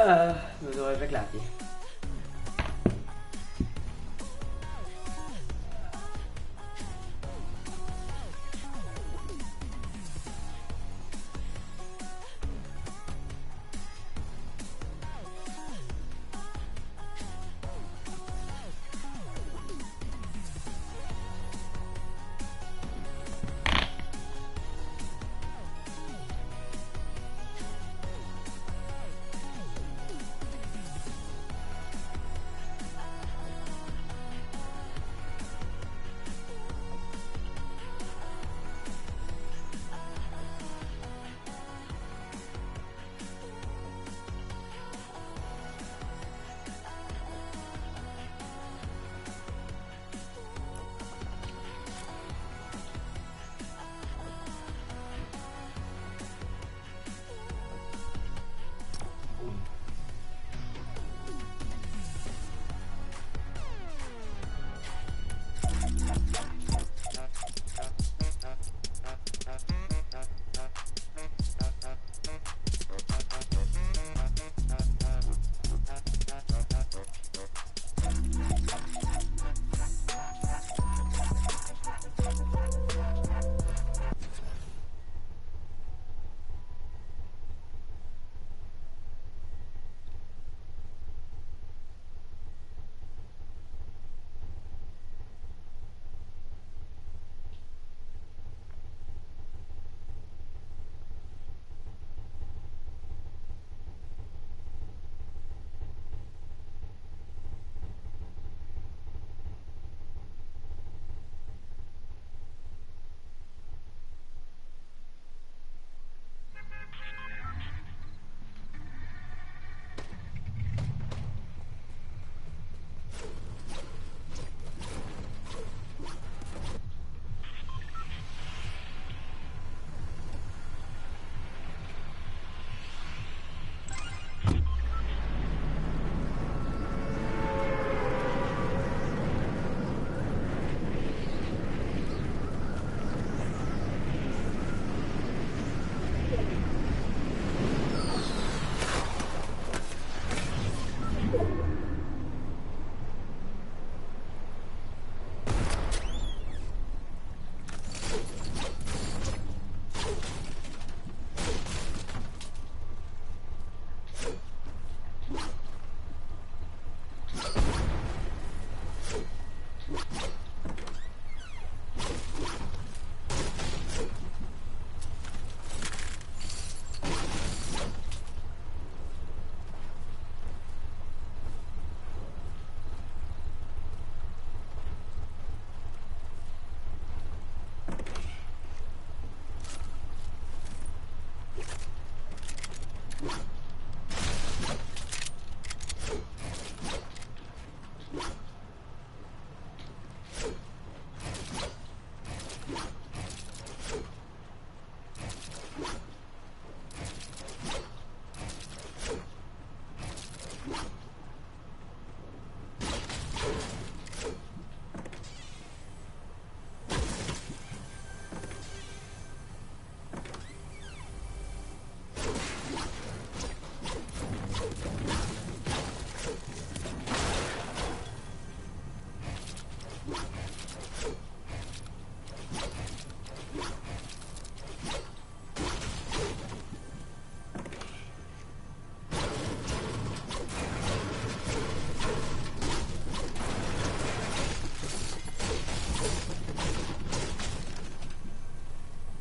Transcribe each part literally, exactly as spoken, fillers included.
Ah, mo zore pe eklate.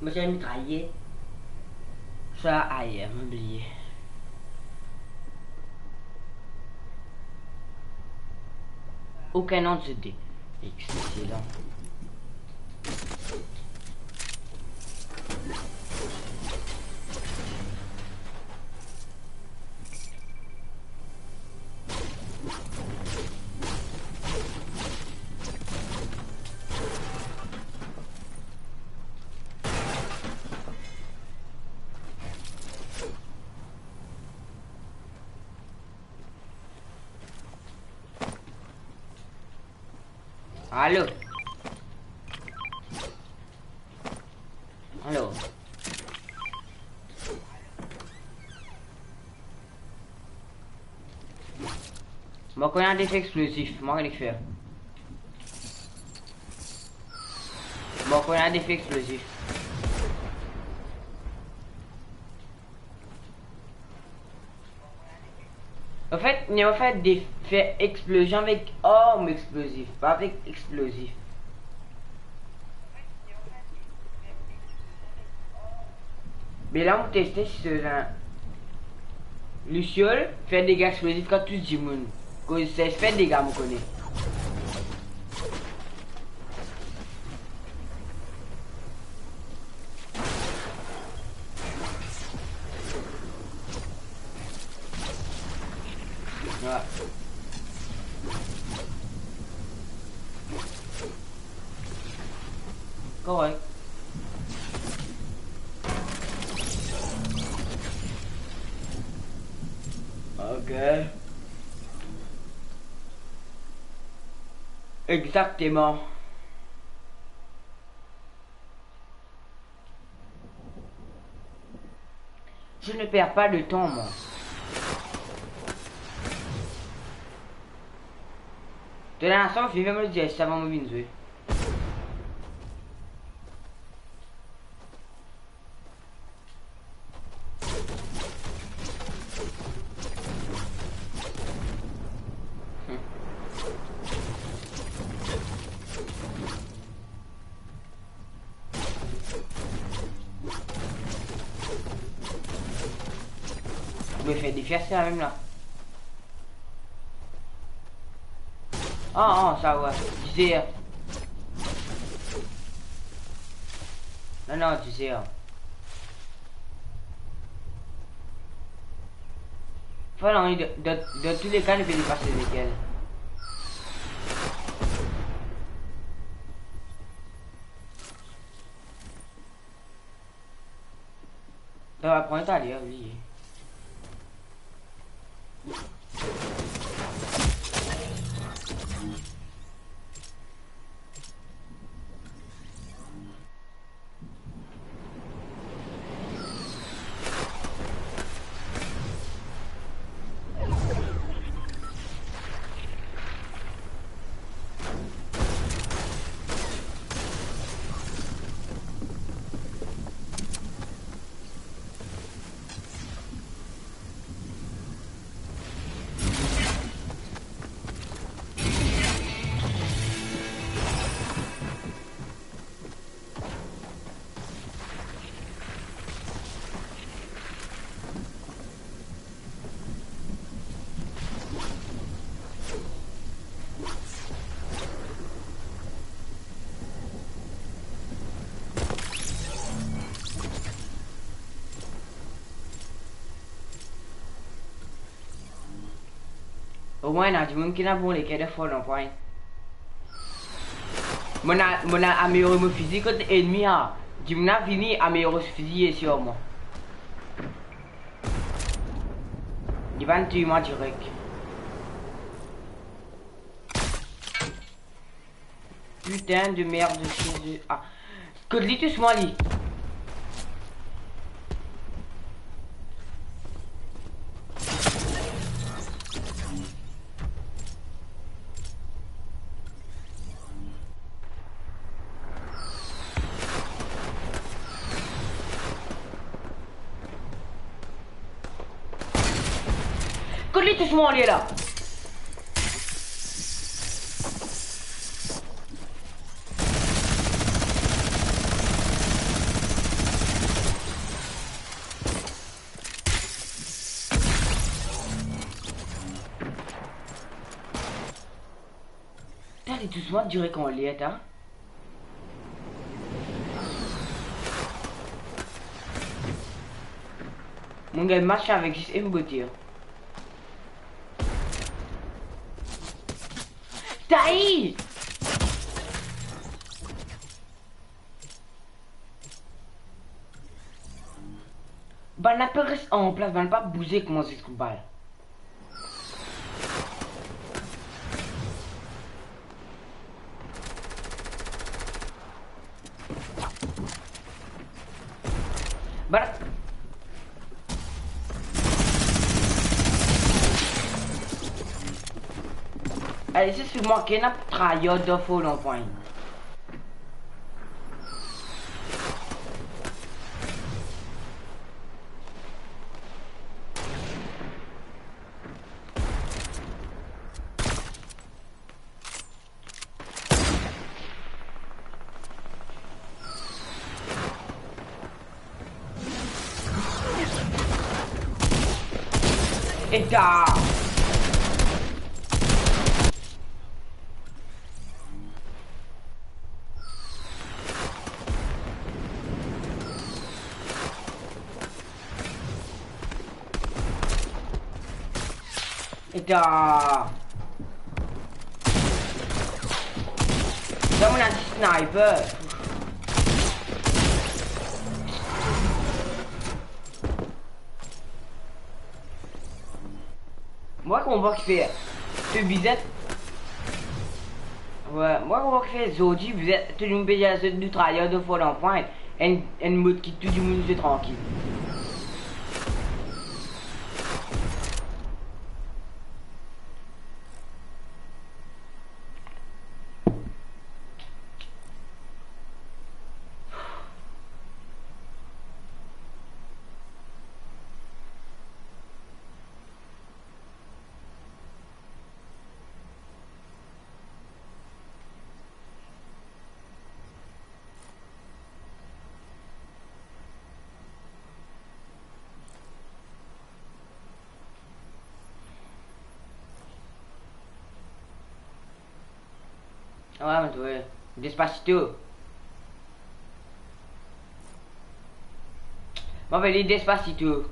Mo ti mitraye. Sa ayer, mo bliye. Okenn ant zot de. Exelan. Alo? Alo? Mo konn enn defi explozif, mo konn ki fer. Mo konn enn defi explozif. Anfet, nou va fer de, fer explosion avek arm explozif, pa avek explozif. Me la, mo teste si sa, Luciole fer dega explozif kan tous dimoun. Koz sa fer dega, mo kone. Wa. Korek. Ok. Exactement. Je ne perds pas de temps, moi. To ena sa, finn fer mo dir sa avan mo vinn zwe. Ou pe fer defi a sa mem la. Ah, ah, sa, wi. Dizer. Non, non, dizer. Voilà, dan, dan, dan tou le ka, nou pe depase lekel. Sa va pran taler, wi. Omwin ena dimoun ki ena bon leker de fwa, non, pwin. Mo ena, mo ena ameliore mo fizi kot ennmi a. Dimoun a vini, ameliore so fizi, e sirman li pa'nn touy mwa direk. Putain de merde, chien de... Ah. Kot li tous mwa, li. Kot li tous mwa, li la. Putain, li tous mwa direk anler, ta. Mo gagn match avek zis enn botir. Tai! Bann la pe res anplas, bann pa bouze kouma zis kout bal. Bann Ale, se sirman ki ena tryhard dan Fall Point. Eta! Eta. Donn mwa enn sniper. Mwa konpran kifer. To bizin. Wi, mwa konpran kifer zordi, bizin, tou dimoun pe dir zot nou tryhard dan Fall Point. Enn, enn mod ki tou dimoun zwe trankil. Ah, mo trouve Despacito. Mo apel li Despacito.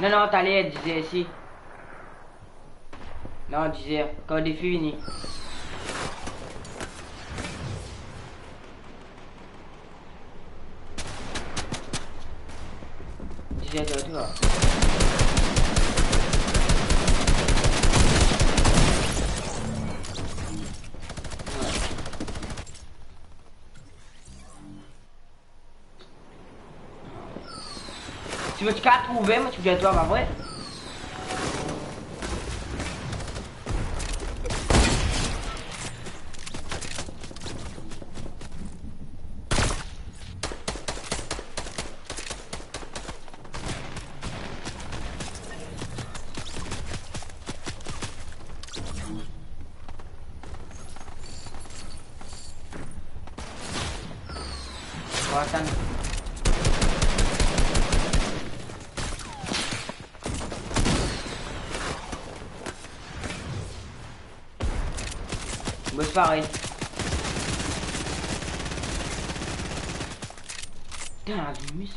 Non, non, taler, dizer isi. Non, dizer, kan defi vini. Dizer, to, to. Si mo ti kapav trouve, mo ti pou dir twa, pa vre? Mo atann. Mo pare. Putain, la miss.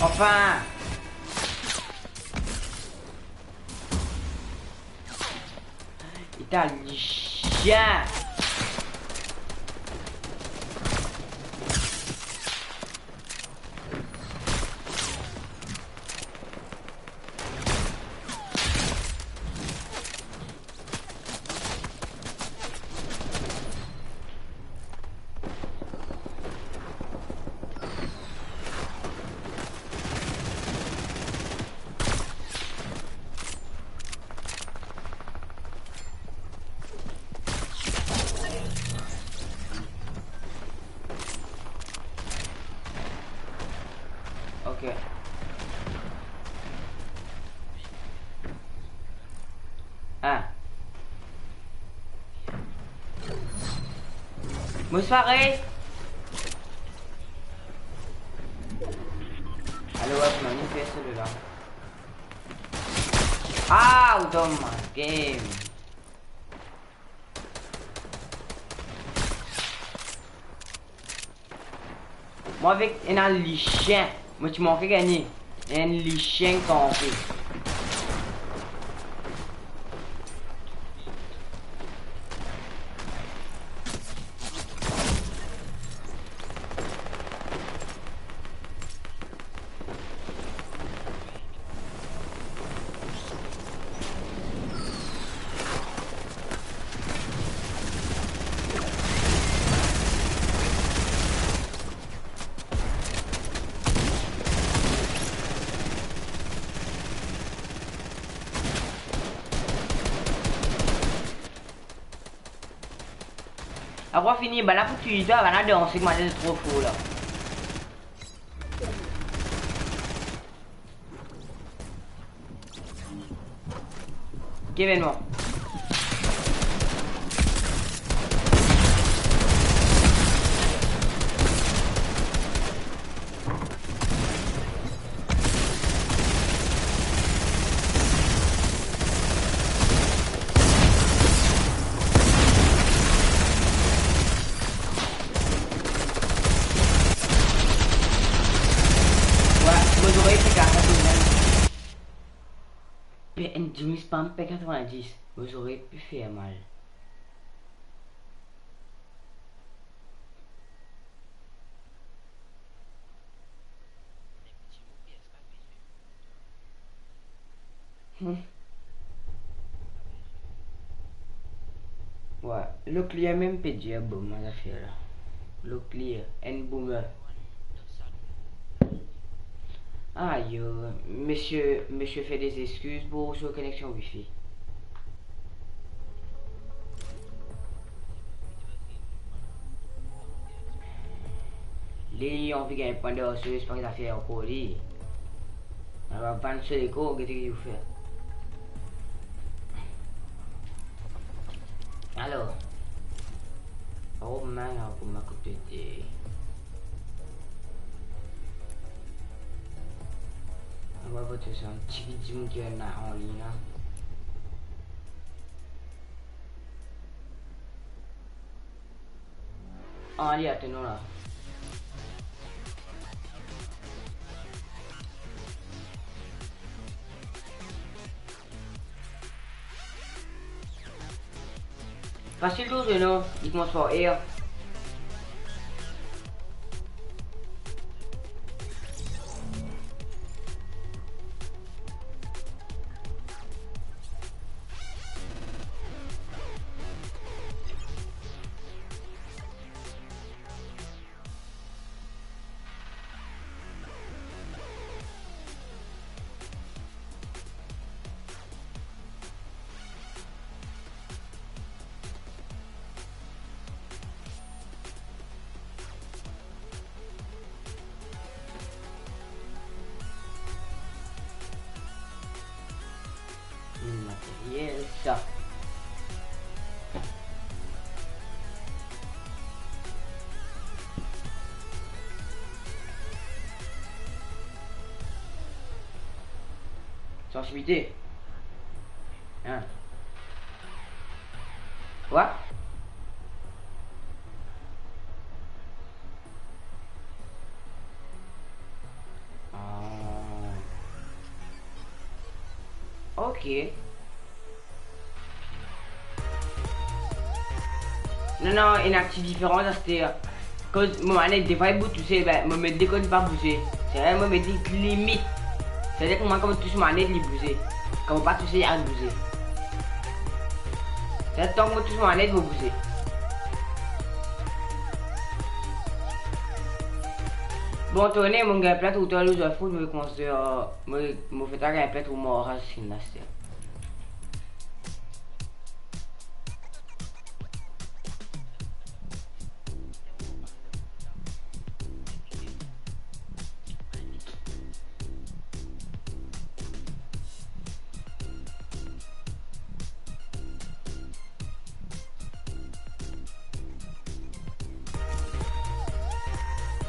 Enfin! Li ta lizien. Ok. Ah. Mo sare. Alo, wap, non, li fer solo la. Ah, ou dan ma game. Mwa avek enn lizien, mo ti manke gagne. Enn lizien kanpe. Apre fini, bann la pou touy twa, bann la danse, kouma zot tro for la. Ki evennman? Wi, mo zorey pe katrevin-dis. Pe enn dimi spam pe katrevin-dis. Mo zorey pe fer mal. Hmm. Wi, Locklear mem pe dir boomer zafer la. Locklear, enn boomer. Ayo, misie, misie fer de zeskiz pou so koneksion wifi. Li anvi gagn pwin de arso, pa zafer ankor li. Ala bann so lekor, gete ki ou fer. Alor. Oh man, akouma kote de. Akouma kote sa, ti dimoun ki ena anlin la. Ah, li atann nou la. Fasil tou, non? Li koumans par R. Materyel sa. Sansibilite. Hein? Kwa? Ah, Ok. Non, non, ena ti diferans aster. Koz mo manet defwa li pou touse, be mo met li kan li pa bouze. Savedir mo met li limit. Savedir kouma kan mo tous manet, li bouze. Kan mo pa touse, li pa bouze. Savedir tan ki mo tous manet, mo bouze. Bon, tourne, mo gagn plin troutor lor zot fout, mo koumans, euh, mo, mo fer sa gagn plin trou mor, sa skin la, se.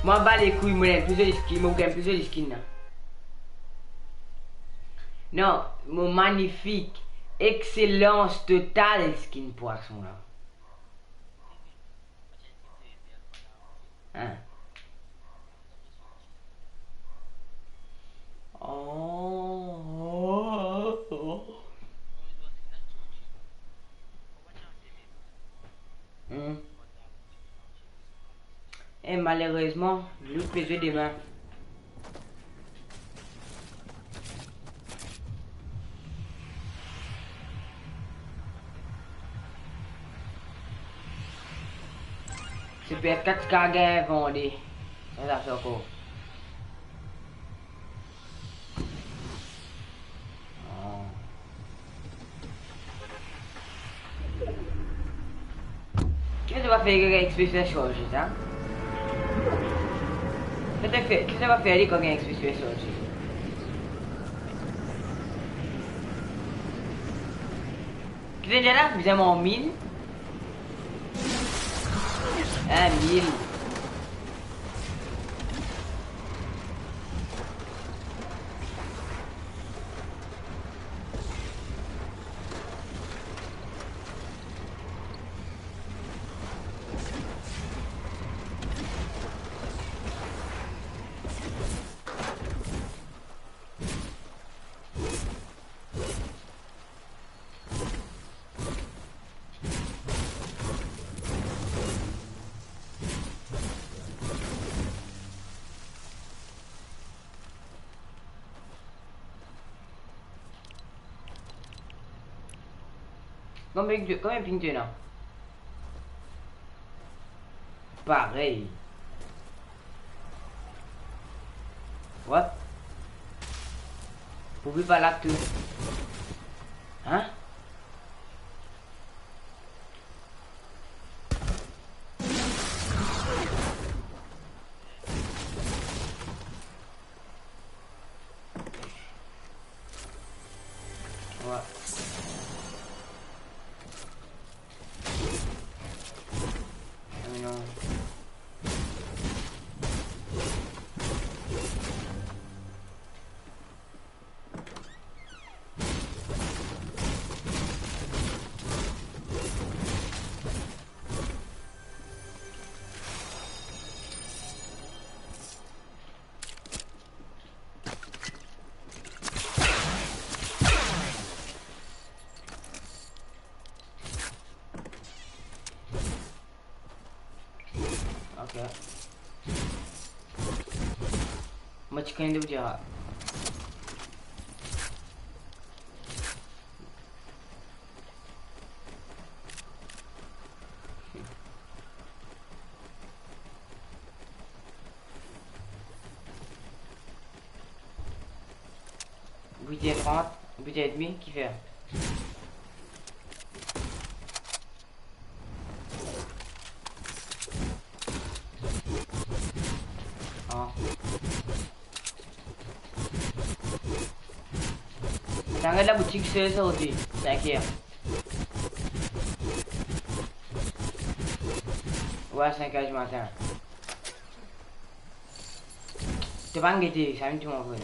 Mwa ba lekouy, mo gagn pli zoli skin, mo gagn pli zoli skin la. Non, mo magnifik, excelence totale skin pwason la. Hein? Oh, oh, oh. Hmm. E malerezman, Loot pe zwe demin. Se P S kat ki gagn vande. Sa, sa, sa ankor. Ah. Ki sa va fer kan X P fer sarze sa? Ki sa va fer, ki sa va fer li kan X P fer sarze? Ki sa dir la? Bizin mil? Hein, mil. Konbien, konbien pin to ena? Parey. What? Pou vi pa la tou. Hein? Ouais. Ah, mais non. Ok. Mo ti kone de ou dir. Huit heures trente, huit heures et demie, kifer? Ah. Tann, gard laboutik, se sorti, sink er. Ouais, sink er dimatin. To pa'nn gete, sa mem to montre.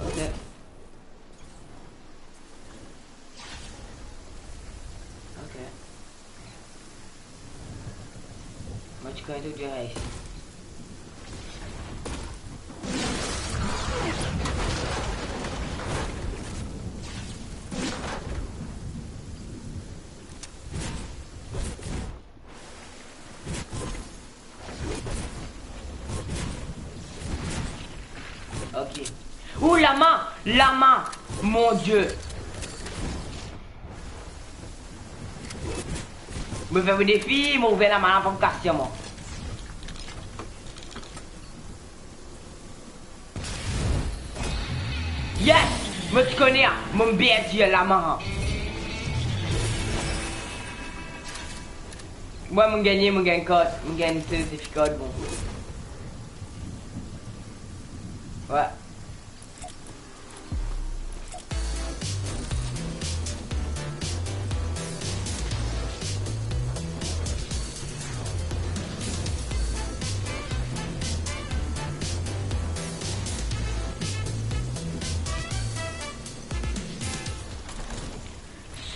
Ok. Kan to dir isi. Ok. Ou lama, lama, mon Die. Mo fer mo defi, mo ouver lama la, pa kas mwa. Yes! Mo ti kone a, mo perdi lama. Mwa mo gagne, mo gagn kart, mo gagn sertifika, bon. Wi.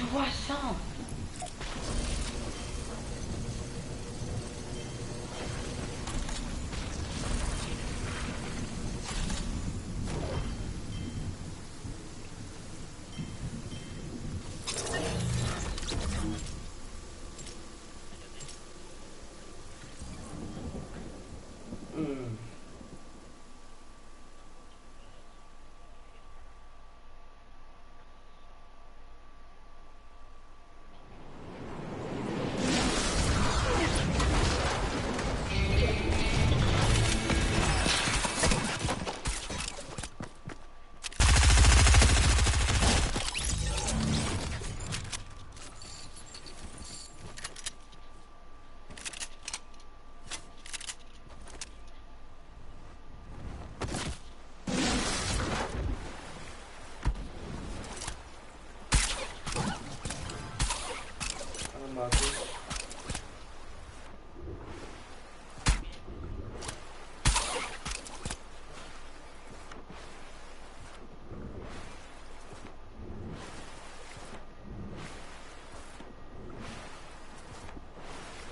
Soixante. Hmm.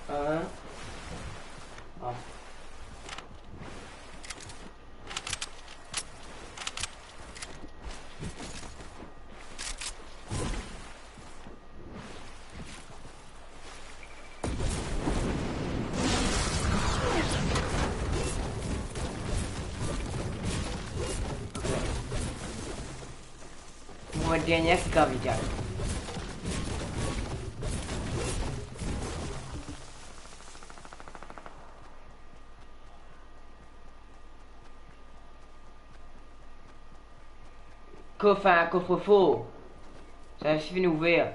Hein? Ah. Mo dernie sika vidial. Kof, hein, kofrefor. Sa finn ouver.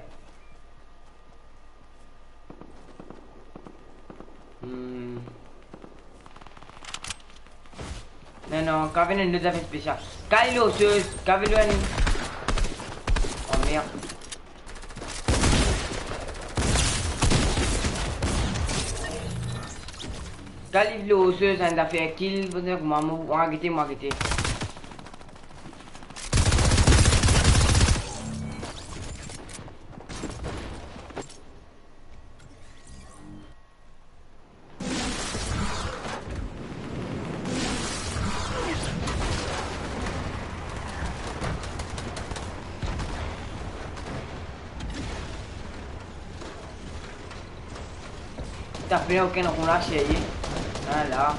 Hmm. Non, non, kav ena enn lot zafer spesial. Kav ena losez, kav ena enn. Oh, merde. Kav ena losez, enn zafer kill, mwa, mwa gete, mwa gete. Tape okenn ron la, serye. Ala.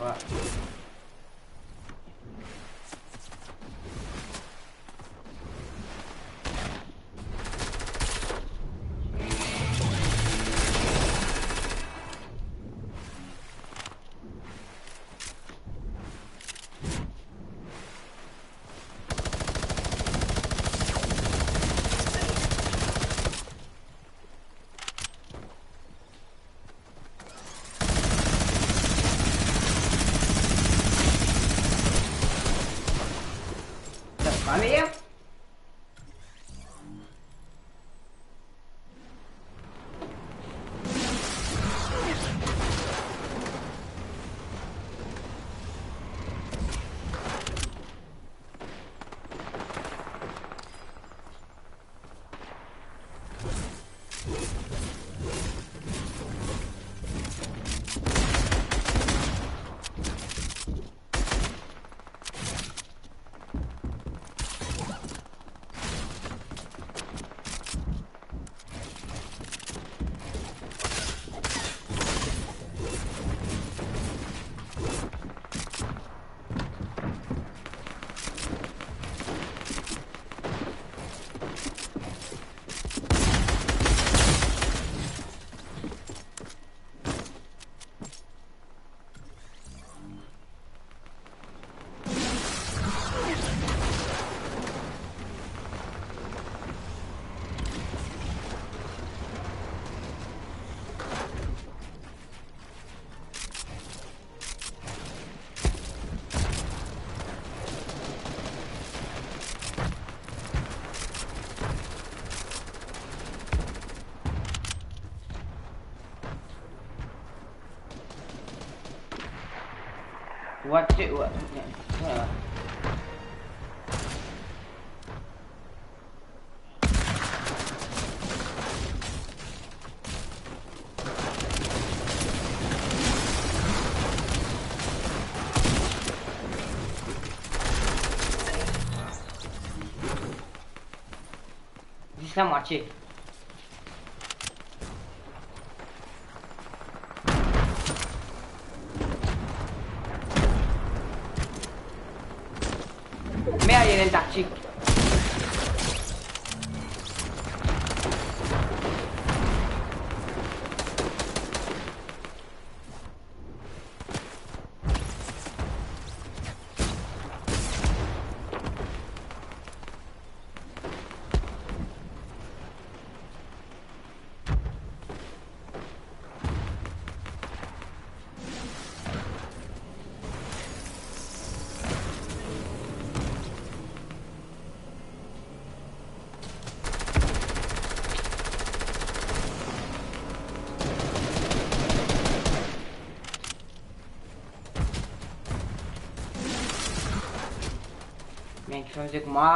Wi. What the, what? Zis lamwatie. Me aye, ena enn taktik. Mem ki fam se kouma.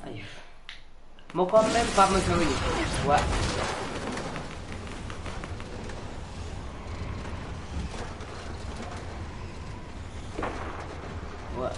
Ay. Mo kanmem pa mo kanmem. Wa. Wa.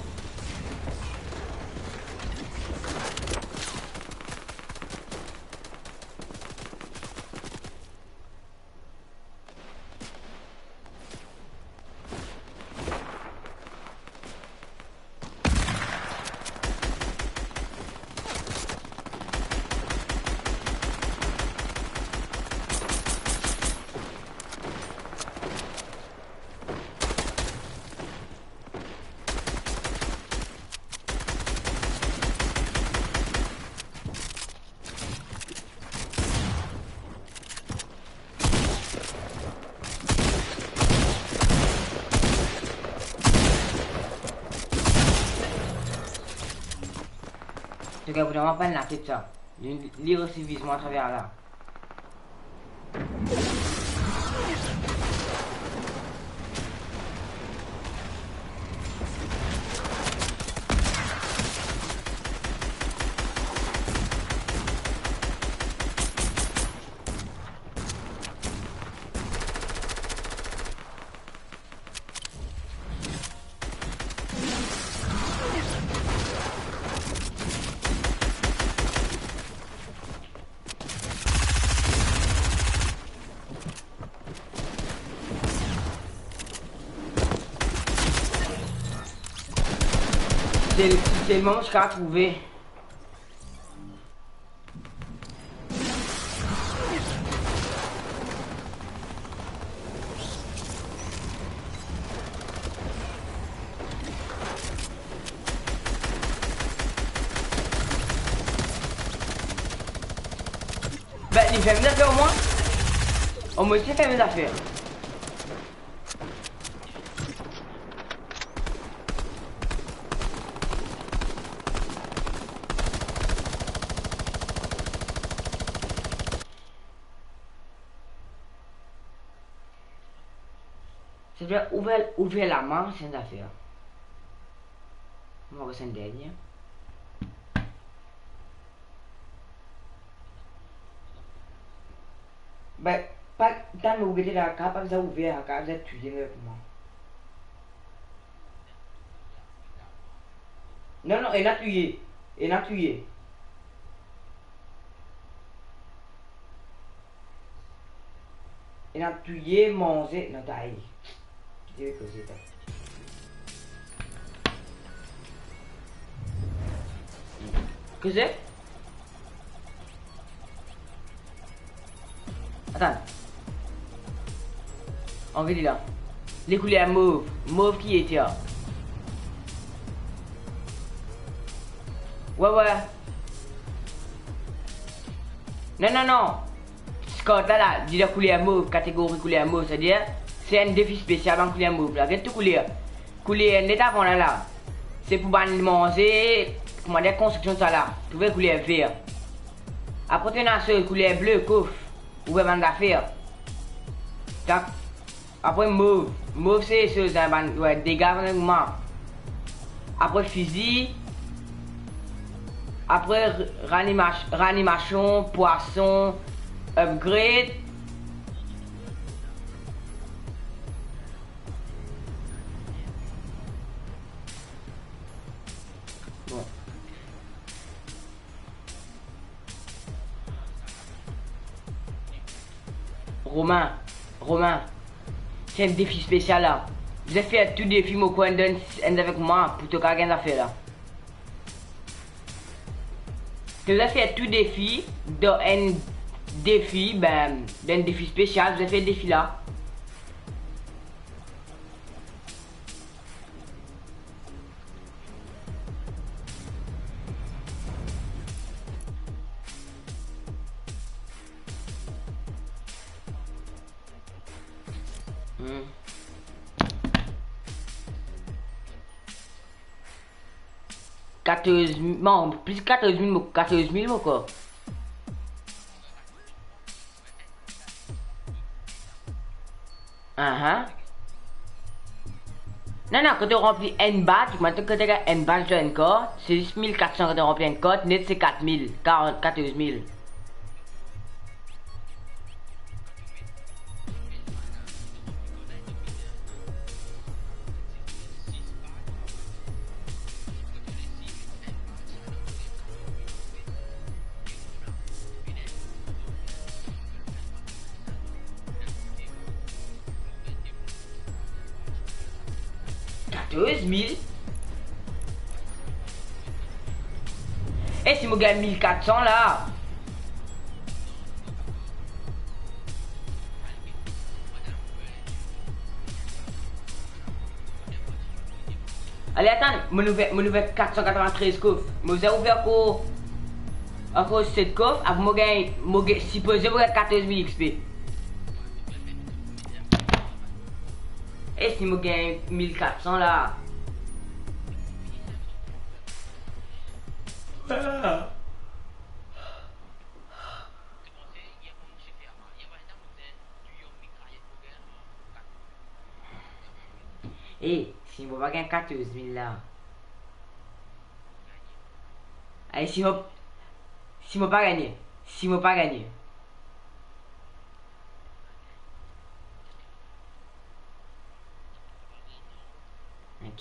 To gagn pou mwa pran latet sa. Li, li resi viz mwa atraver la. Sel-, selman mo ti kapav trouve. Be, li ferm zafer omwin. Omwin li ferm zafer. Silvouple, ouver, ouver lame, se enn zafer. Mo res enn dernie. Be, pa, tann mo gete la, ka pa bizin ouver, ka bizin touye mwa. Non, non, ena touye. Ena touye. Ena touye, manze, non, tay. Ki koze sa? Koze? Atann. Anvi li la. Li kouler mov. Mov ki ete la. Wi, wi. Non, non, non. Kart la, la, li dan kouler mov, kategori kouler mov, setadir, se enn defi spesial, bann kouler mov la. Get tou kouler. Kouler net avan la, la. Se pou bann manze, koumadir, konstriksion sa la. Trouve kouler ver. Apre, to ena so kouler ble, kof. Ou bann zafer. Tak. Apre mov. Mov se, se, se bann, wi, dega bann moman. Apre fizi. Apre r-, ranima-, ranimasion, pwason, upgrade. Bon. Romain, Romain, se enn defi spesial la. Bizin fer tou defi, mo konn donn enn avek mwa pou to kapav gagn zafer la. To bizin fer tou defi dan enn defi, be, dan enn defi spesial, bizin fer defi la. Hmm. Katorz mil, non, plis katorz mil mo, katorz mil mo krwar. Aha. Non, non, kan to ranpli enn badge, mo dir kan to gagn enn badge dan enn kart, se zis mil kat san kan to ranpli enn kart, net se kat mil, karant, katorz mil. Katorz mil? E si mo gagn mil kat san la? Ale, atann, mo ouver, mo ouver kat san katrovin-trez kof. Mo bizin ouver ankor, ankor set kof, apre mo gagn, mo gagn, sipoze mo gagn katorz mil X P. E si mo gagn mil kat san la? E si mo pa gagn katorz mil la? E si mo, si mo pa gagne? Si mo pa gagne?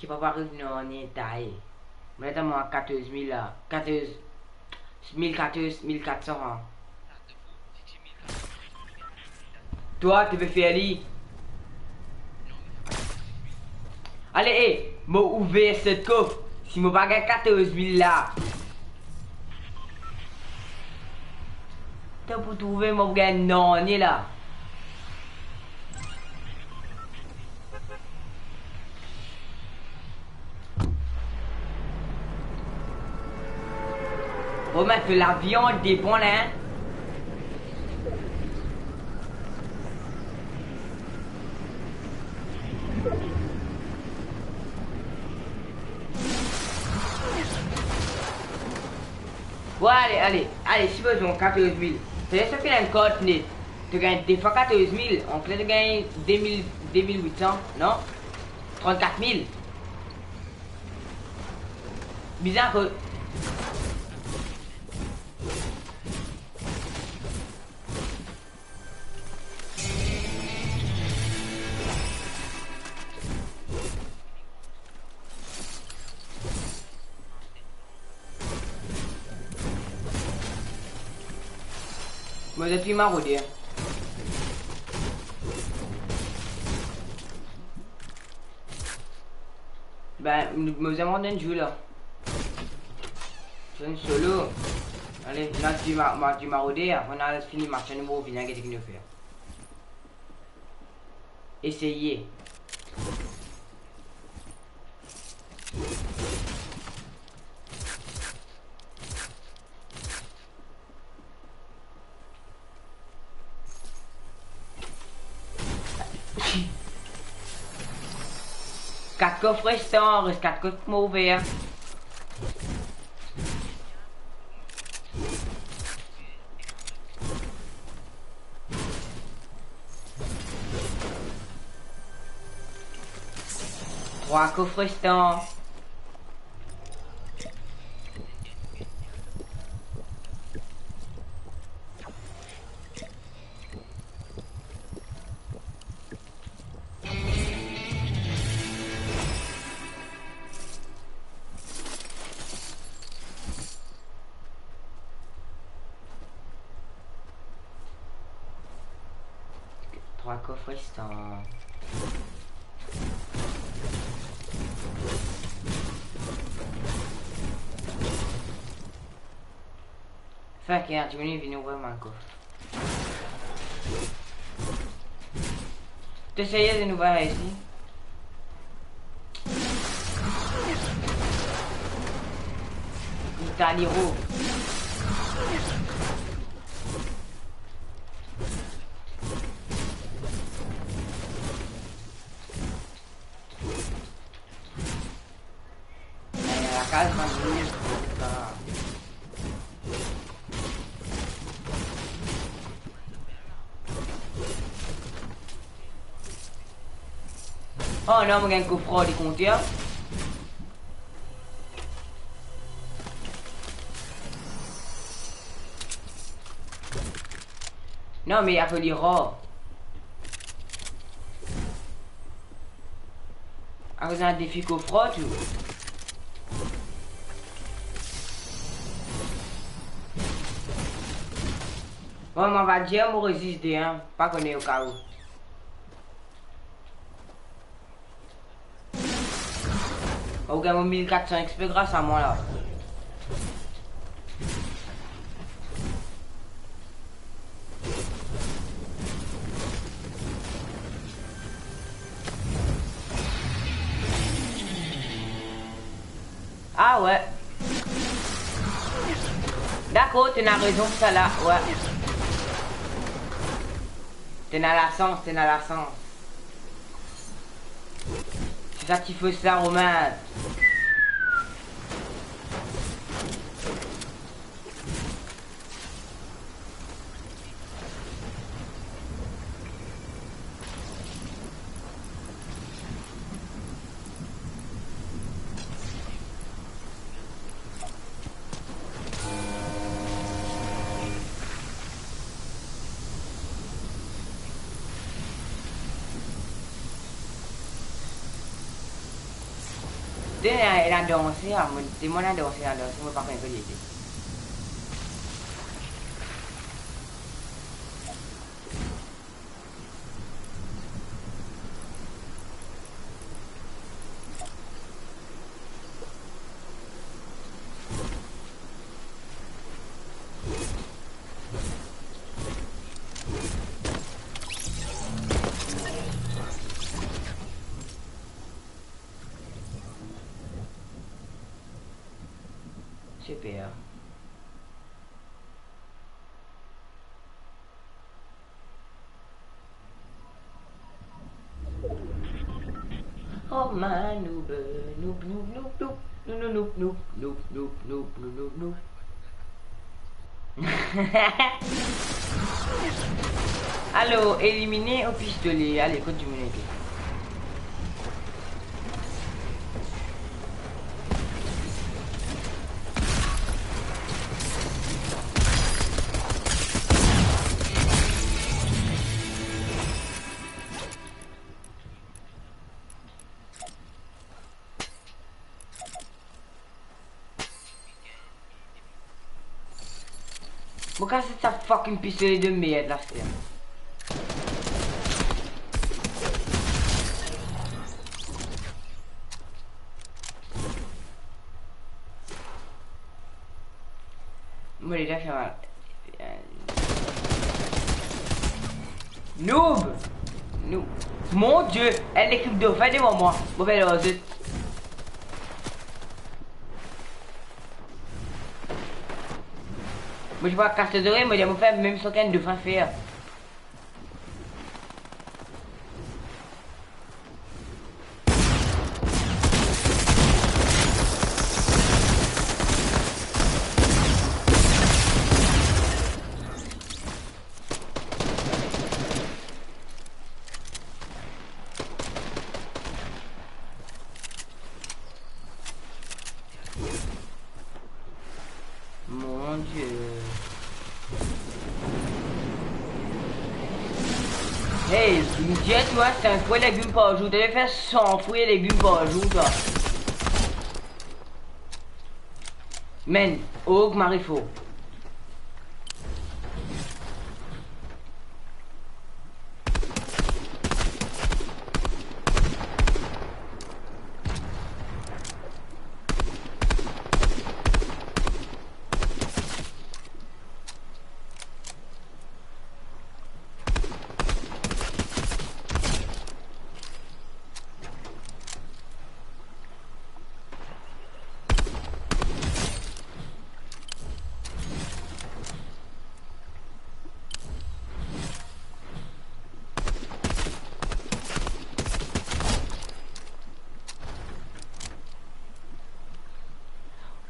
Ki pa pou ariv, non, ni taye. Mo atann mwa katorz mil la, katorz mil, katorz mil kat san, an. Twa, to pe fer li? Ale, e, mo ouver set kof. Si mo pa gagn katorz mil la, to pou trouve mo pou gagn nanye la. Bon, me to lavian depan la, hein. Bon, ale, ale, ale, si bizin katorz mil. Setadir ki ena enn kart net, to gagn de fwa katorz mil, ankla to gagn de mil, de mil wit san, non? Trannkat mil. Bizin ko- Mo zet li marode. Ben, mo, mo zet mwa enn zour la. Zet enn solo. Ale, ena dima-, ma-, dimarode, apre nou al fini match, nou revini, gete ki nou fer. Eseye. Kat kof restan, res kat kof pou mo ouver. Trwa kof restan. Trwa kof restan. Fek ena dimoun vinn ouver mo kof. To serye, vinn ouver isi? Italiro. Lakaz bann louz, sa. Oh non, mo gagn kofre, li konte, a. Non, me apre li rar. Akoz ena defi kofre tou. Bon, mo va dir, mo rezis de, hein, pa kone o ka ou. Ou gagn mo mil kat san XP gras a mwa la. Ah ouais. Dakor, to ena rezon pou sa la, ouais. To ena lasans, to ena lasans. Se sa ki fer sa, Romain. Te ena, ena danse, ah, mo, te ena danse, ena danse, mo pa kone kot li ete. Super. Oh, ma noob, noob, noob, noob, noob. Alor, elimine o pistole. Ale, kot dimoun ete? Mo kas sa fucking pistole de merd la, frer. Mo le fer mal. Noob! Noob. Mon Dieu, enn lekip dofin devan mwa. Mo fer lor zot. Mo ti pa kas lezorey, mo dir mo fer mem sa ki enn dofin fer. Mon Dieu. Hey, Dieu, twa, sink fri legim par zour. To fer san fri legim par zour, twa. Man, og mari fo.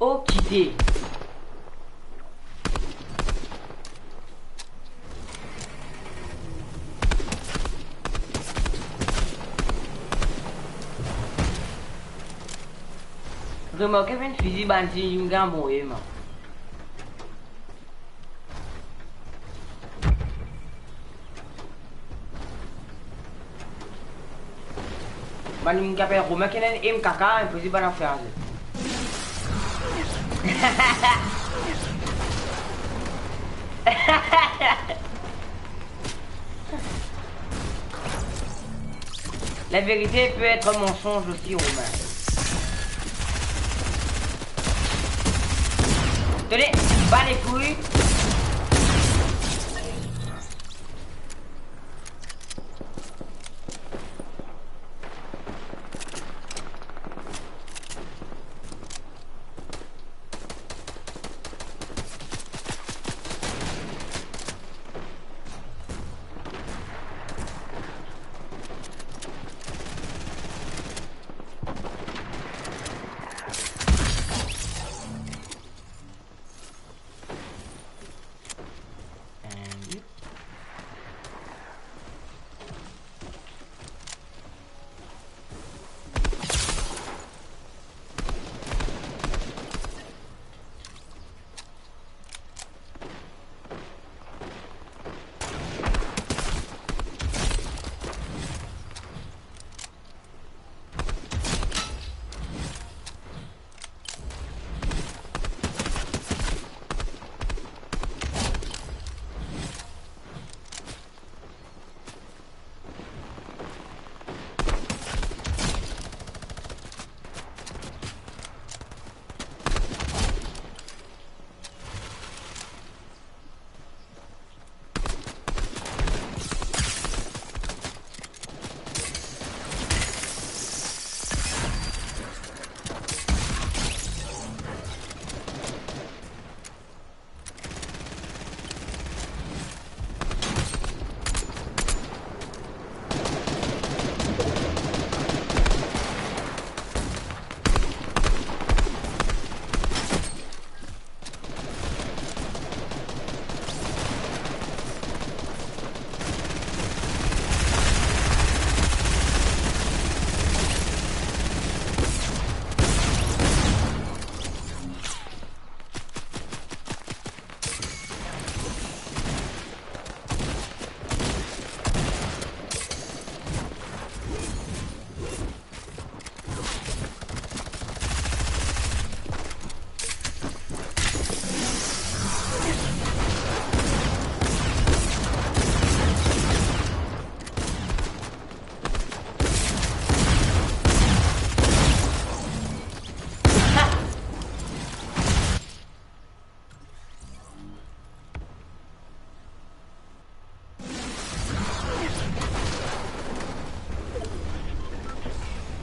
Oh, kite. Remarke, finn fizi bann ti zinga moye, man. Bann moun ki apel Romain ki ena enn M K K, inposib bann afranse. La vérité peut être un mensonge aussi, Romain. Tenez, bas les couilles.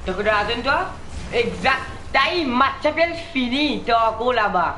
To kote atann twa? Exact. Time match apel fini, to ankor laba.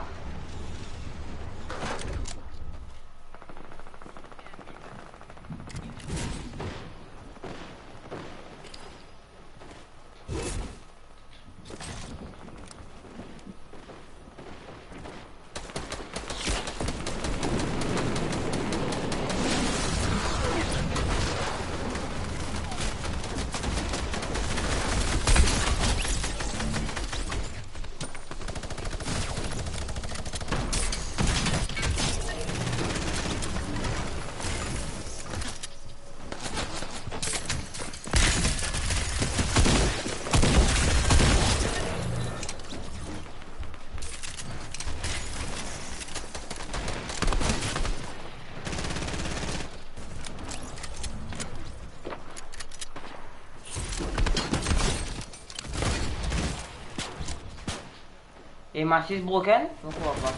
E ma sis broken? Pourquoi pas?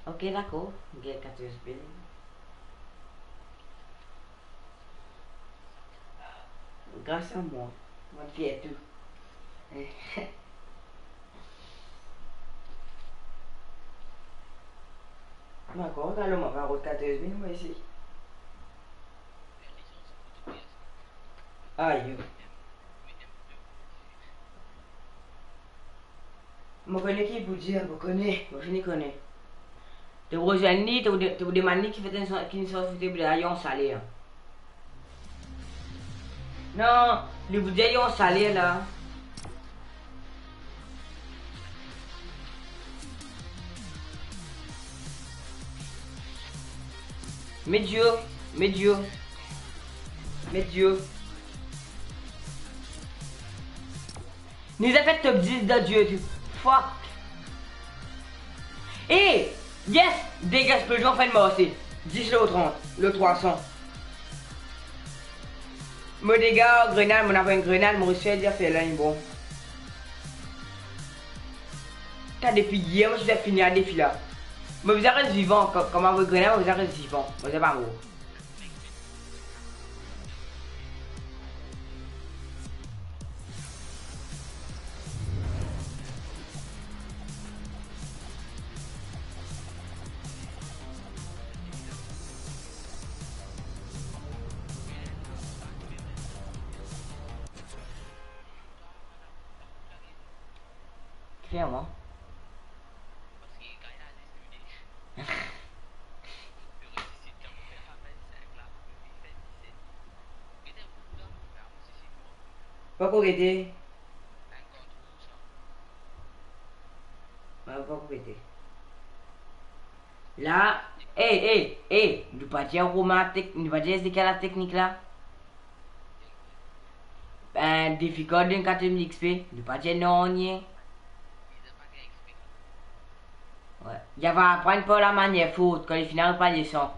Ok, dakor. Gagn katorz bil. Gras a mwa, mo finn fer tou. Dakor, alor mo ava rod katorz bil mwa isi. Ayo. Mo kone ki pou dir, mo kone, mo fini kone. To pou rezwenn li, to pou de-, to pou demann li ki fete enn sa-, ki enn sa fete pou dir li an saler. Non, li pou dir li an saler la. Met dio, met dio, met dio. Nou zafer top dis dan dio tou. Fuck. Eh, yes, dega explosion finn marse. Dis lor trant, lor trwa san. Mo dega ar grenad, mo ena enn grenad, mo resi fer zafer la, bon. Ta depi yer, mo ti fini a defi la. Mo bizin res vivan, kan, kan mo avoy grenad, mo bizin res vivan. Mo bizin pa mor. Kler mwa. Poko gete. Poko gete. La, eh, eh, eh, nou pa dir Romain tek-, nou pa dir S D K la teknik la. Ben, defi kord donn katorz mil X P, nou pa dir nanye. Wi. Li ava aprann par lamanier fort, kan li fini aprann leson.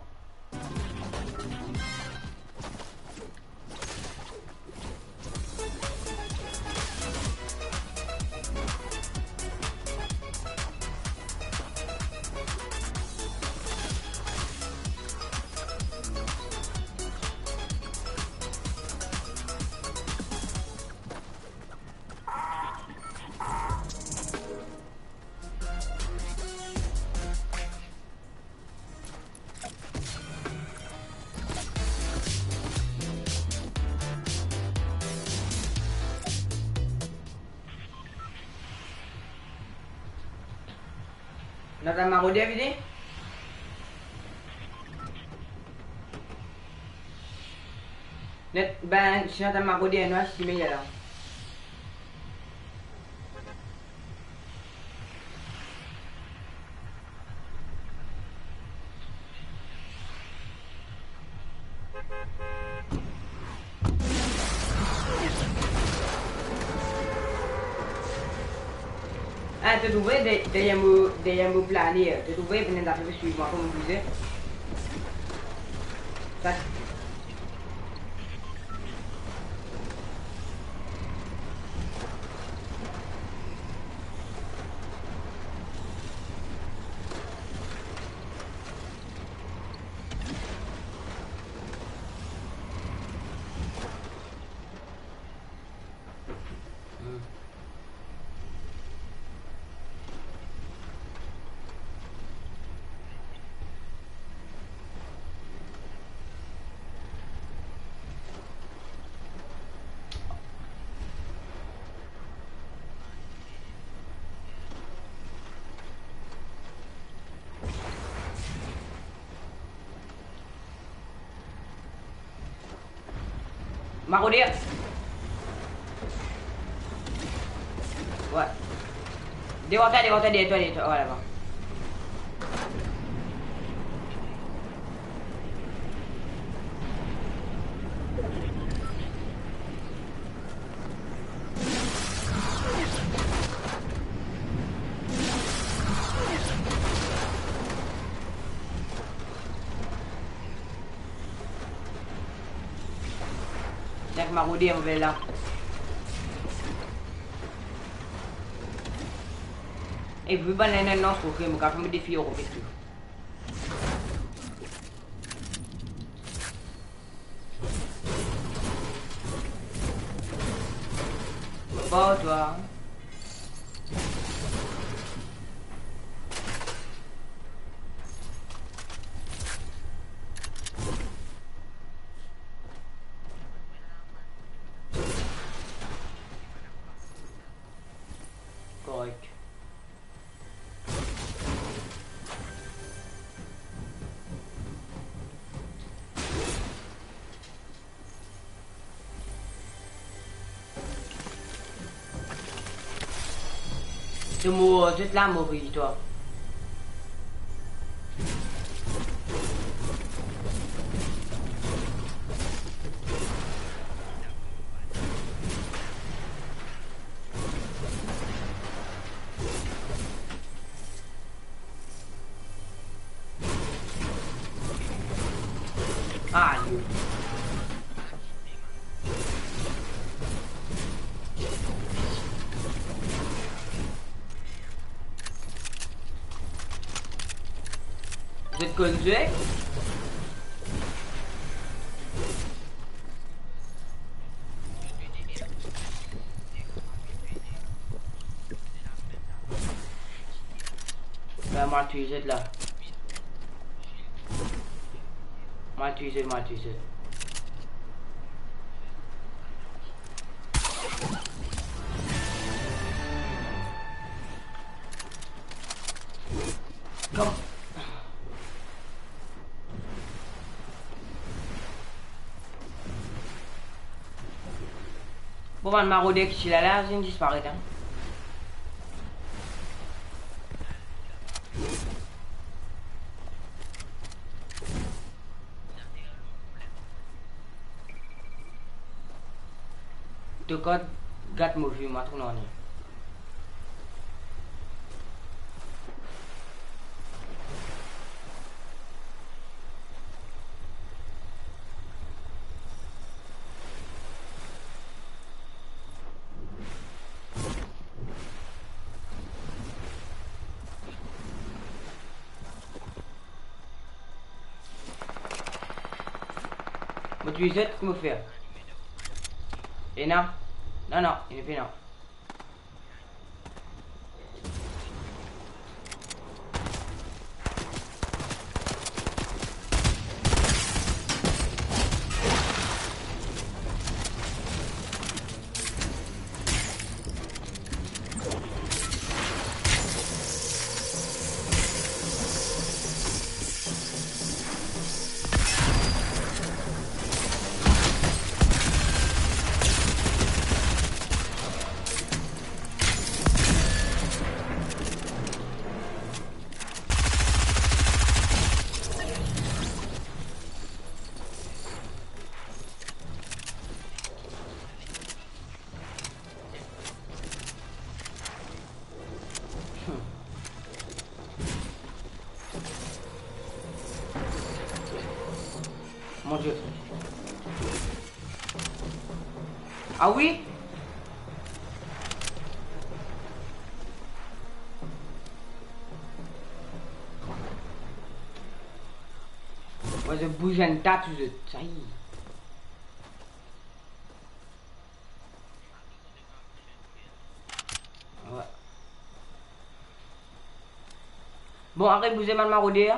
Nou atann maroder vini. Net, ben, si nou atann maroder, nou asiz, me li la. Ah, to trouve de-, deryer mo, deryer mo plane, to trouve, vinn zafer pe swiv mwa kouma mo bouze. Sa Maroder. Wi. Devan twa, devan twa, deryer twa, deryer twa. Wi, laba. Nek maroder, mo vel la. E pou bann enn an, non, ok, mo kapav met defi oro, met tou. Bon, twa. Korek. To mor, zot la mor, twa. Ayo. Zot konn zwe? Be, mo al touy zot la. Mo al touy zot, mo al touy zot. Kom. Bon, bann maroder ki ti la la, zot inn disparet, an. To kont gat mo vi, mo pa trouv nanye. Mo touy zot, kouma fer? Ena? Non, non, ena pena. Mon Dieu. Ah oui? Mwa, zot bouze enn ta tou zot, sa y est. Bon, aret bouze bann maroder.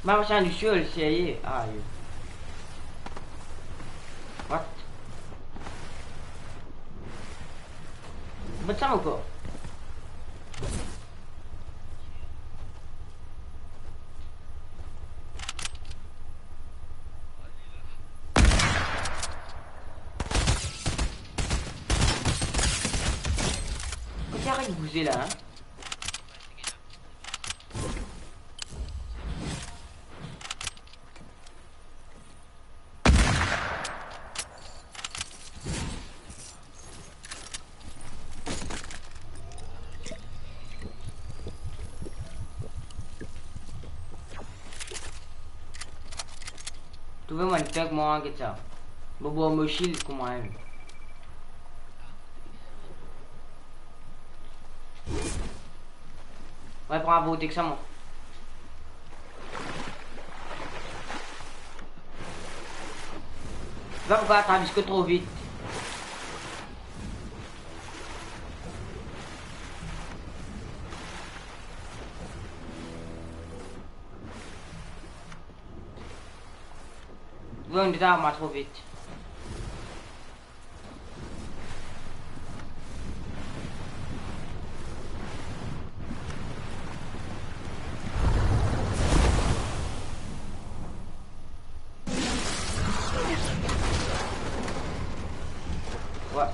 Mama, sa nou sel, serye? Ayo. What? But sa ankor. Kot sa aret bouze la, hein? Trouve mwa enn tank, mwa, get sa. Mo bwar mo shield kouma enn. Mwa, pran vortex sa, mwa. Va pou pa traverse tro vit. Bon, nou ta mwa tro vit. Wa.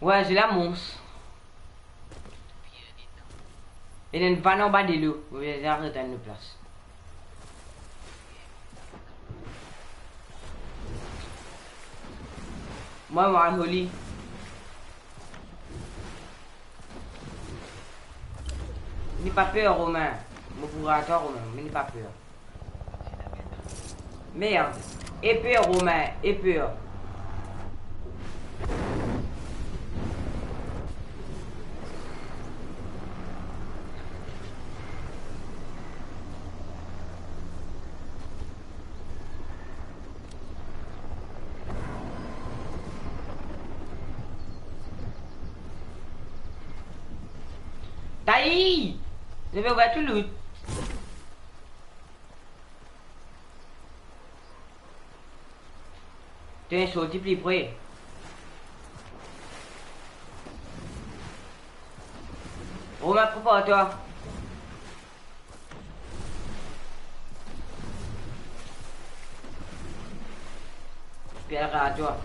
Wa, se la mons. Ena enn vann anba delo. Mo bizin aret dan nou plas. Mwa, mwa, Holy. Ni pa per, Romain. Mo pou ar twa, Romain, me ni pa per. Merde. Eper, Romain, eper. Tayi! Zot pe ouver tou loot. Tiens, sorti pli pre. Romain, prepar twa. Pierre, à toi.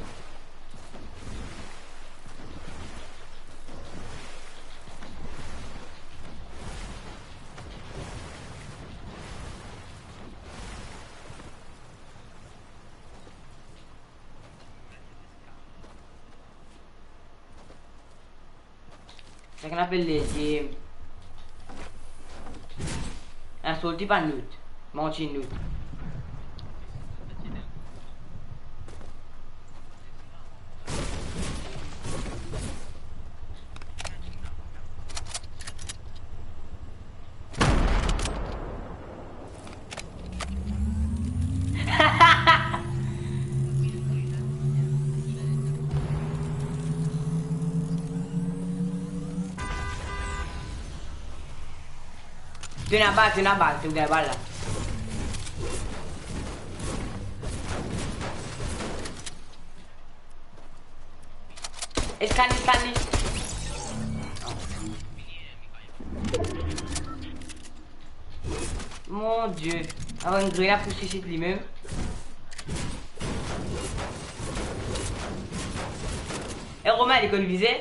Sa ki apel leziem. Ah, sorti pa nout. Manti nout. Ena bal, ena bal, tou gagn bal la. Eskann, eskann li. Mon Dieu. Avan enn grenad pou sisid limem. E Romain, li konn vize?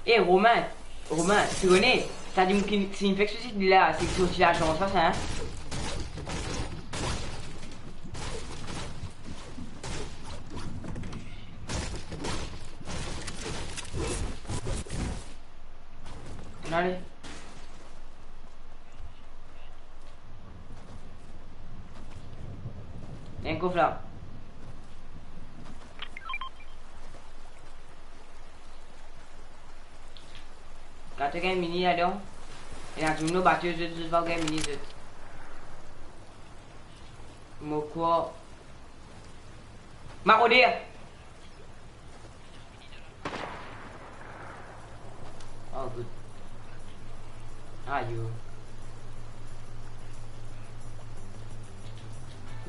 E Romain, Romain, ti kone, sa dimoun ki, ki finn fek sisid li la, se ki sorti lazans sa, sa, hein? Ale. Enn kof la. Kan to gagn mini ladan, ena dimoun bati zot, zot pa gagn mini zot. Mo krwar. Maroder! Oh, good. Ayo.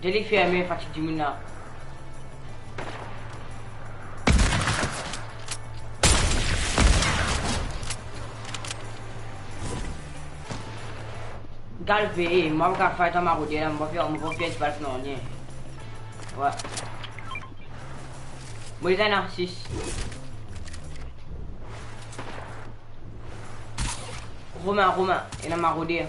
Deli ferme, fatig dimoun la. Gal veye, mwa mo kapav fight an maroder la, mo pa fer, mo pa fer espas nanye. Wi. Mo deza ena sis. Romain, Romain, ena maroder.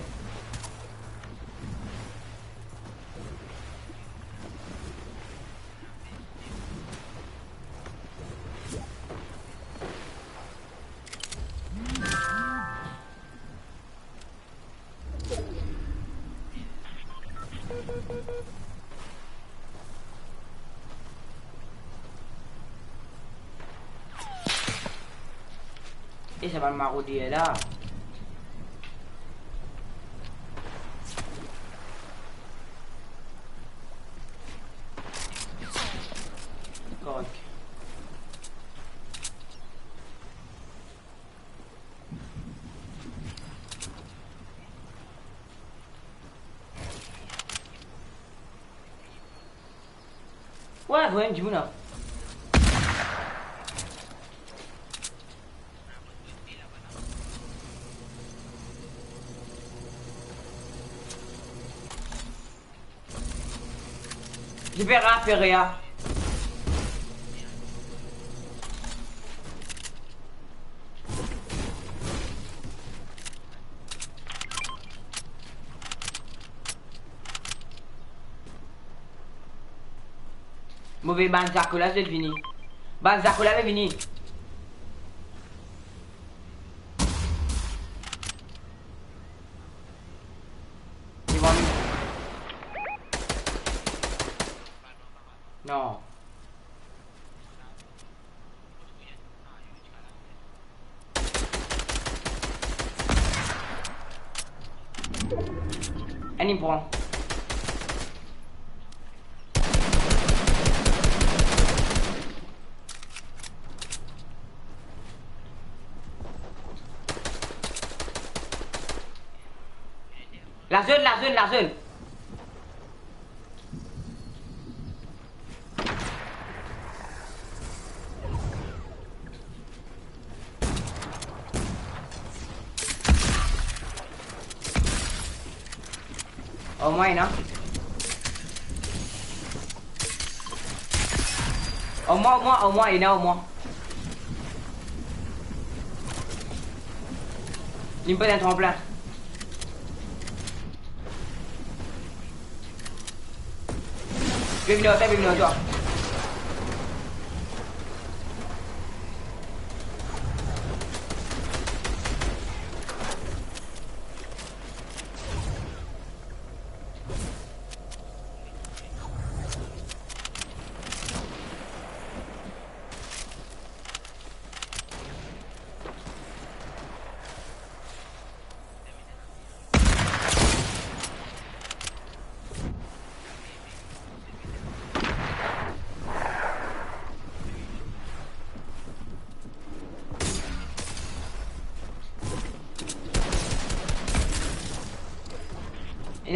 E sa bann maroder la. Korek. Wi, voye enn dimoun la. Li pe rapere a. Mo vey bann zako la zot vini. Bann zako la zot vini. Non. Enn inn pran. Lazone, lazone, lazone. Omwin ena. Omwin, omwin, omwin, ena omwin. Li pe pran tranplin. Pe vini ar twa, pe vini ar twa.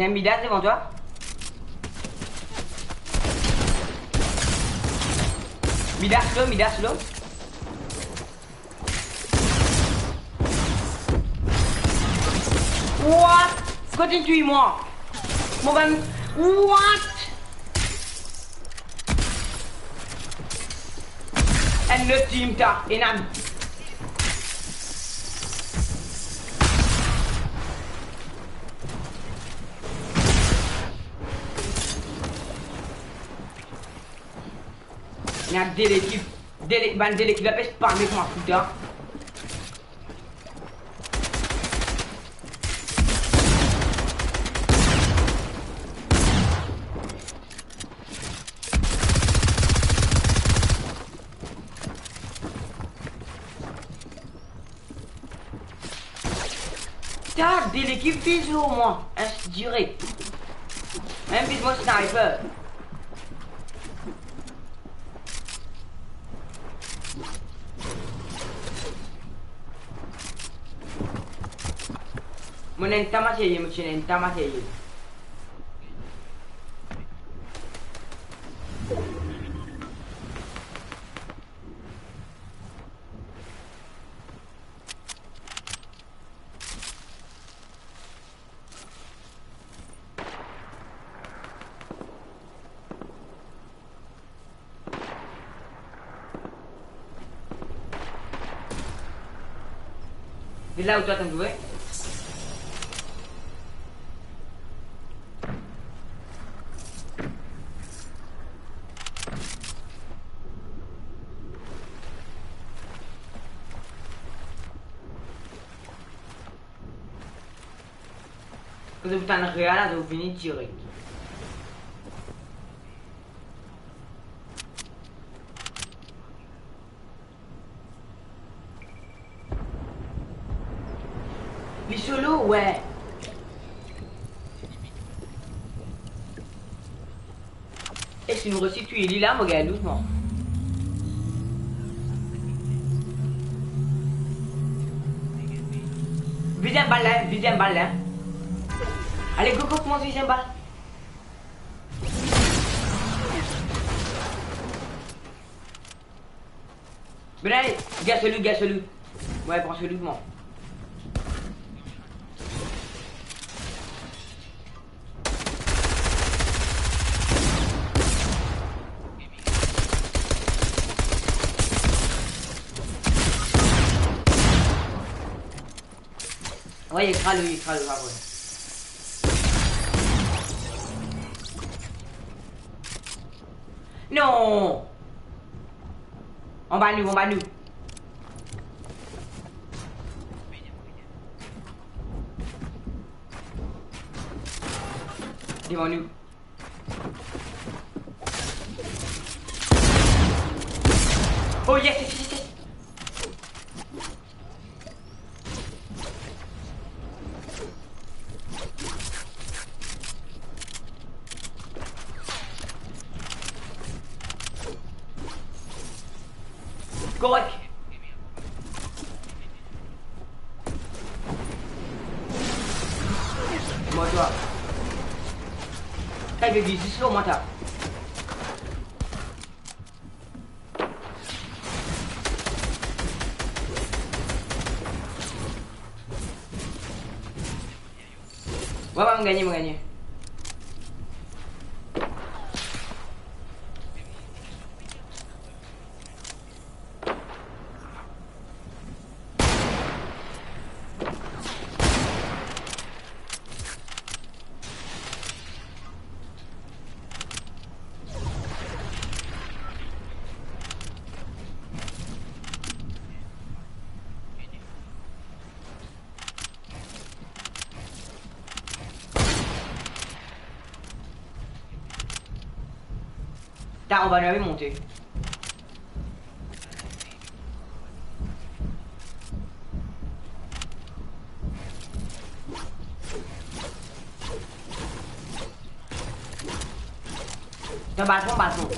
Enn Midas devan twa. Midas lo, Midas lo. What? Kontign touy mwa. Mo bann, what? Enn lot team ta, ena Ena de lekip, de le-, bann de lekip la pe spame kouma fou ta. Ta, de lekip viz lor mwa, indirek. Mem viz mo sniper. Mo ena enn ta materyel, mo ti ena enn ta materyel. Vinn la ou to tann zwe. Kan zot tann real la, zot vini direk. Li solo, we. Eski nou resi touy li la, mo gagn dout mwa. Viz enn bal la, viz enn bal la. Ale, go, go, koumans viz enn bal. Benay, get so loot, get so loot. Mo pran so loot mwa. Wey, li kraz, li kraz, li kraz. Non! Anba nou, anba nou. Devan nou. Oh yes, yes, yes, yes. Korek. Mor twa. Sa, li pe viz zis lor mwa ta. Wa, wa, mo gagne, mo gagne. Ta, anba nou, wi, monte. Dan balkon, balkon.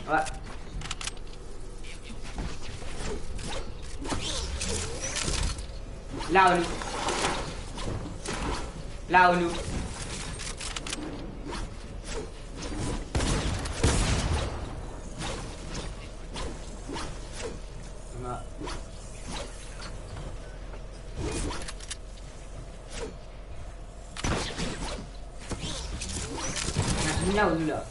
Ouais. La ou nou. La ou nou. Ouais. La ou nou la.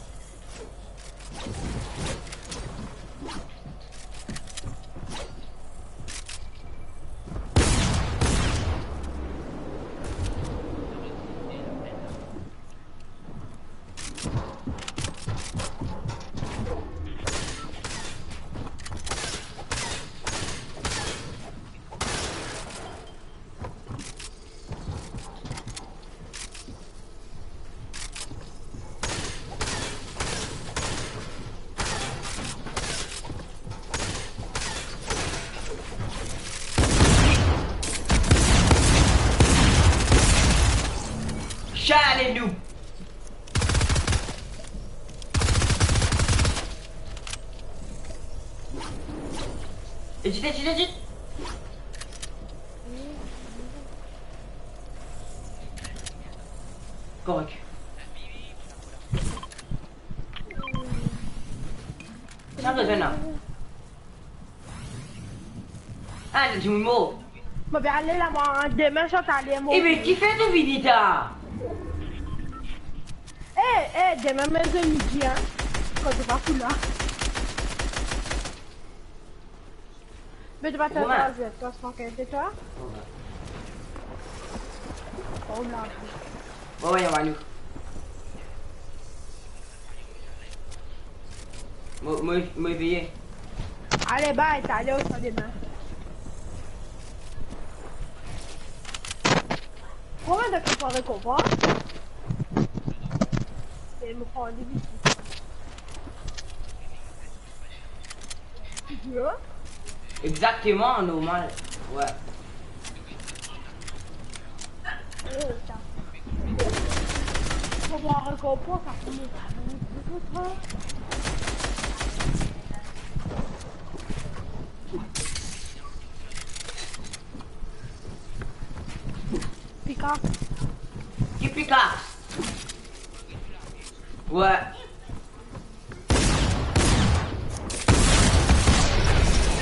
Chale nou. Edit, edit, edit. Korek. Sa rezon la. Ah, to dimoun mor. Mo pe ale la, mwa, demin, sa ale, mo. Ebe, kifer to vini ta? Eh, eh, demin, mo zot midi, hein. Kan to pa pou la. Me to pa Romain. Twa, twa, twa, twa. Romain. Oh, la. Bon, ouais, on va nous. Mo, mo, mo veye. Ale, bay, ta ale, o sa demin. Kouma to pran rekonpans? E mo pran de bisi. Exakteman, normal. Ouais. Pickaxe. Ki pickaxe? Ouais.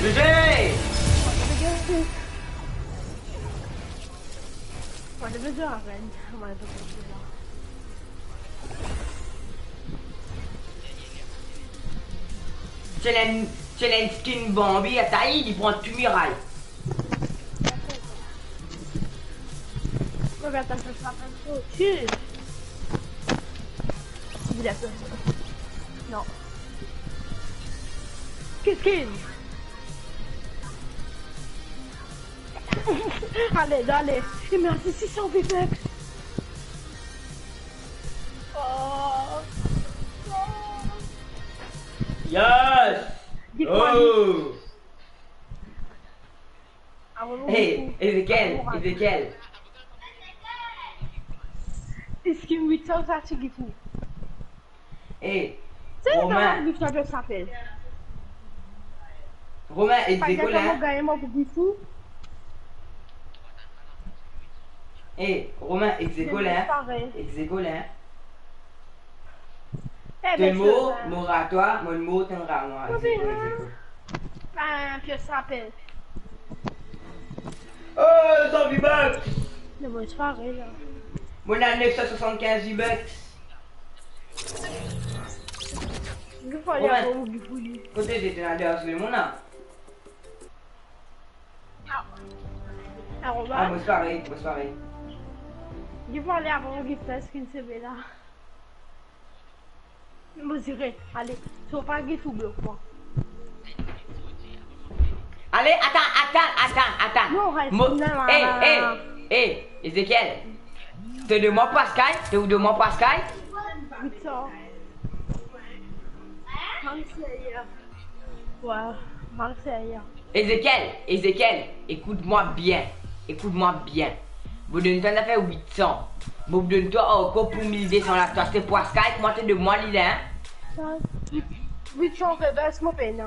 José! Mwa, to bizin aprann. Mwa, to bizin. Se la enn, se la enn skin Bambi, atann, li pran tou miray. Regarde, ça sera pas trop. Tchut. Il a peur. Non. Qu'est-ce qu'il... Allez, allez. Il me reste six cents V-Bucks. Oh. Yes! Dis quoi, oh! Hey, Ezekiel, Ezekiel. Eski huit cents sa ti gift ou? Hey, Romain. Gift sa, sa apel. Romain, Ezekiel, hein? Gagn mwa pou gift ou? Hey, Romain, Ezekiel, hein? Ezekiel, hein? Eh, to mor, mor a twa, mo mor, to a mwa. Mo vini, hein. Ben, pies rapel. Oh, cent V-Bucks! Non, mo pare la. Mo ena nef san swasannkinz V-Bucks. Li fale Romain, avan ou li pou li. Kote to ete la, deryer so lemon la? Ah, Romain. Ah, mo pare, mo pare. Li fale avan ou li pes ki sebe la. Mo zire, ale, so pa gift ou blok mwa. Ale, atann, atann, atann, atann. Non, res la, la, eh, la, eh, la. Eh, Ezekiel. To donn mwa Pascal, to donn mwa Pascal. Huit cents. Mank serye. Ouais, mank serye. Ezekiel, Ezekiel, ekout mwa bien. Ekout mwa bien. Mo donn twa zafer huit cents. Mo donn twa ankor pou mil de san la, twa aste pou Pascal, kouma to donn mwa li la, hein? Wi, ti anvi bes mo pena.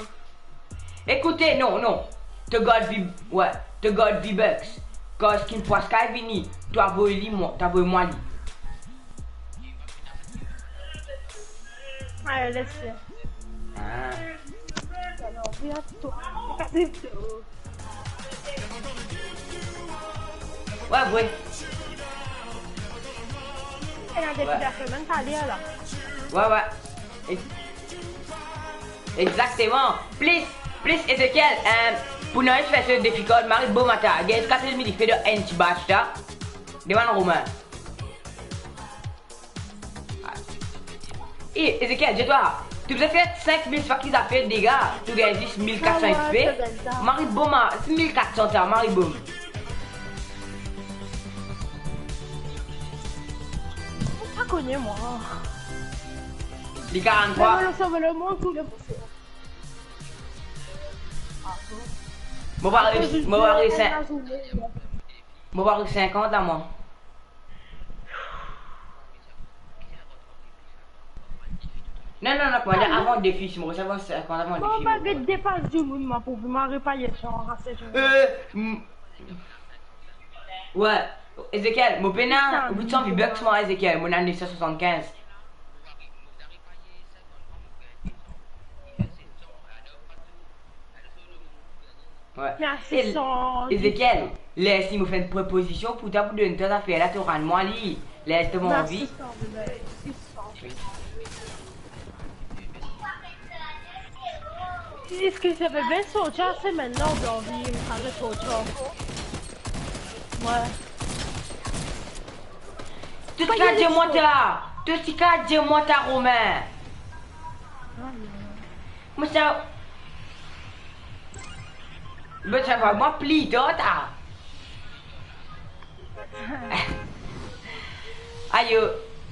Ekoute, non, non. To gard V-, wi, to gard V-Bucks. Kan Skin Pwas kay vini, to avoy li mwa, to avoy mwa li. Ale, les li. Ah. Alor, wi, atann. Wi, wi. Ena de... Wi. Wi, wi. Ex-, exakteman. Plis, plis, Ezekiel, eh, pou nou fer so defi kord, mari bom atar. Get, kas li, li fer dan enn ti batch la. Demann Romain. Eh, Ezekiel, dis twa, to bizin fer sink mil fak ki zafer dega, to gagn zis mil kat san... Ah, wi, X P. Mari bom, ah, mil kat san ta, mari bom. Pa kone mwa. Li karann trwa. Mem le sauver le monde, tou le monde. Mo pa resi, mo pa resi. Mo pa resi sinkant la, mwa. Non, non, non, kouma, avan defi, si mo resi avan sinkant avan defi, mo pa get depas dimoun, mwa, pou mwa repaye sa, ase dimoun. Eh, m-, wi, Ezekiel, mo pena wit san V-Bucks, mwa, Ezekiel, mo ena nef san swasannkinz. Wi. Mem si... E-, san Ezekiel, les mo fer enn propozision pou twa, pou donn twa zafer la, to rann mwa li. Les to anvi. Mem si san, bebe, si san. Eski se pe bien sorti la semenn la, oubien anvi, mo pa sorti ankor? Wi. To ti kapav dir mwa ta, to ti kapav dir mwa ta, Romain. Mo sa, mo sa va, mwa pli tar ta. Ayo,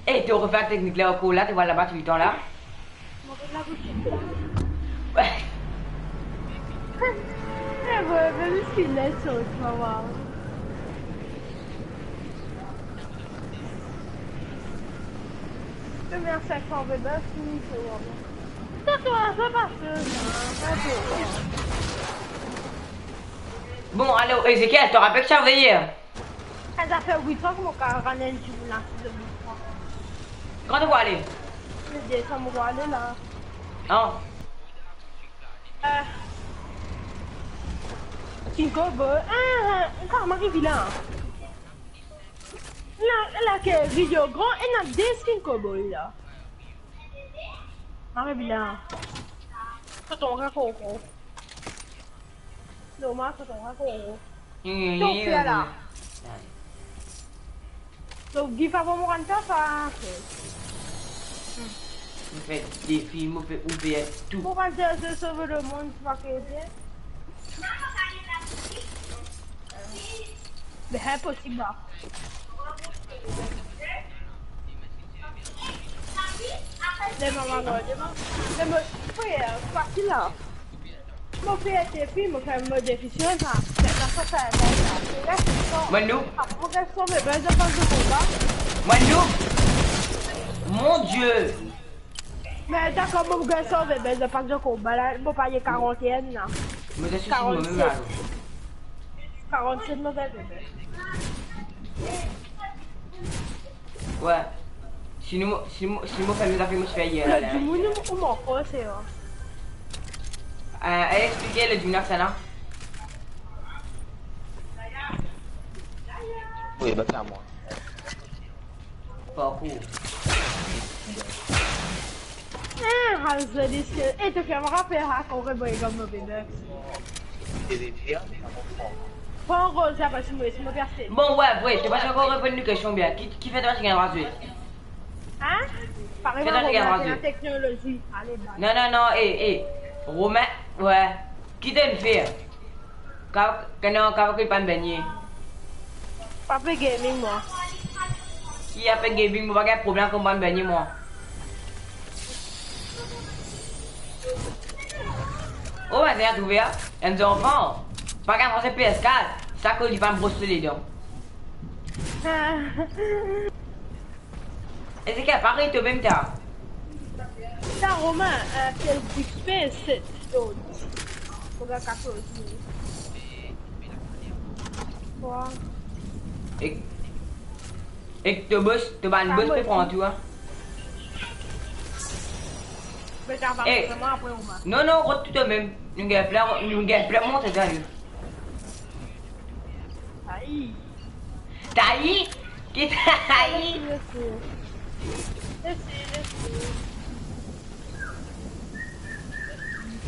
eh, to refer teknik la ankor la, to va laba toultan la. Mo pe la pou tit la. Eh, wi, me miski les sort, mama. Première section, bebe, fini, c'est bon. Sa, sa, sa pa fer, sa. Bon, alor, Ezekiel, to rapel ki ti arive yer? Sa fer wit an ki mo kapav rann enn dimoun asis dan mo kwen. Kan to pou ale? Le desanm, mo pou ale la. Non. Eh. Kinko, bo. Ah, ah, kan mo ariv la. La, la ki video gran, ena de skin cowboy la. Mari bien. Tonton, rakoko. Normal, tonton, rakoko. Tonton, fer la. Donk, Guy, pa pou mo rann sa, sa. Mo fer defi, mo fer ouver tou. Mo rann sa, se sauver le monde, pa ke bien. Be, inposib la. Demann mwa, demann. Demann, frer, fasil la. Mo fer defi, mo fer mo defi sir sa. Sa, sa, sa, sa, sa. Mwa, nou. Apre, mo fer sove, be, zot pa zot konba. Mwa, nou. Mon Dieu. Me dakor, mo pou gagn sove, be, zot pa zot konba la, mo pa ye karant-enn la. Mo ti isi mwa mem la. Karant-set. Karant-set, mo gagn, be. Wi. Si nou, si nou, si nou fer nou zafer, mo ti fer yer la, la. Dimoun ou, ou mank, se, eh. Eh, explike le dimoun sa, non? Wi, be, sa mwa. Parkour. Ah, zoli skin. Eh, to fer mwa rapel, ah, kan mo pe gagn mo V-Bucks. Pran rol sa, parski mo, si mo pe aste. Bon, wi, wi, to pa ankor reponn nou kestion bien. Ki, kifer to pa gagn drwa zwe? Hein? Kifer to pa gagn drwa zwe? Teknolozi. Ale, bye. Non, non, non, eh, eh. Romain, wi. Ki to'nn fer? Ka-, ka-, non, kava ki pa bengne. Pa pe gaming, mwa. Si pa pe gaming, mo pa gagn problem kan pa bengne, mwa. Oh, ben, zot trouve, hein? Enn zanfan. Pa gagn aste P S quatre, sa koz li pa bros so ledan. Ezekiel, parey to mem ta. Sa, Romain, euh, pies d'XP, set dollars. Pou gagn katorz mil. Kwa? Ek, ek to boss, to bann boss pe pran tou, hein. Me ta va... Eh, vreman apre, Romain. Non, non, rod tou mem. Nou gagn plen, nou gagn plen mont, sa, nou. Aïe. Tayi? Ki tayi? Lesi, lesi. Lesi, lesi.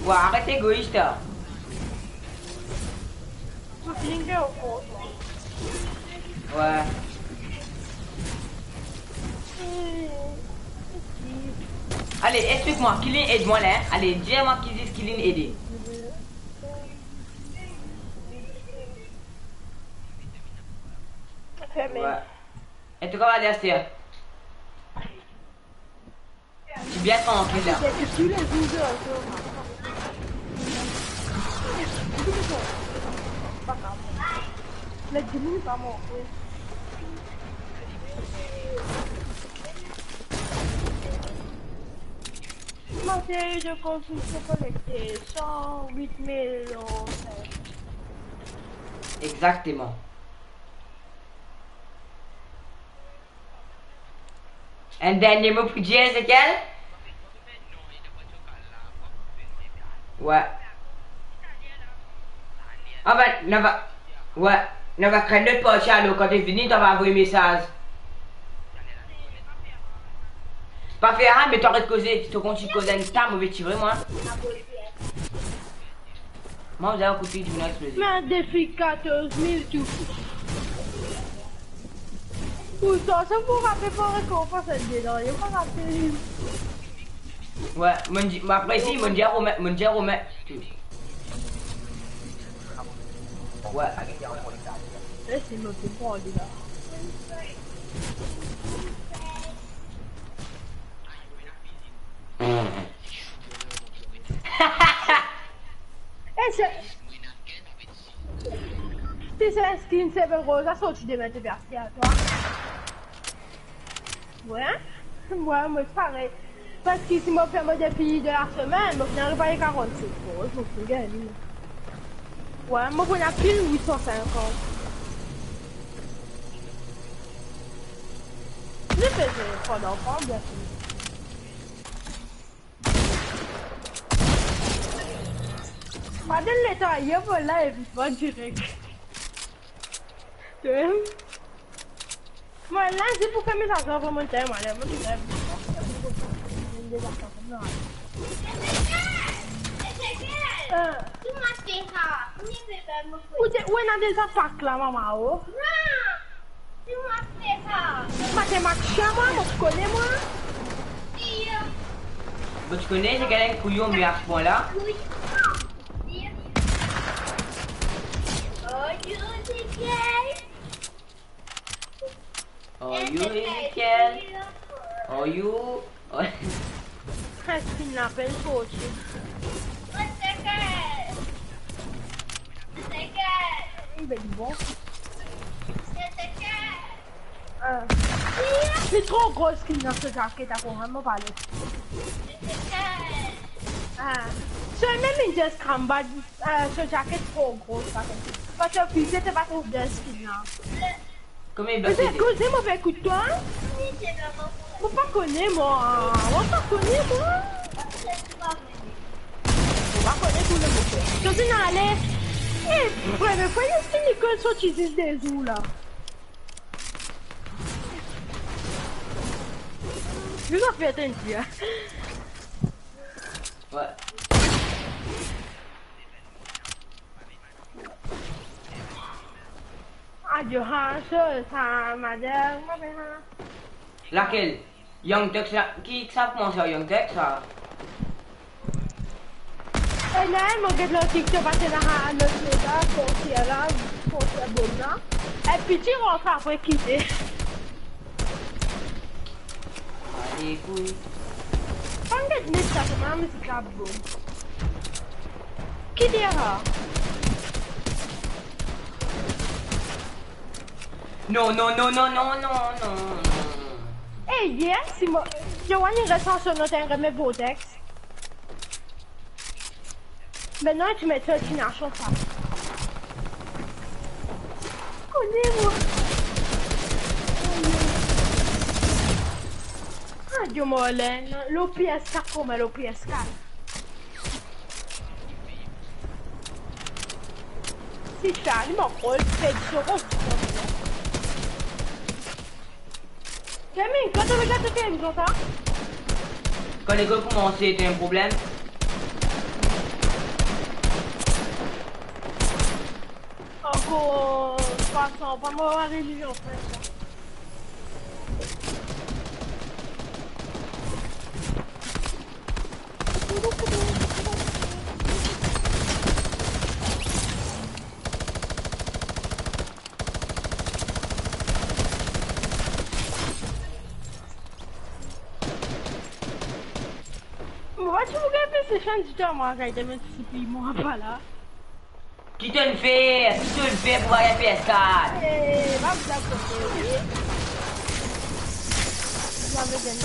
Wa, aret egois, la. Ou fini de o kont. Wa. Ale, explik mwa, ki linn ed mwa la, hein? Ale, dir mwa ki zis ki linn ede. Ferme. Wa. E to kapav ale aster? Ti bien trankil la. Tou le zour, zour, zour. Pa kapav. Le dimoun pa mor. Mo seri de konstriksion kolekte san wit mil euro. Exactement. Enn dernie mo pou dir, Ezekiel? Wa. Anfin, nou va, wa, nou va kre lot parti alor, kan to fini, to va avoy mesaz. Pa fer sa, me to aret koze, to kontign koz enn ta move ti vre, mwa. Mwa, ou za kout pie dimoun la exploze. Me defi katorz mil tou. Pou sa, sa pou rape pou rekonpans dedan, yo pa rape. Wa, mo dir, mo apre si, mo dir Romain, mo dir Romain. Wa. E si mo pou pran li la. E se, si se skin seve roz la sorti demin, to pe aste a twa? Wi, mwa, mo parey. Parski si mo fer mo defi de lasemenn, mo finn ariv a karant-set roz, mo finn gagn li. Wi, mo pou ena pil wit san sinkant. Li pe zwe pandan kan, bien sir. Pa donn letan ayer vol la, evitement direk. Mwa la, se pou fer mezazou, avan mo tann, mwa la, mo ti fer. Ah. Ou te, ou ena deza pak la, mama, oh. Matematisia, mwa, mo ti kone, mwa. Mo ti kone, se kelkenn kouyon, me a se pwin la. Are you Ezekiel? Are you Ezekiel? Are you... Skin la bel forti. Bel bon. Ah. Li tro gro skin dan so jaket, akoz mo pa le. Ah. So mem in just kamba, ah, so jaket tro gro sa. Parski fize to pa trouv dan skin la. Konbien blok? Kozé, mo pe ekout twa, hein? Mo pa kone, mwa. Mo pa kone, mwa. Mo pa kone tou le mo. Kozé, nou ale. Eh, premie fwa, li fini kol sorti zis de zour la. Li pa fer tann dir, hein. Wi. Adio, ha, so, sa, mader, mo pe, ha. Lakel? Young Turks la, ki sa koumans ar Young Turks sa? E, non, mo get lor TikTok, pase la, ha, lot la, konser la, konser bon la. E, piti rant apre kite. Ale, kouy. Pann get net sa, kouma mizik la bon. Ki dir sa? Non, non, non. E, yer, si mo, Yo, wan inn res ansam, nou ti inn met vortex. Mintnan, ti met sa, ti ena sans sa. Kone, mwa. Ayo, Marlène, lor P S quatre, kouma lor P S quatre. Si sa, li mank rol, se di so rol. Kevin, kan to regarde so televizor sa? Kan lekol koumanse, to ena problem? Ankor trwa san, pa mo arive an fret sa. Mo pa ti pou gagn PlayStation ditou, mo gagn demen ti pi, mo pa la. Ki to'nn fer? Ki to'nn fer pou pa gagn P S quatre? Eh, pa bizin kote, wi. Zame gagn.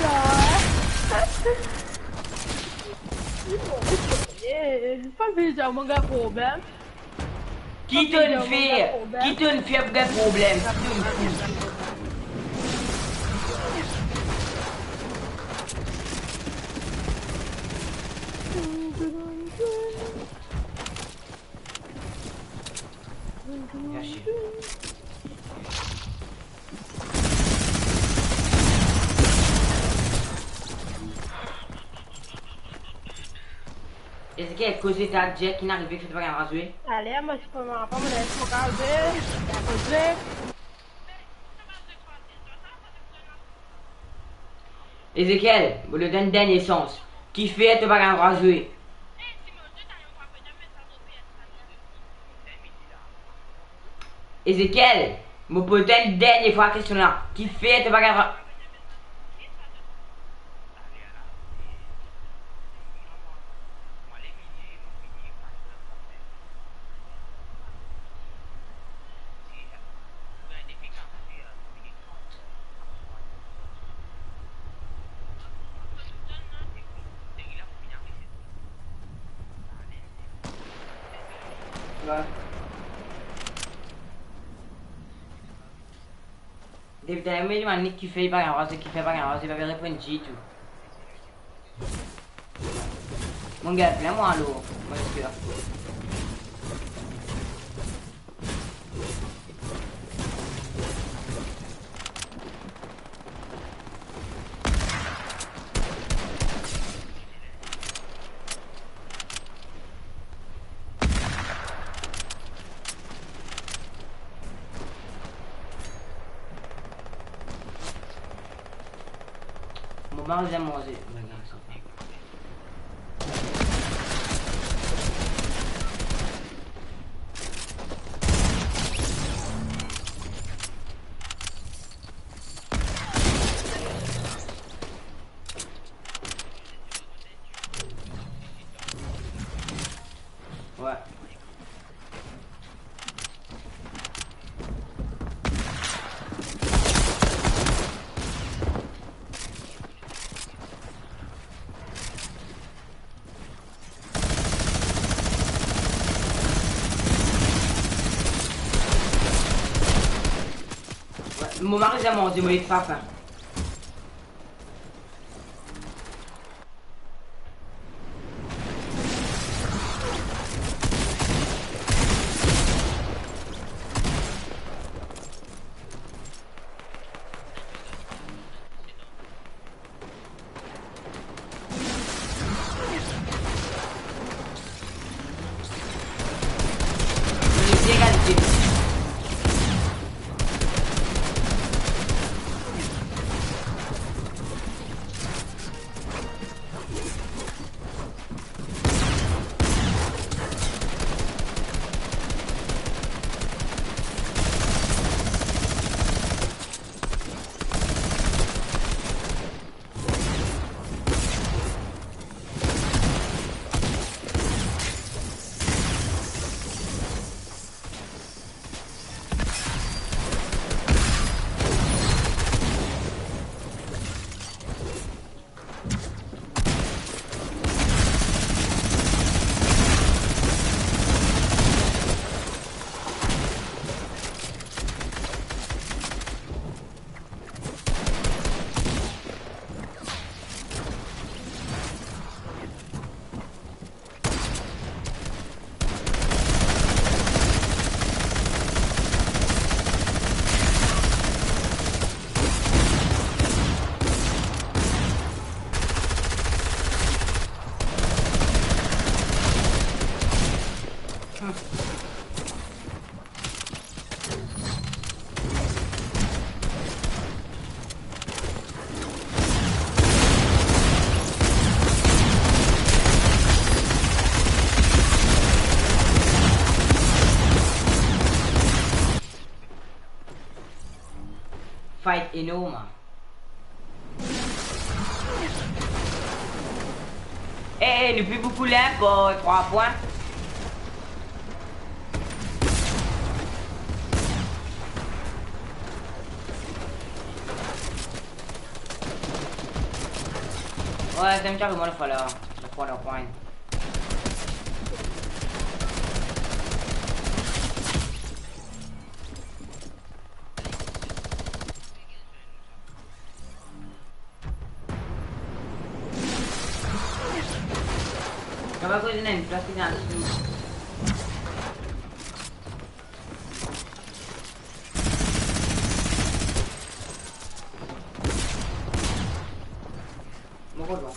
La. Eh, pa bizin, mo gagn problem. Ki to'nn fer? Ki to'nn fer pou gagn problem? Ki to'nn fer? Mersi. Ezekiel, koze ta Jack, ki inn arive, ki fer to pa gagn drwa zwe? Ale, mo ti pe, mo pa mo les mo kaze, kaze. Ezekiel, mo donn twa enn dernie sans. Ki fer to pa gagn drwa zwe? Ezekiel, mo poz twa enn dernie fwa kestion la. Ki fer to pa gagn drwa... Wi. Depi talè mo pe demann li ki fer li pa gagn drwa zwe, ki fer pa gagn drwa zwe, li pa pe reponn ditou. Mo gagn plin mwa alor, mo espere. Mo pa bizin manze. Wi. Wi, mo mari, zame manze, mo ena fafin. Fight enorm. Eh, eh, nou pli boukou la par trwa pwin. Ouais, c'est un carrément le falloir. Le point, le point. Gaba koz ena enn plas ki ena sou. Mo koz bon.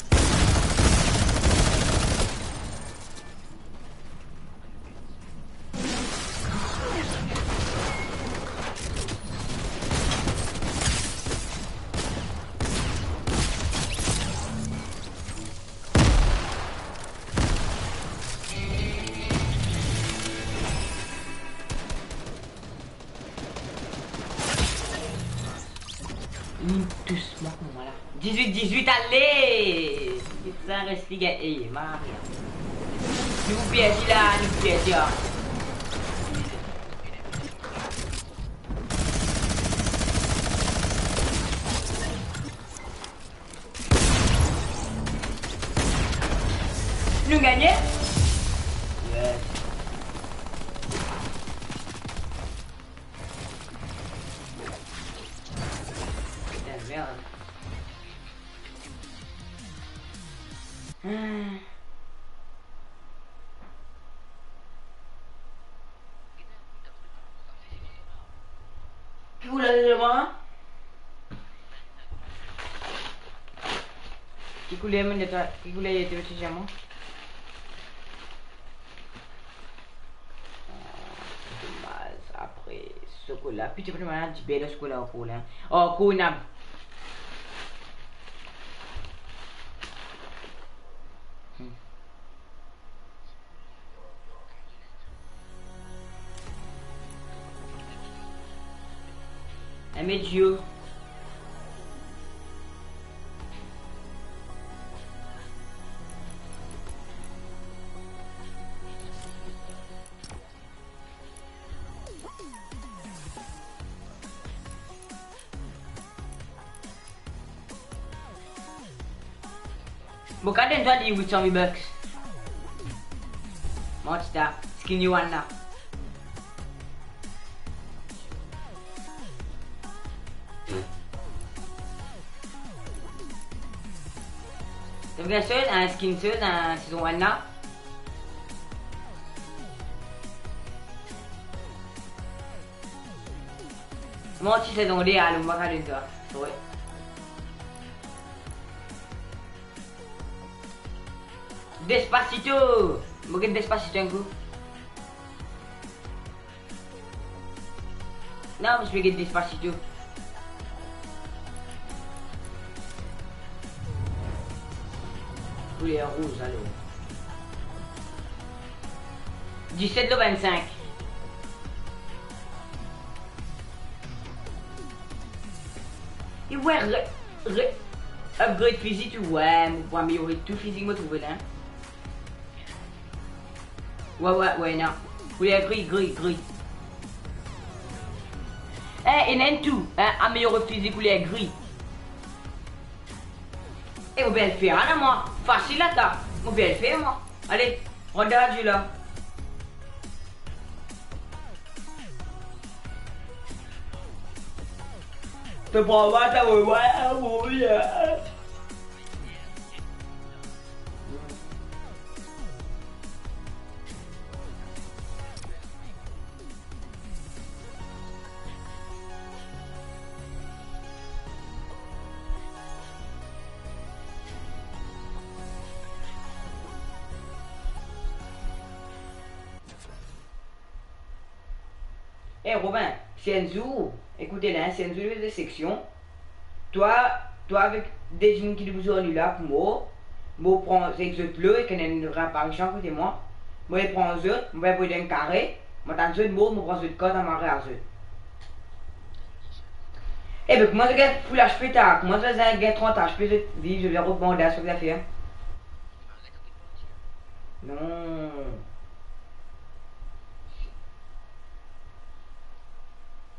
Li tous mwa kouma la. Dizwit dizwit, ale! Sa res li gagn, ey, Maria. Si nou perdi la, nou perdi la. Nou gagne? Yes. Putain, merde. Hmm. Ki koulè li devan la? Ki koulè, mo neta, ki koulè li ete, ti dir mwa? Ah, domaz, apre sokola. Piti, piti, mo ena dibel sokola ankor la. Oh, koulè. Hmm. Enn medyo. Mo kapav donn twa li wit san V-Bucks. Mo ti ta skin you one la. Donk, bien sir, enn skin sir, enn sezon enn la. Mo ti sezon de, alor mo pa kapav donn twa. Sorry. Despacito! Mo get Despacito enn kou. Non, mo ti pe get Despacito. Kouler rouz, alor. Diset lor vennsenk. E wi, re-, re-, upgrade fizik, wi, mo pou ameliore tou fizik mo trouve la. Wi, wi, wi, non. Kouler gri, gri, gri. Eh, ena enn tou, eh, ameliore fizik kouler gri. E mo pe fer la, mwa. Fasil la, sa. Mo pe fer, mwa. Ale, rant dan ladil la. To pran mwa, sa, wi, wi, wi, wi. Eh, Robin, si enn zour, ekoute la, si enn zour li fer seksion, twa, twa avek de dimoun ki debout zordi la pou mor, mo pran zot, zot lo, ek enn, enn raparision kote mwa, mo pran zot, mo fer zot enn kare, mo atak zot mor, mo pran zot kor, mo amare zot. Ebe, kouma zot gagn full H P ta? Kouma zot gagn trant H P, zot viv, zot vinn rod bandaz, sa zafer? Non.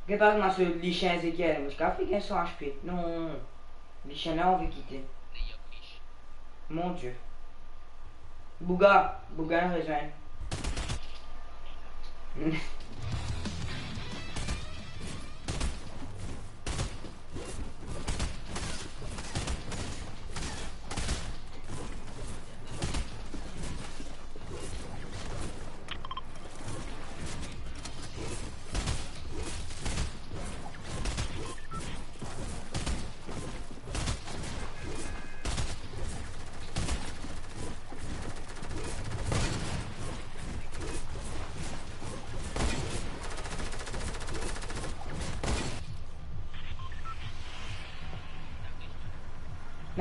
Get par ma so lichin Ezekiel, mo ti kav fer gagn san H P. Non. Lichin la, anvi kite. Mon Dieu. Bouga, Bouga inn rezwenn.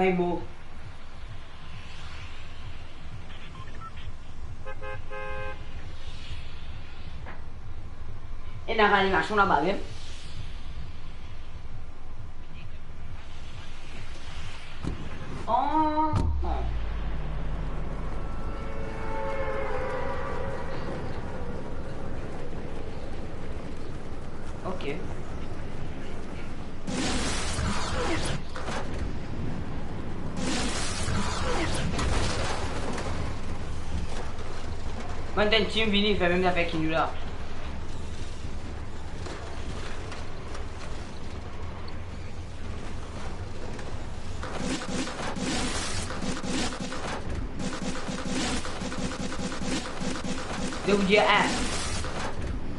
Nemo. Ena animasion laba mem. Oh, oh. Ok. Bann team vini fer mem zafer ki nou la. Donk, dir, hein,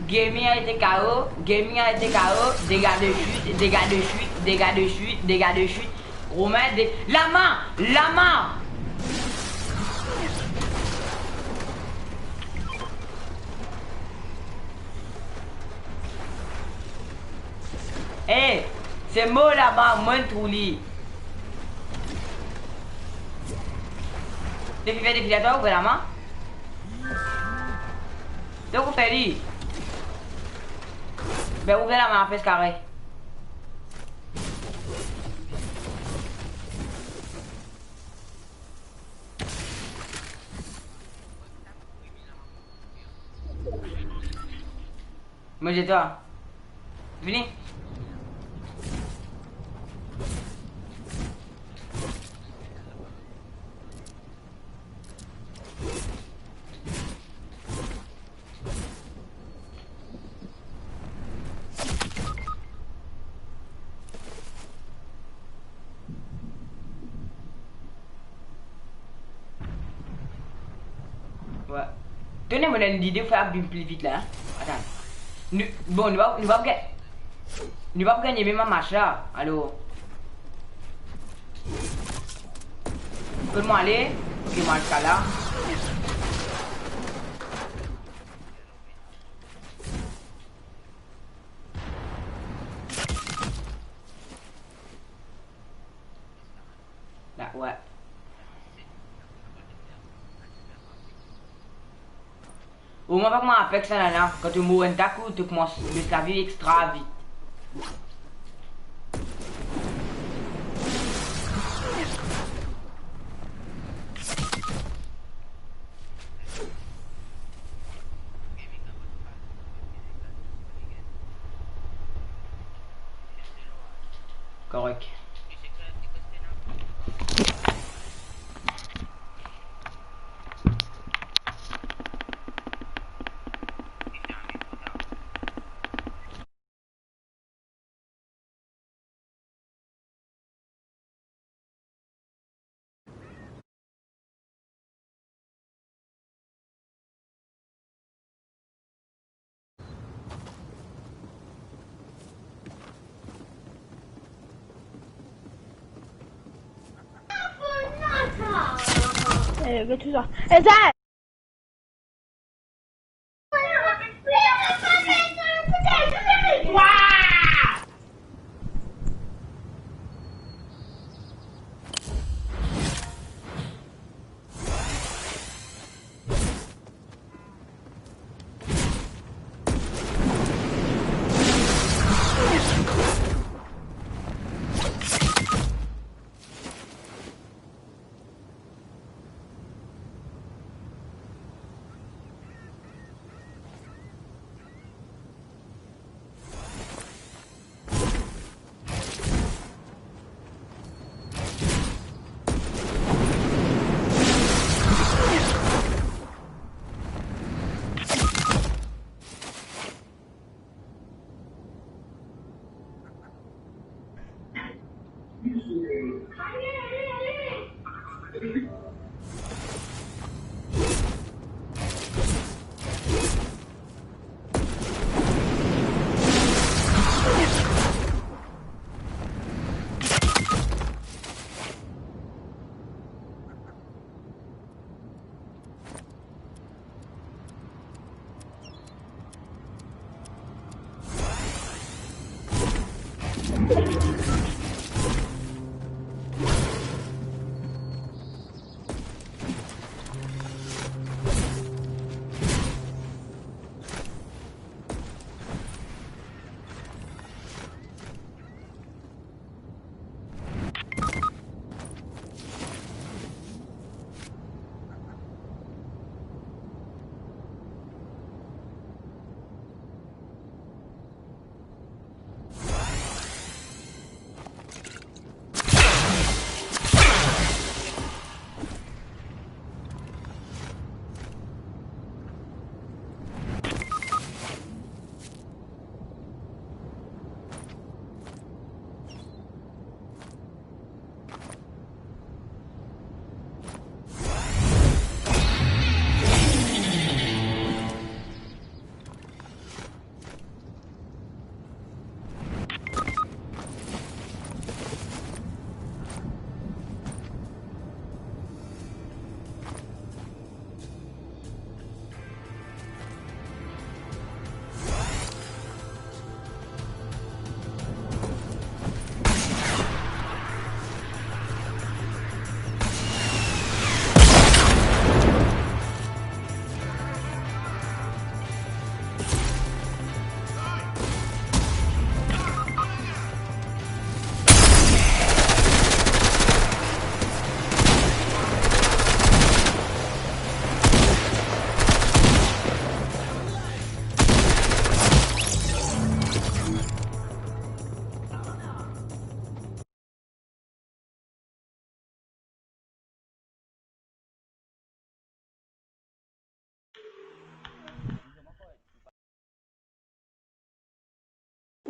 gaming a été K O, gaming a été K O, dégâts de chute, dégâts de chute, dégâts de chute, dégâts de chute. Romain, dé-, lama, lama. Eh, se mo lama, mo inn trouv li. Depi, depi la, to ouver lama. To ouver li. Ben, ouver lama, pes kare. Mo dir twa. Vini. Wi. Tone, mo ena enn lide pou fer vinn pli vit la, hein. Atann. Nou, bon, nou pa, nou pa pou gagn-, nou pa pou gagne mem match la. Alor, kot mo ale? Ok, mo al ziska la. La, wi. Omwin pa kouma Apex, la, la, la. Kan to mour enn ta kou, to koumans bes lavi extra vit. Korek. Eh, get to the, is that?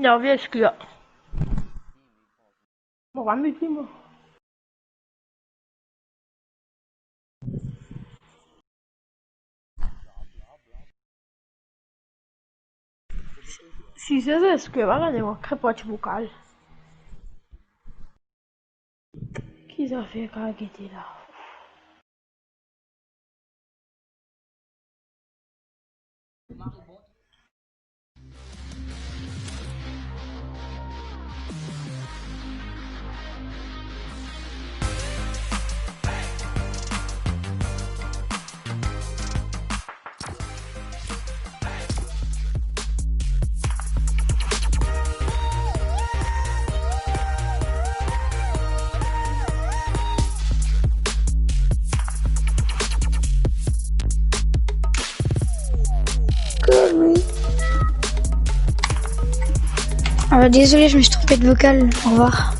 Nervie, eski la? Mo pa mute li, mo. Si se, eski pa gagn mo krep ti bokal? Ki zafer kapav gete la? Alors, désolé, je me suis trompé de vocal. Au revoir.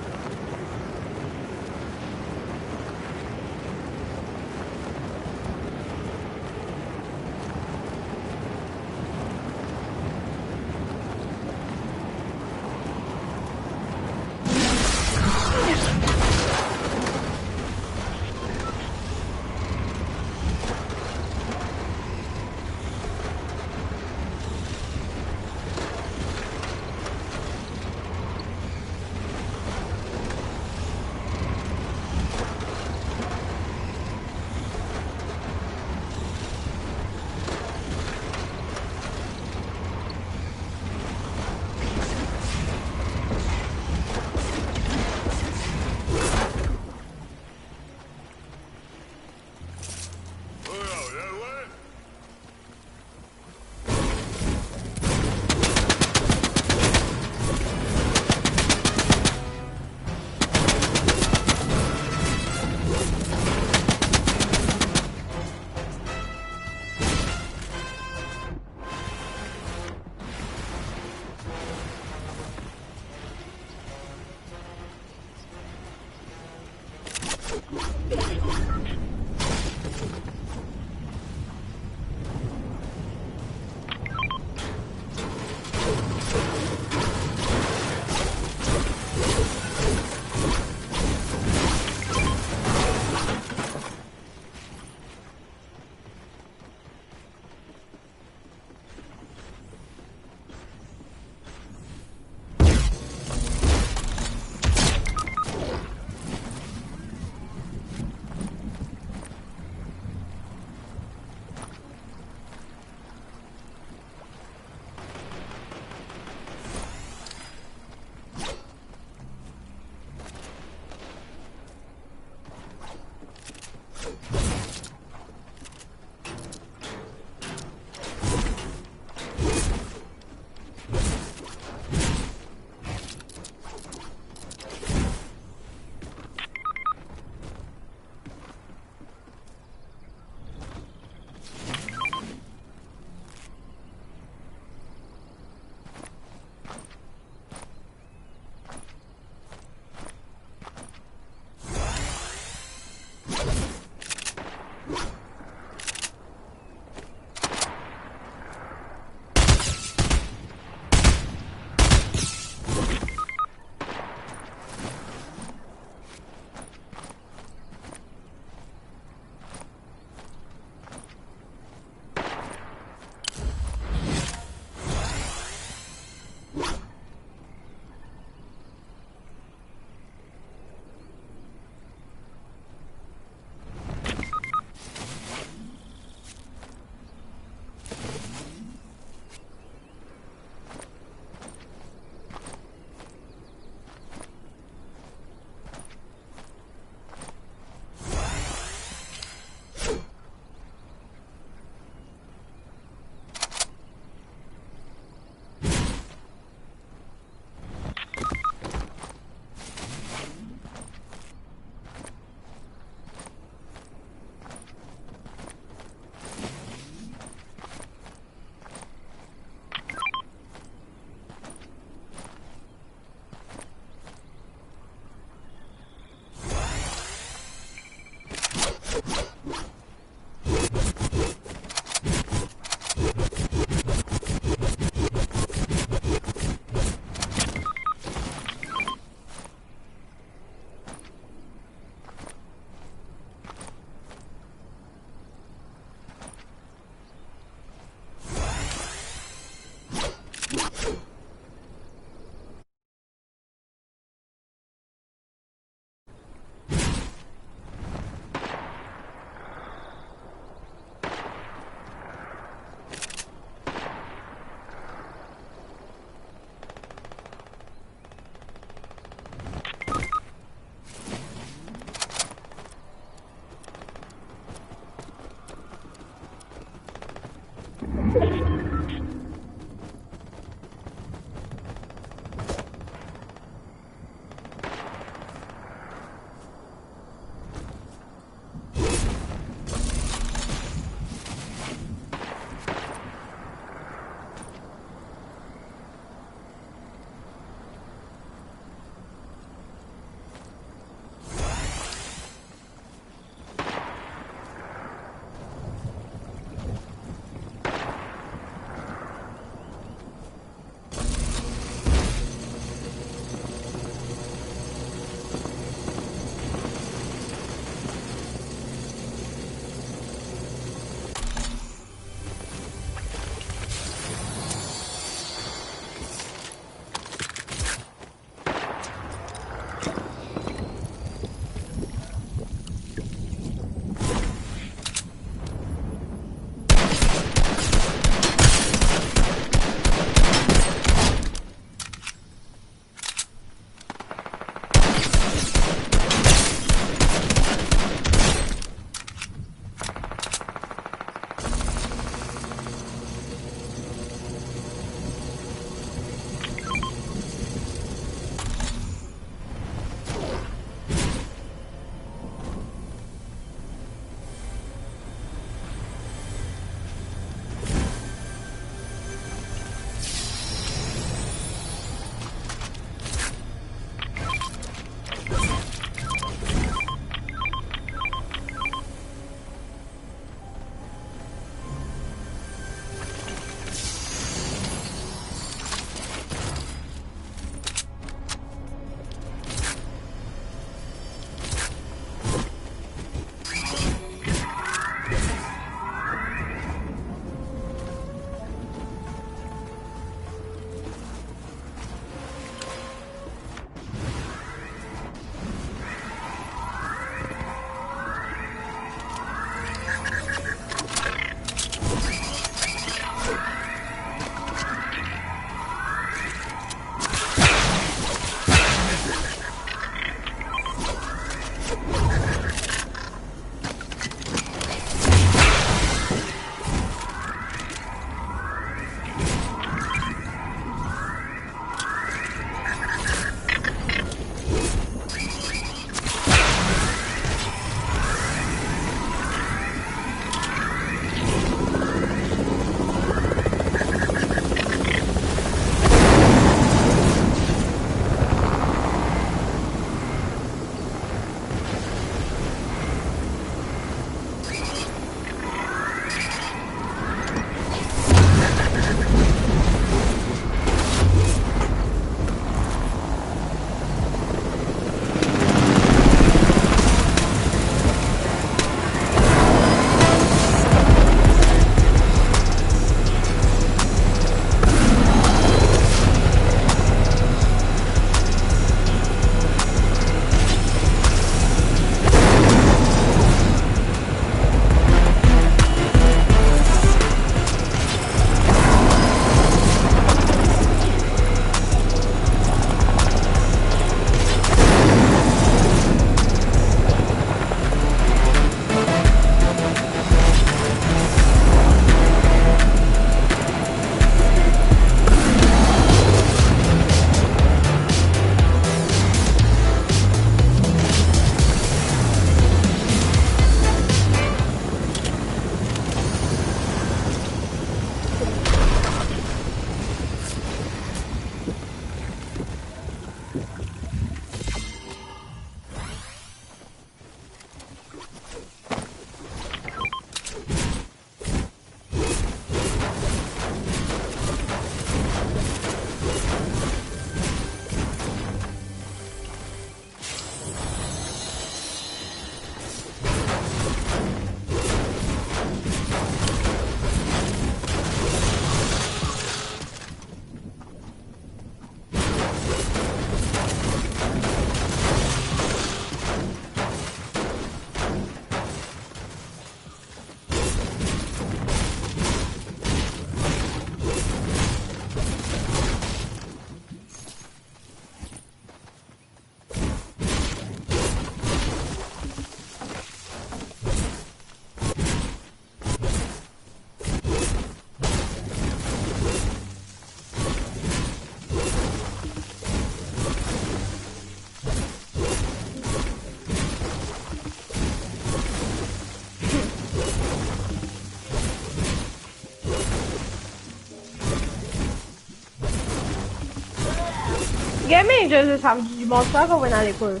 Gaming, je, je, samedi, dimanche, là, quand on a l'école.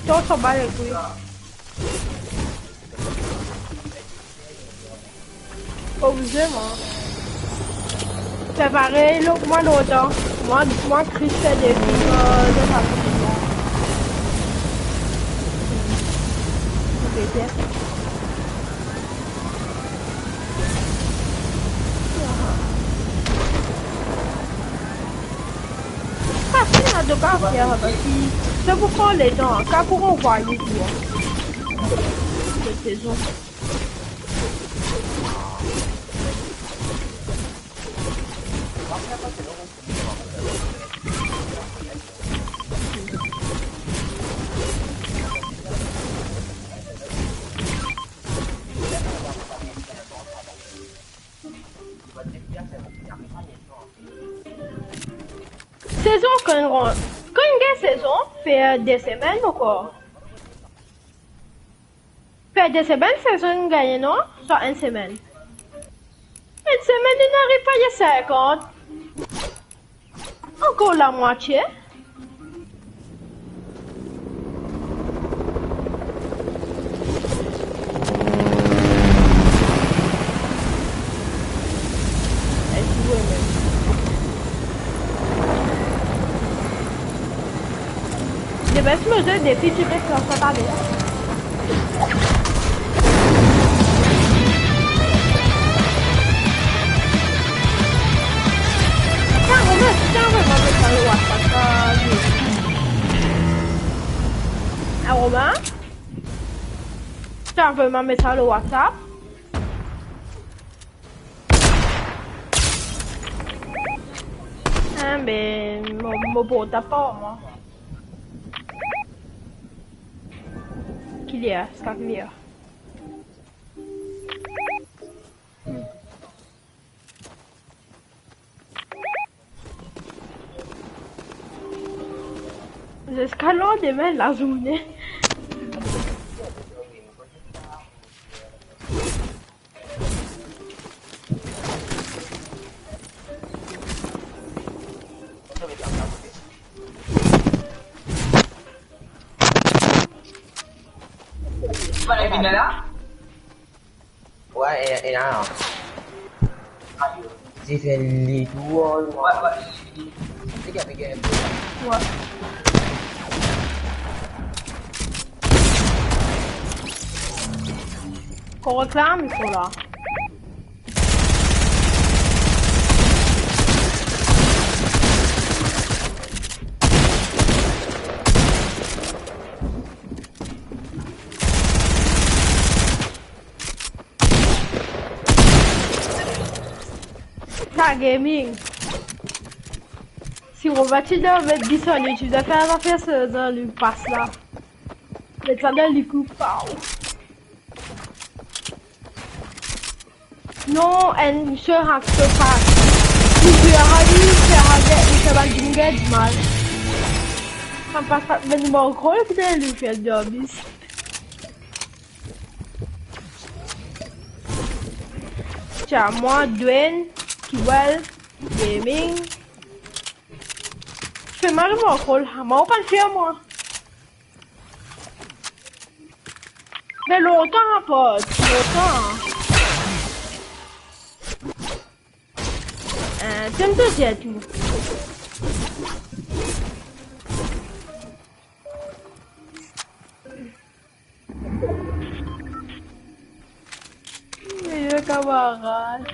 Toi, on s'en bat les couilles. Oblize, mwa. Prepare lo, mwa lontan. Mwa, mwa Chris fer defi, euh, de fason. Ok, bien. Fasil, an tou ka, fer, parski se pou pran letan, kan pou ranvwaye tou, an. Sezon. Sezon kan, kan gagn sezon, fer de semenn ankor. Fer de semenn, sezon gagne, non? Swa enn semenn. Enn semenn, nou ariv pa a sinkant. Ankor lamwatie. Depi ti mo zwe depi ti pe sa, sa pa bien. Tiens, Romain, tiens, Romain, mets ça le WhatsApp, ça, je- Ah, Romain? Tiens, Romain, mets ça le WhatsApp. Ah, ben, mo, mo portab pa mwa. Ki li a, sa ki li a. Ziska landime lazourne. Wi, e, e la. Ti fer li tou, wi. Wi, wi. Ti gagn, gagn. Wi. Kouma reklam, wi, la. Sa gaming. Si Romain ti dan met dis an YouTube, fer zafer sa dan li pas la. Met sa dan li kou, paw. Non, enn misie hack so pas. Misie hack, misie hack, misie bann dimoun gagn dimal. Sa pas pa, me nou mank rol, ki te li fer zombi. Tia, mwa, Dwayne, Kiwal, Gaming. Fer mari mwa kol, mwa ou pa'nn fer mwa. Me lontan, apot, lontan. Eh, to dir tou. Meyer kamarad.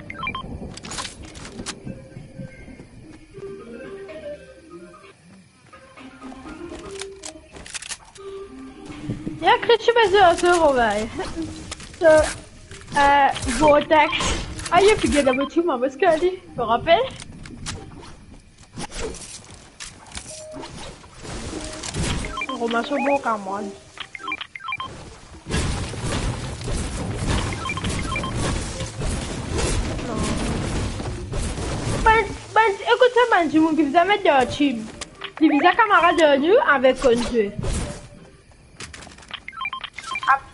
Ya, Chris, ti pe zwe so Romain. So, eh, Vortex. Ayo, figir dan mo team, mo squad, to rapel? Romain so bon kamarad. Bann, bann, ekout sa, bann dimoun ki bizin met dan team. Li bizin kamarad nou avek Konze. Ap-,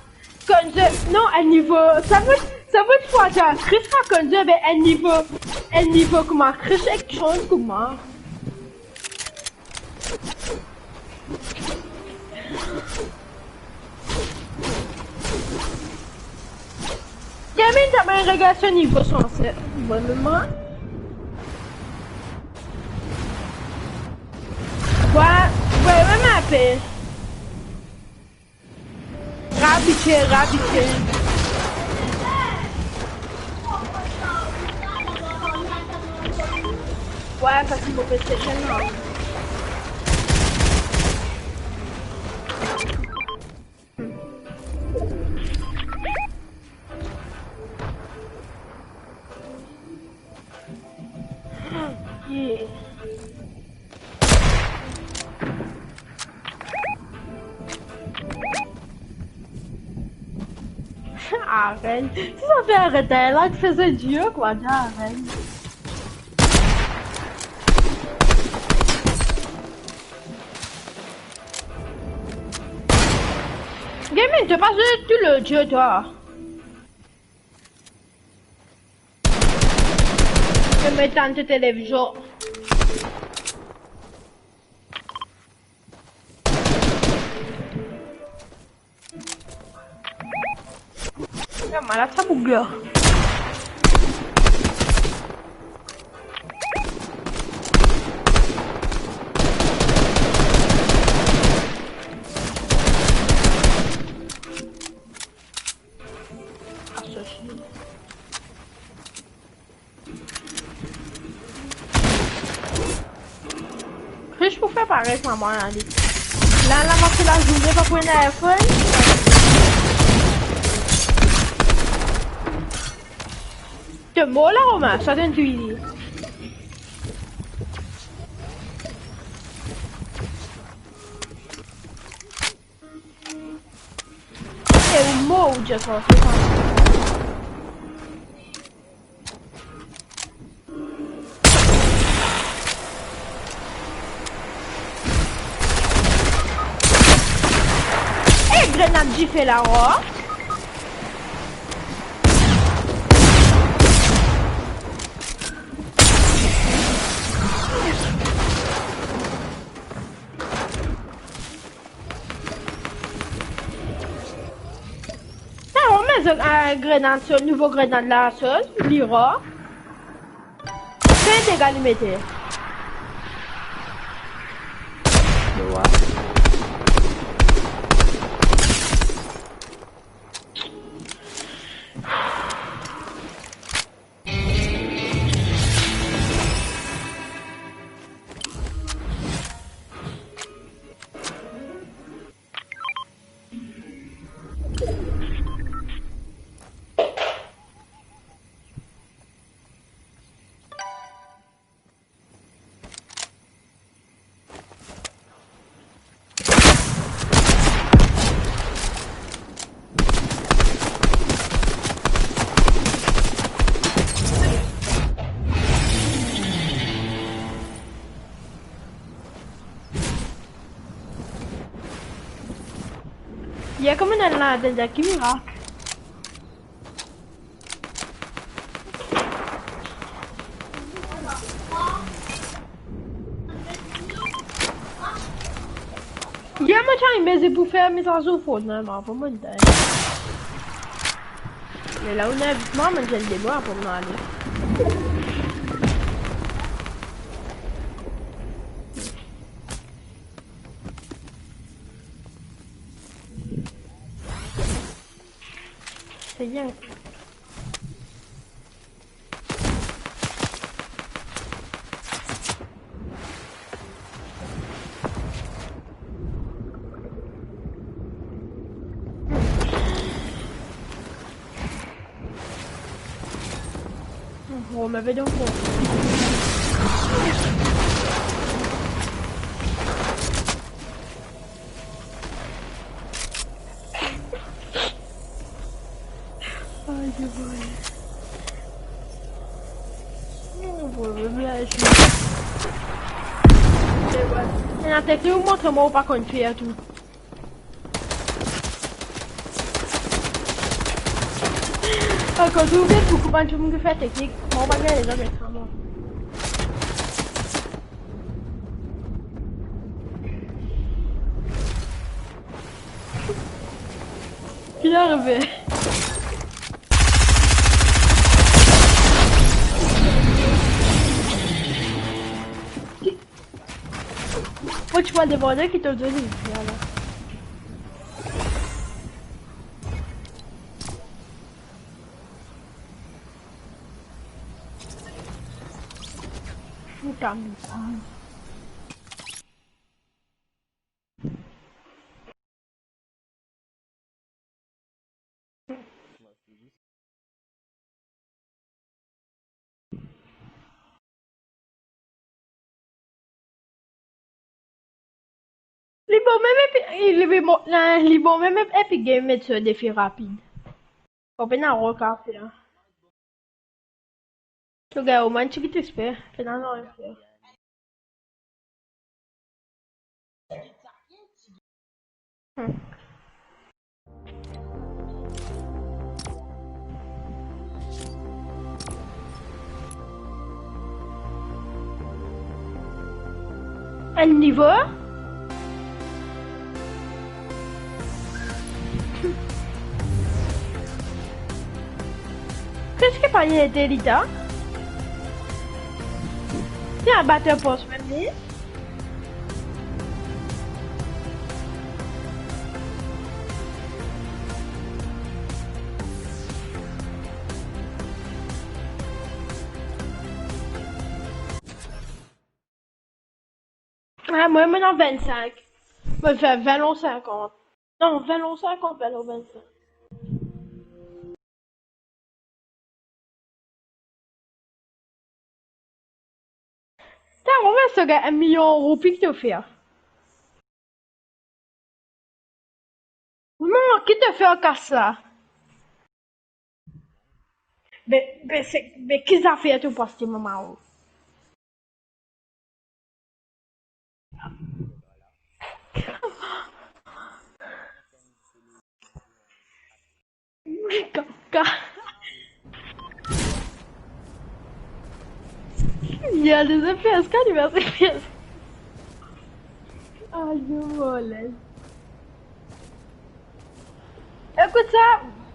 Konze, non, a nivo, sa pe, Sa bann fwa, Chris rakonn zot, be enn nivo, enn nivo kouma Chris ek Chance kouma. Kevin, ta bann regarson nivo sanse. Bon, mama. Wa, wa, mama pe. Rabitie, rabitie. Wa, sa se move session la. Yeah. Arèn. Sa, sa fer aret la, ki fer dir kwa, arèn. Gaming, t'as pas joué tout le jeu, toi. Je m'éteins ta télévision. Ya, malad sa boug la. Asosi. Zis pou fer parey mama, ale. La, la, mo pe lazourne pa pou ena iPhone. To mor la, Romain, sa to inn touy li. E ou mor, ou dir sa, se sa. E grenad dife la, oh. Sa, mo met zot, eh, grenad, so nouvo grenad la, so, li rar. Ki dega li mete? Ya, kouma ena ladan, ki mirak. Ya, mo ti inn mezir pou fer mizazour Fortnite, me apre mo done. Me la, ou ena invit mwa, mo dir debor, apre mo ale. Se bien. Oh, mo pe donk. Ay, ay, ay. Non, non, non, non, non. Se vre. Ena tet ou montre mwa ou pa konn fer tou. Akoz ou vinn pou koup bann dimoun ki fer teknik, mo pa gagn lezot ek sa, mwa. Ki arive? Mo ti pou al devan li, ki to zoli, vwala. Puta merda. Li bon mem Epic, li bon, li bon mem Epic Game met so defi rapid. Ou pena rod kafe, an. To gagn oman tigit X P, pena nanye fer. Hmm. Enn nivo? Kiski panie ete li ta? Ti a bat pos mem li. Ah, mwa, mo ena vinn-sink. Mo fer vinn ou sinkant. Non, vinn ou sinkant, vinn ou vinn-sink. Ta, mo, me so gagn enn milion roupi ki to fer. Mama, ki to fer kas la? Be, be, se, be, ki zafer to pou aste, mama, o? Kaka. Li a de F P S, kan li a de F P S. Ayo, vole. Ekout sa,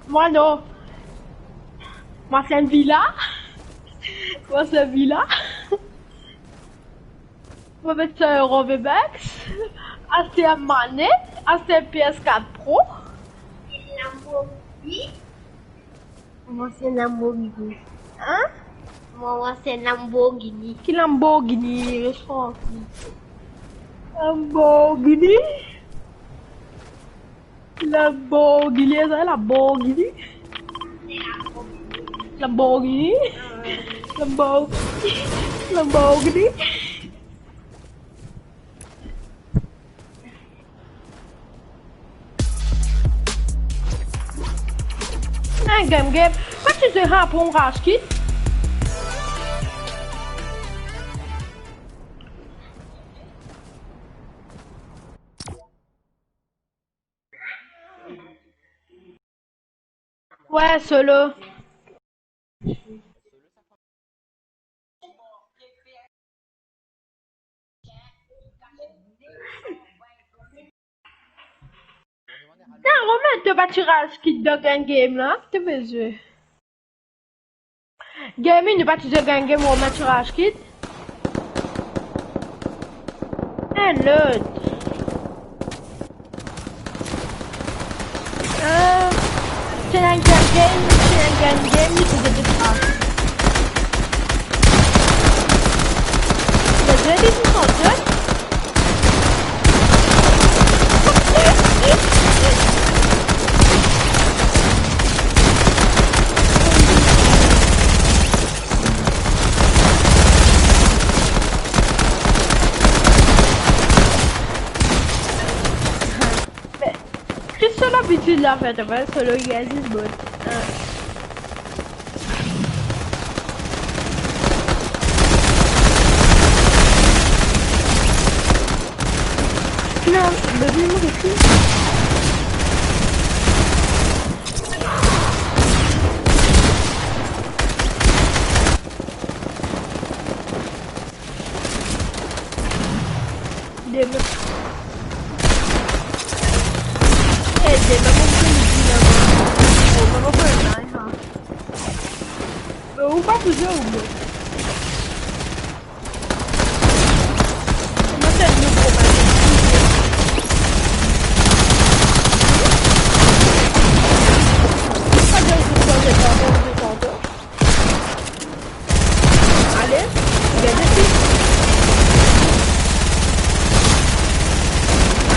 mwa non. Mwa fer enn vila. Mwa fer enn vila. Mwa met sa euro V-Bucks. Aste enn manet, aste enn P S quatre Pro. Lamborghini. Mwa, se Lamborghini. Hein? Mwa, mwa, se Lamborghini. Ki Lamborghini? Res trankil. Lamborghini? Lamborghini, sa, Lamborghini? Lamborghini? Lambor-, Lamborghini? Ah, game, game. Pourkwa ti zwe sa pou enn rage quit? Ouais, solo. Non, Romain, to pa ti rage quit dan enn game la, to pe zwe. Gaming, nou pa ti zwe enn game, Romain ti rage quit. Enn lot. Euh, ti enn game, ti enn game, li ti zwe de rage. Li zwe de rage. Ki so labitid la fer, to pa solo, guys, is good. Ah. Non, bebe, mo resi. Euh, ou pa touzour ou blo. Kouma sa, nou pran pa touzour. Sa dir ou touzour, se pa bon, se pa bon. Ale, gade li.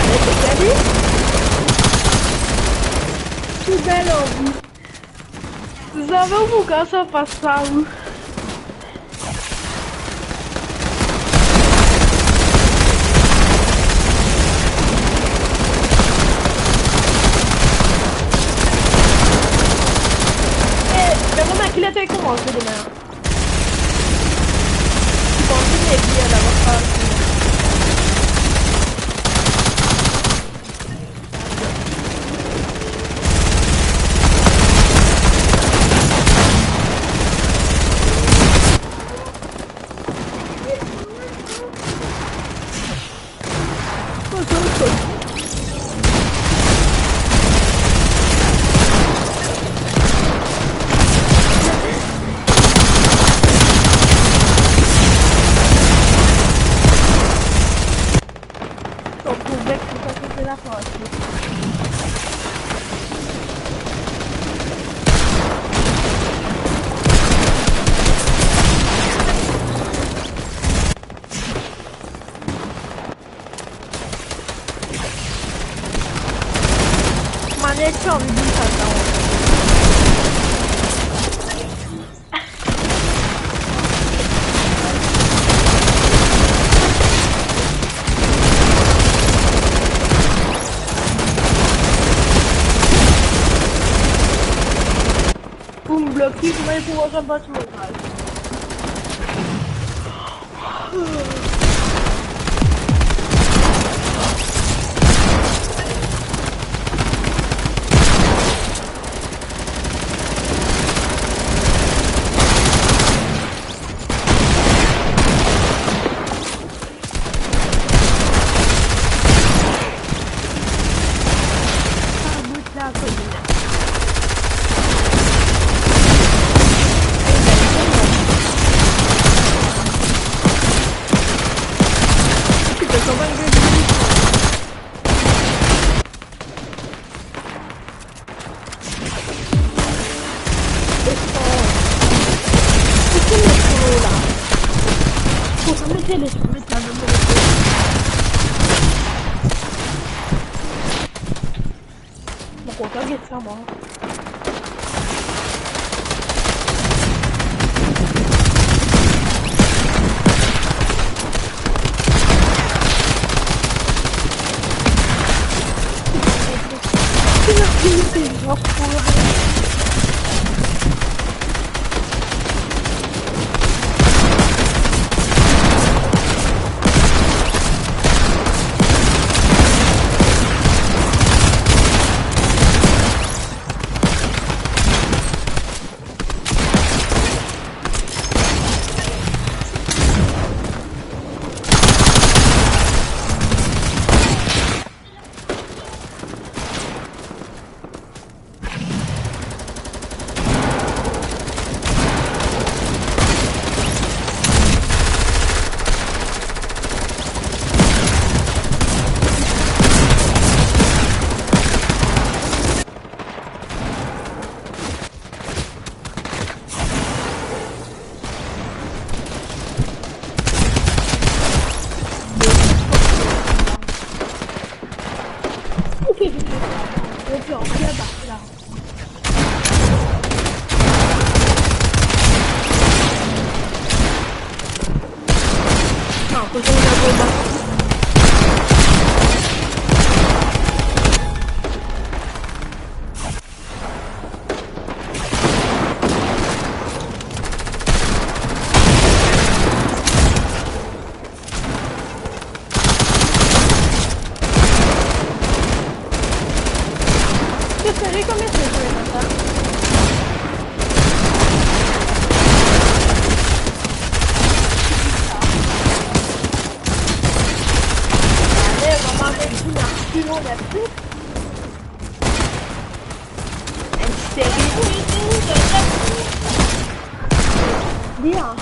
Ale, gade li. Tou bel anvi. Zame ou pou kapav pas sa, ou. Eh, me kouma ki ler to koumans demin? Ti panse maybe, euh, d'avoir sa osi. Manette, ti anvi dir sa, sa. Pou m bloke, kouma pou mwa, sa pa ti mo kaz. Mo kontan get sa, mwa. Bien.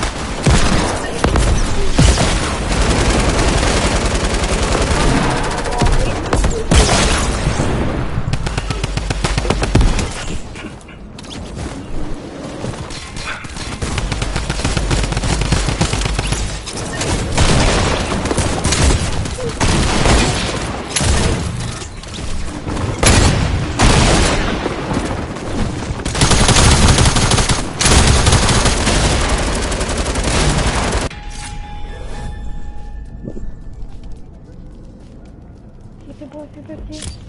Ti pe, ti pe, ti pe.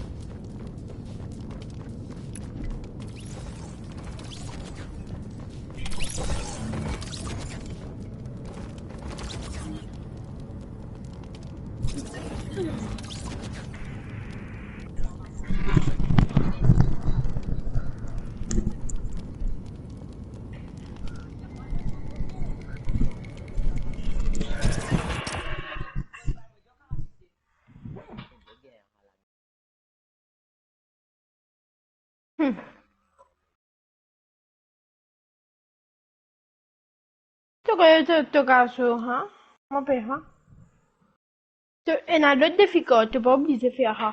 Hmm. To, to, to kapav, ha? Mo pe, ha? To, ena lot defi ankor, to pa oblize fer, ha?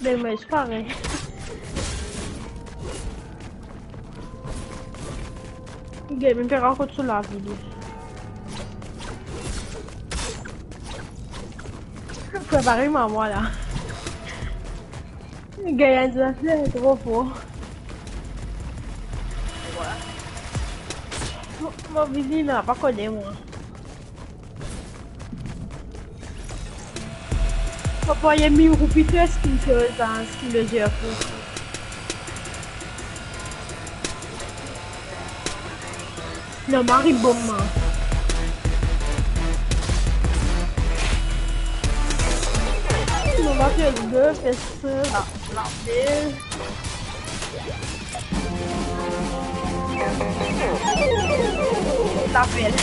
Be, mo espere. Game pe rakont so lavi, li. Prepare mama la. Gagn enn zafer tro for. Mo, mo vini la, pa kone mwa. Papa, ye mil roupi to skin, to skin de zerfo. Non, mari bom, man. Non, mari de fes la, la bel. Lapel.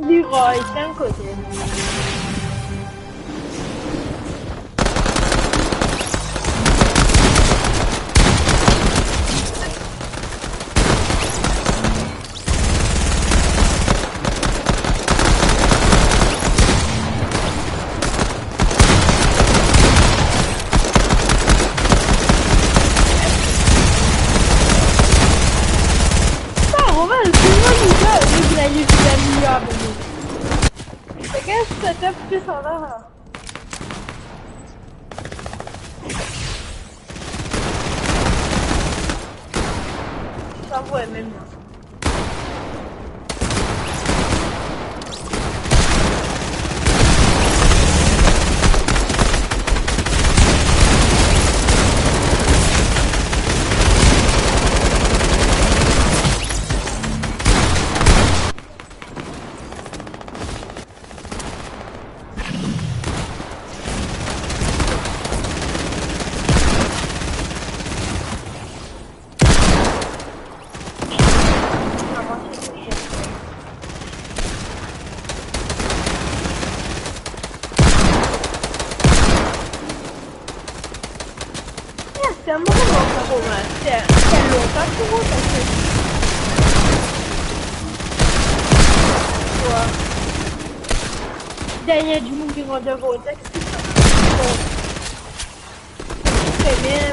Leroy, sa kote. Sa, Roman, kouma nou fer, nou vinn al vinn al miye abone? Se ki setup ki sa la? Sa vre mem la. Yes, se mwa, mwa, mwa, mwa. Se, se lontan ki mo pase. Wa. Dernie dimoun ki rant dan vortex. Premie.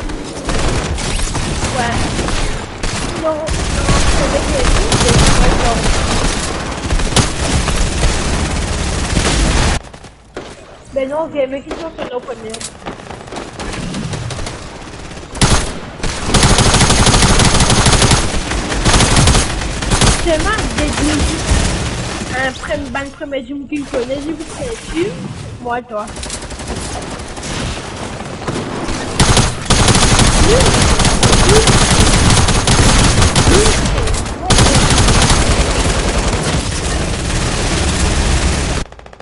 Wa. Non, non, se le premie, se le premie. Ben non, ok, me ki sa fer an premie? Selman, de dimoun, enn prem-, bann premie dimoun ki kone, dimoun ki kone, mwa, twa.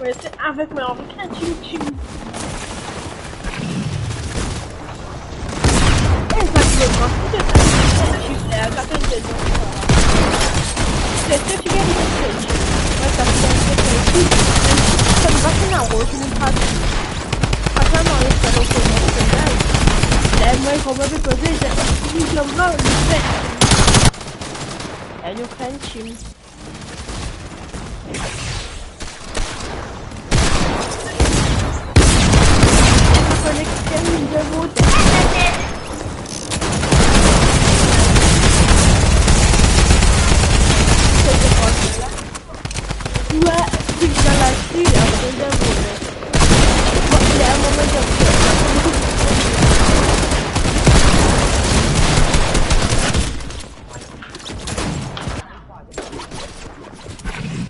Reste avec moi, on va créer une team. Eh, ça, c'est le grand coup de tête. Une team, là, ça fait une team. C'est ce que tu gagnes, c'est une team. Ouais, ça fait une team. Ça me va, c'est la rose, je n'aime pas. Attends, non, c'est pas le là, moi, comment je peux poser, j'ai pas fini, je m'en vais, le fait. Là, nous créons une team.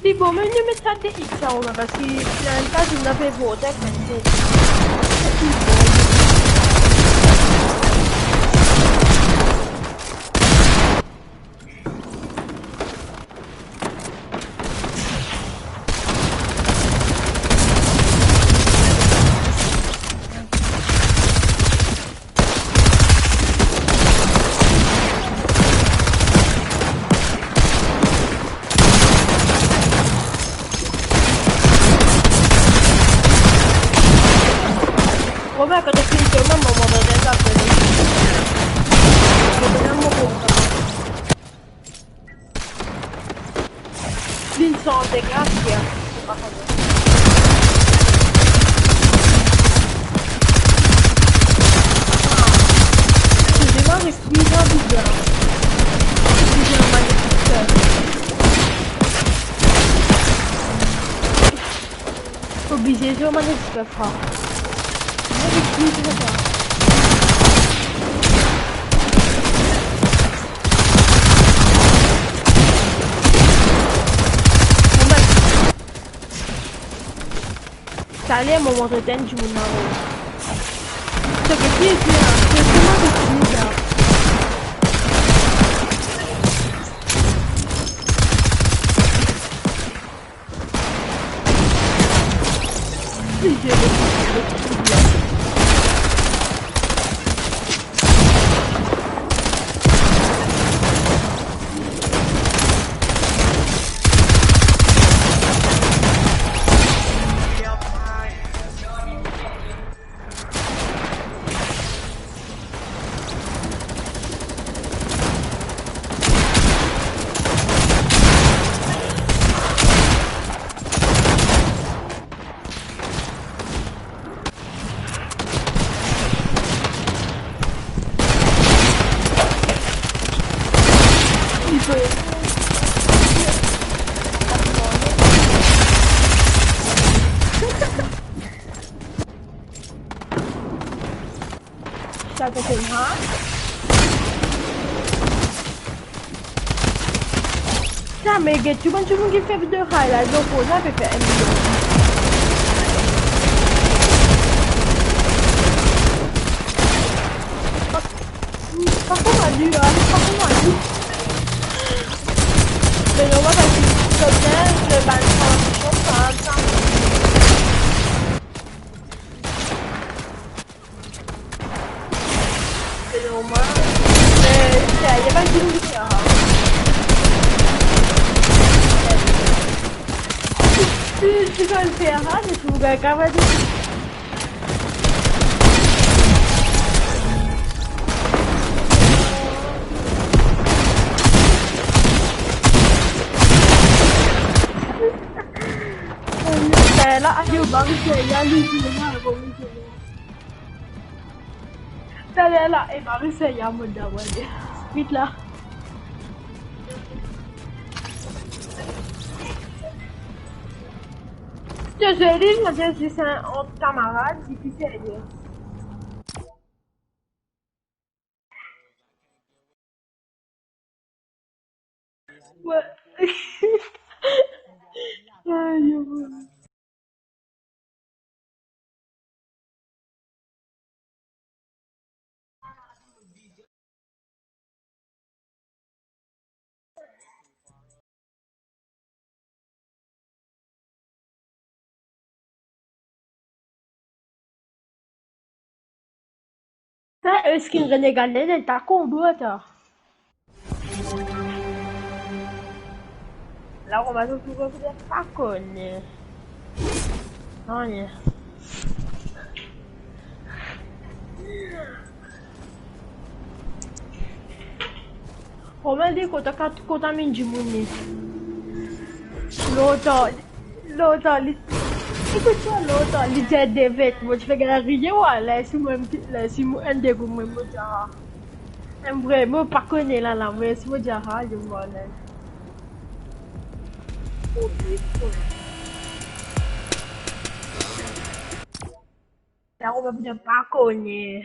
Li bon, me nou met sa de X sa, ou, parski si enn pas, nou pe vote, kan se Robert, quand t'as fini, quand même, on va dans un tas de... Vinn san dega, frè. Excusez-moi, mais plus envie de... Excusez-moi, les petites sœurs. Oblizé zwe mann Xbox, frè. Mann Xbox, frè. Bon, ben, sa ale, mo montre tenn dimoun la, wi. So, ki ti isi la? Ki ti mann Xbox la? Sa pe fer mal. Sa, me get tou bann dimoun ki fer video highlight, donk, mo la pe fer enn video. Pa kouma li, a, pa kouma li. Me normal, parski so bien, le bann transition, sa, sa. C'est normal. Euh, ça, y a pas de doute, hein. Tu, tu vas le faire, hein, mais tu vas quand même. Là, aïe, bah, oui, c'est, il y a lui qui est là, bon, oui, c'est bon. Taler la, e Marise, ya mo dawa de. Vit la. Dezoli, mo dir zis, en, ant kamarad, difisil. Ouais. Aïe, aïe. Sa, eski Renegal, li ta konbo, ta? La, kouma to trouve, pa kone. Anye. Kouma li kontan, kontaminn dimoun li. Lontan, lontan, li, ekout sa, lontan, li dir devet, mo ti pe gagn riye, wa, la, si mo, la, si mo, enn de gou, mo, mo dir, ah. Em, vre, mo pa kone la, la, me si mo dir, ah, yo, mo, la. La, mo pa kone.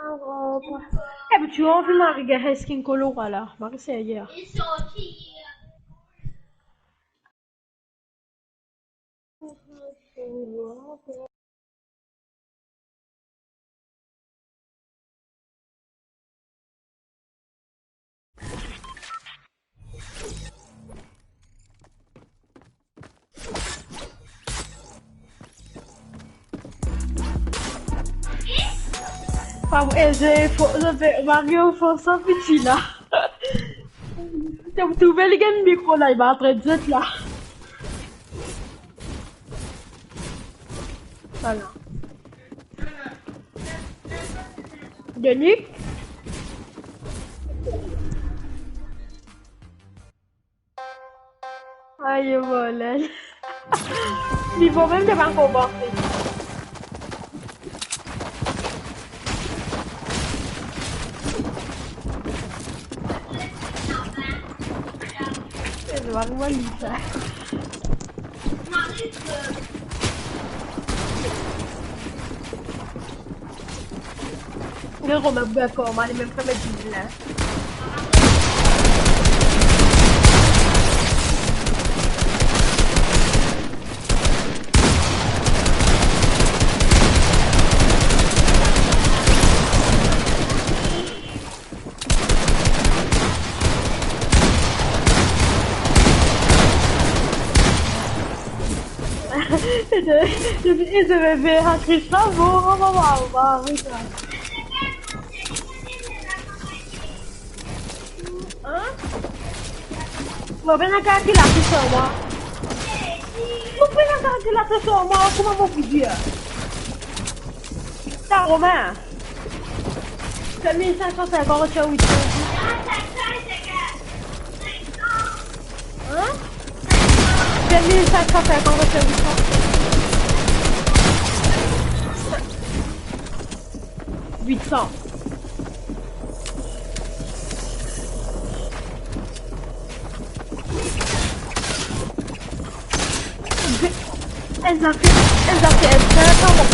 Eh, but you don't feel like get his skin color wala. Mari serye. Pa, eh, je, fo, je fais Mario, fo sa piti la. To trouve li gagn mikro la, li va tret zot la. Vwala. Denis? Ayo, vwala. Li bon, mem li pa konpran. Eh, nou va mwa li sa. Li remet bien kouma li mem pe met dil la. E de, e de, e de bebe, a Kristan, bon, bon, bon, bon, bon, bon. Hein? Mo pena kalkilater lor mwa. Mo pena kalkilater lor mwa, kouma mo pou dir? Ta Romain. Fais mille cinq cent cinquante sur huit cents. Hein? Fais mille cinq cent cinquante sur huit cents. Huit cents. Elles ont fait, elles ont fait un peu, quand même.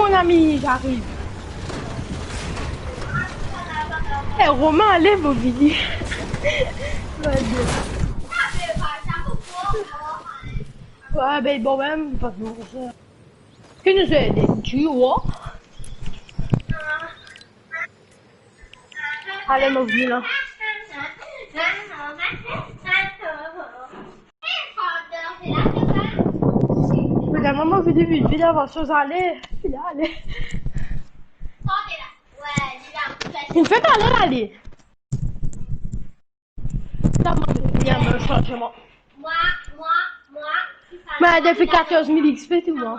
Mon ami, j'arrive. Eh, Romain, ale, mo vini. Wa, be, bon, mem, pa de move. Ki nou ede, tu vois? Ale, mo vini la. Regarde, maman, vini, vini, vini, avans, ale, vini, ale. Finn fer ale, ale. Sa, mo vini, mo sanzman. Me depi katorz mil X P, tou mwa.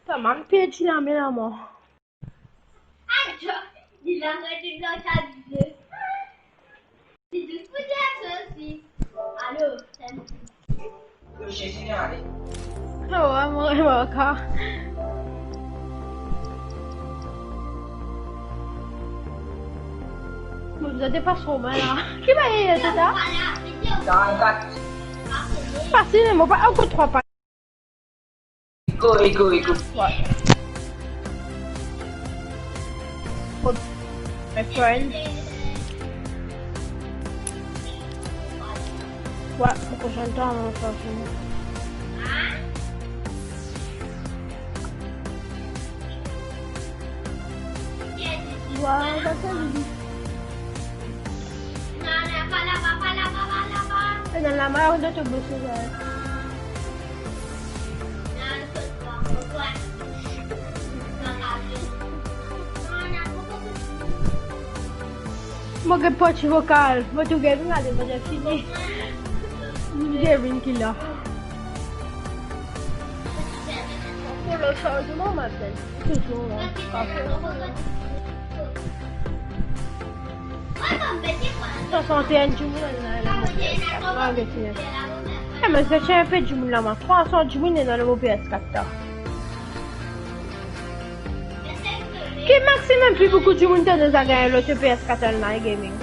Sa, mo perdi lame la, mwa. Ayo, li la met enn lot abiye. Li dous pou dir sa osi. Alo, sa mo. Lo Zezi, ale. Oh, wa, mo, mo ankor. Mo bizin depas Romain la. Ki bagay li, tata? Dan kat. Fasil, mo pa ankor trwa pa. Ego, ego, ego. Wa. Good. My friend. Wa, mo kontan mo fami. Wa, sa, sa, Lili. Non, non, pa laba, pa laba, pa laba. Eh, dan lama, on doit te bosser, là. Mo get parti vokal, mo tou get vinn ale, mo get fini. Get vinn ki la. Pou le changement, ma belle. Touzour la. Swasant-enn dimoun la, la, la, la. Eh, me sa ti enpe dimoun la, mwa. Trwa san dimoun ena lor mo P S quatre la. Ki maximum pli boukou dimoun to deza gagn lor to P S quatre online gaming?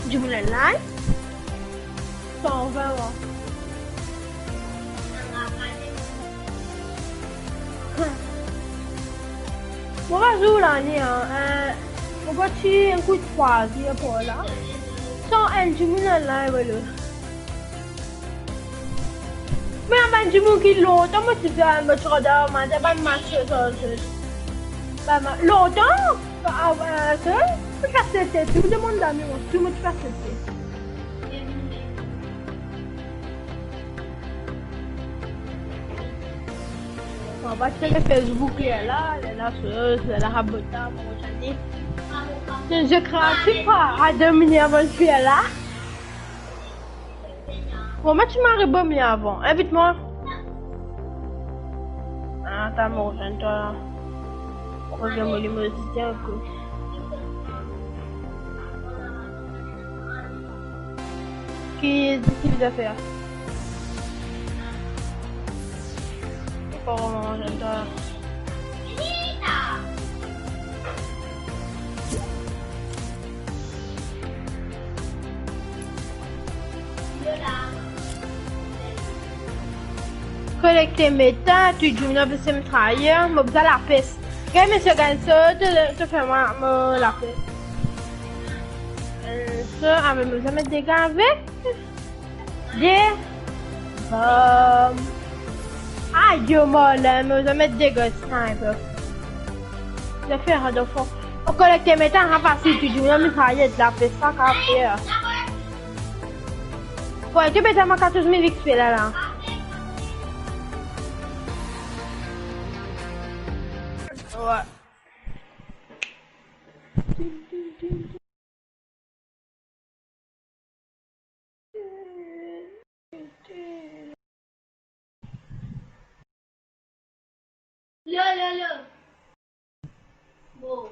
Dimoun online? San vin, wa. Mo pa zour la, ni, an, eh, mo pa ti enn kou trwa zwe par la. San enn dimoun online, wala. Me bann dimoun ki lontan mo ti fer, mo ti rod, mo ti bann match, so, so, bann ma-, lontan, ah, ah, so, mo ti aksepte, tou demoun dami, mo, tou mo ti aksepte. Bon, pa ti fer Facebook, li la, li la, so, li la, rabota, mo, zane. Zwe kreatif, a, a domine avan fer la. Bon, met ti mari bom li avan. Invit mwa. Ah, ta mo rezoinn twa la. Mo rezoinn mo limozite, ok. Ki, ki li zafer? Mo pa rezoinn twa la. Kolekte metan, tou dimoun ena bizin mitrayer, mo bizin lapes. Gagn misie, gagn so, to, to fer mwa mo lapes. Euh, so, ame mo bizin met dega avek. De. Bam. Ayo, mo la, mo bizin met dega sniper. Zafer, adan fon. Mo kolekte metan, sa fasil, tou dimoun ena mitrayer, lapes, sa kapav fer. Bon, e to pe dir mwa katorz mil X P la, la. Wa. Lo, lo, lo. Bon.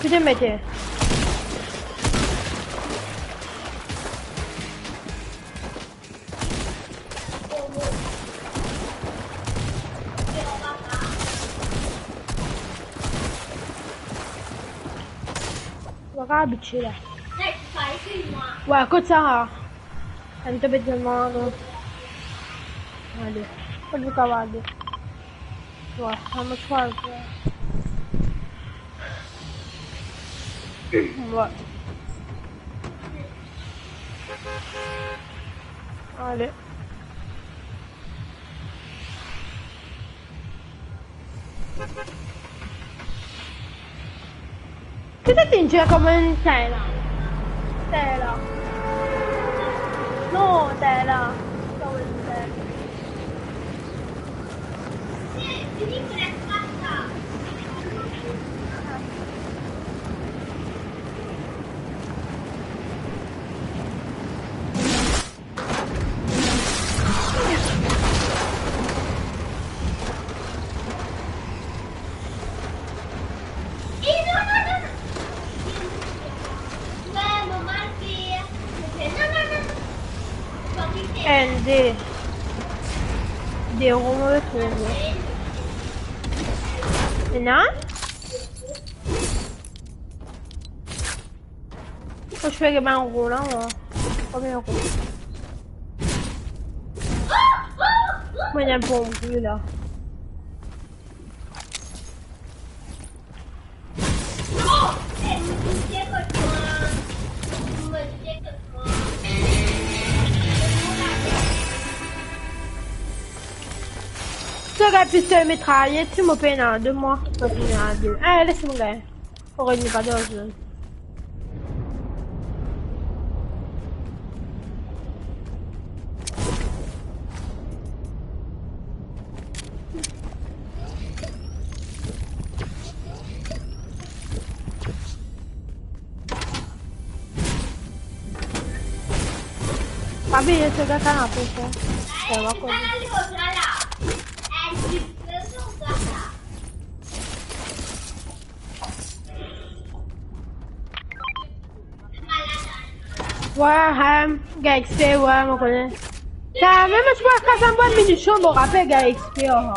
Ki to mete? Mo pa abitie la. Wa, kot sa? Ann to bet demann. Ale, kot nou kapav ale? Wa, sa mo chwazi. Wa. Ale. Ki to finn dir kouma enn Thailand? Thailand. Non, Thailand. Kouma enn Thailand. Enn, de. De rom, mo trouve. Ena? Mo fer bann rom la, mwa. Konbien rom? Mo ena bon bri la. To gagn pistole mitrayet, si mo pena de mwa, mo pena de. Eh, les mwa gagn. Oke, nou pa dan zone. Pa bliye, se gagn kanape sa. Sa va koz. Wa, em, gagn X P, wa, mo kone. Sa, mem si mo pa kapav minision, mo rapel gagn X P, oh.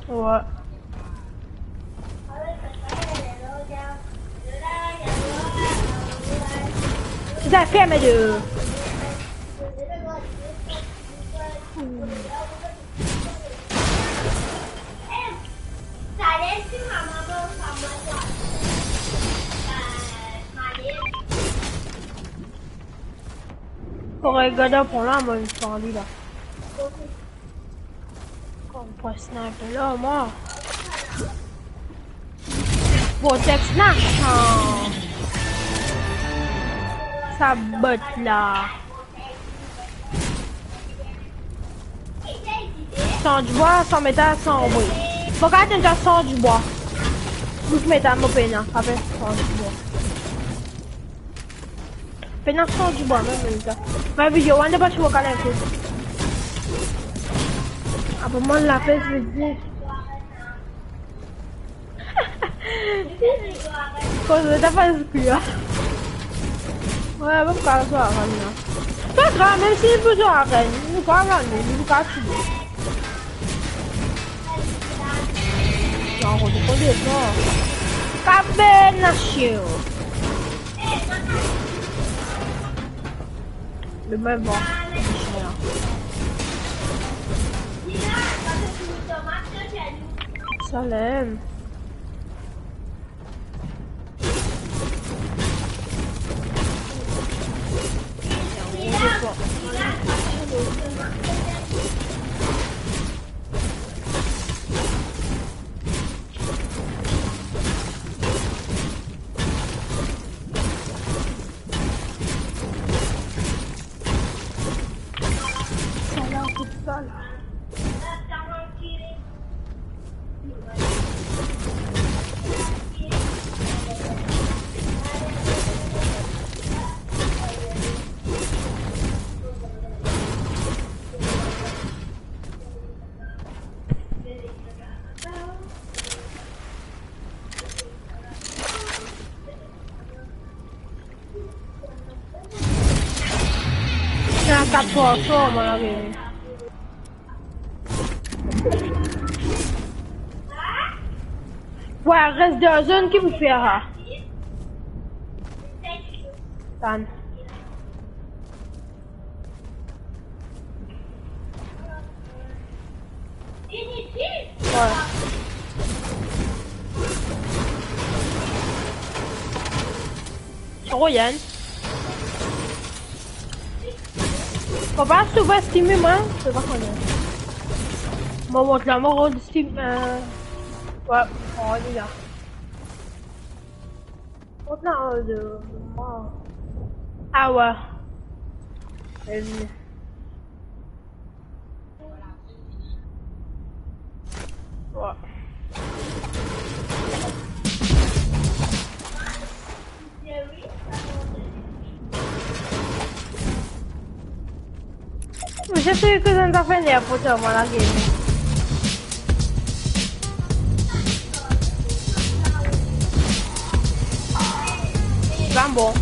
Wa. Sa ferme de. Oke, gard pran la, mo inn pran li la. Kom pran sniper la, mwa. Protection. Sa bot la. San dibwa, san metal, san bri. Mo kapav donn twa san dibwa. Plis metal mo pena, apre san dibwa. Pena san dibwa mem, mem sa. Mo video, wan de pa ti mo kanal kout. Apa mo lapes, vidi. Koz ta faz kwi la. Wi, pa pou kapav zwe arenn la. Pa grav, mem si nou pou zwe arenn, nou kapav gagn, nou pou kapav touye. Non, on te connaît pas. Kabe nasio. Le même vent. Salem. Kat par so, mwa lage. Wey, res de zone ki pou fer sa. Tann. Wey. Tro bien. Papa, si ou pe stream, mwa, se pa kone. Mo mont la, mo rod stream, euh, wey, oh, li la. Mont la, oh, de, oh. Ah, wey. Euh, Wa. Mo zis trouv ki zot inn fer enn airport, mwa lage. Bon.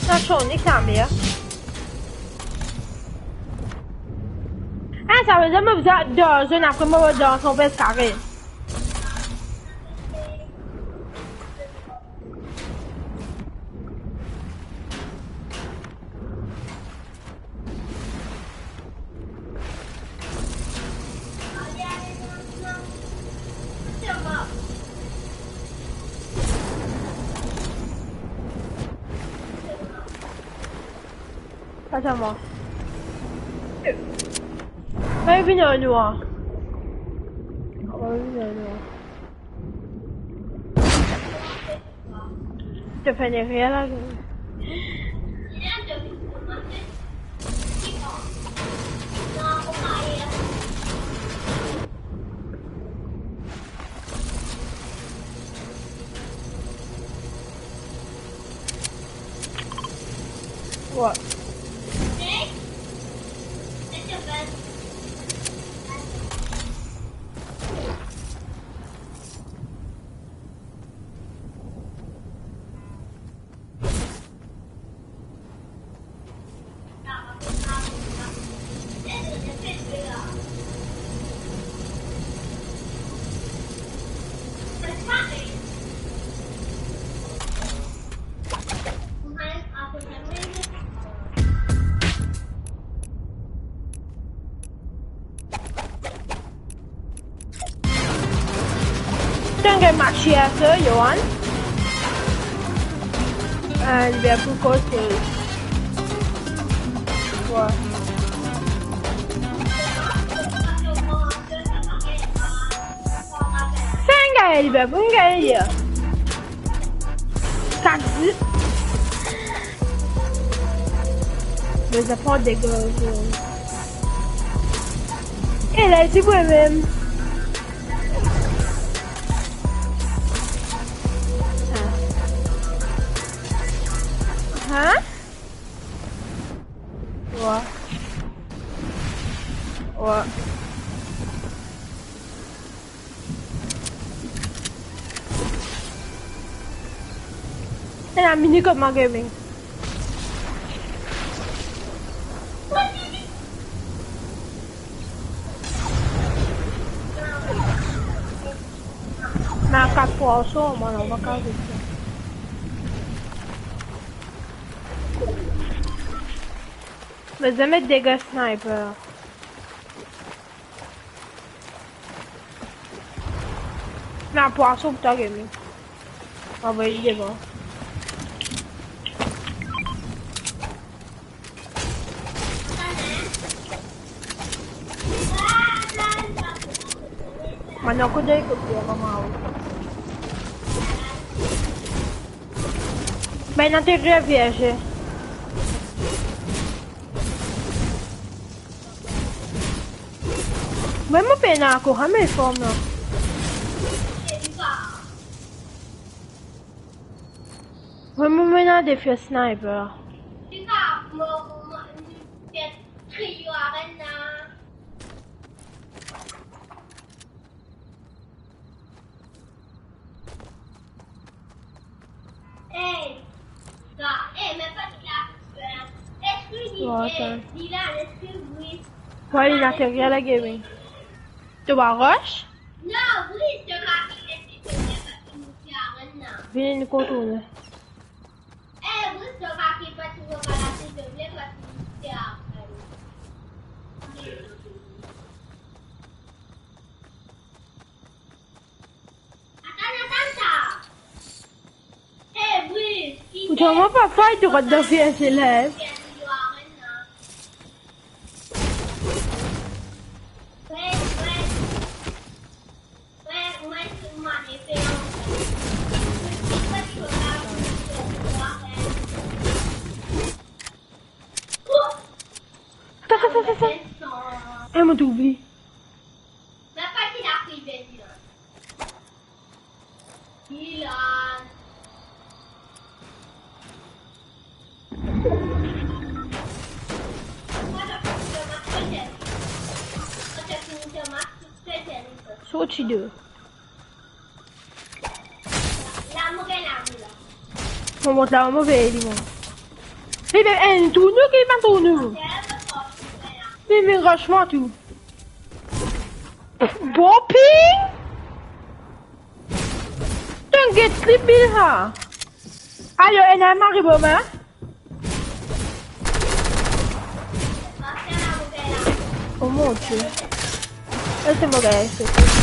Sa Sonic sa mer. Ah, sa vedir mo bizin dan zone, apre mo dan son pes kare. Atann mwa. Revinn ar nou. Revinn ar nou. To fer enn erer la. Wa. Tann gagn match la, Johan. Ah, Liverpool koz, euh, wa. Finn gagn Liverpool, finn gagn. Kat zero. Me sa pran degaz. E la, ti bwe mem. Hein? Hein? Wa. Wa. Ena mini kot ma gaming. Na kat pwason, mwa, non, pa kapav. Me zame met dega sniper. Na pwason pou twa, gaming. Anvoy li devan. Mwa, nou kote elikopter, mama, wi. Bann interyere vierge. Mwa, mo pena ankor, ah, me form la. Mwa, mo pena de fer sniper. Atann. Wa, li aterir la, gaming. To va rush? Vini, nou kontourn. Ou tro mo pa fay, to rod dan fie se lev. Atann, atann, atann, atann. Eh, mo trouv li. Sorti de. Mo mont la, mo vey li, mo. Li, be, enn tourn ki pa tourn. Li, me franchman tou. Bon ping! Tonn get li, Bilha. Ayo, ena mari bo, me. Oh mon Dieu. Laisse-moi gagner, s'il te plaît.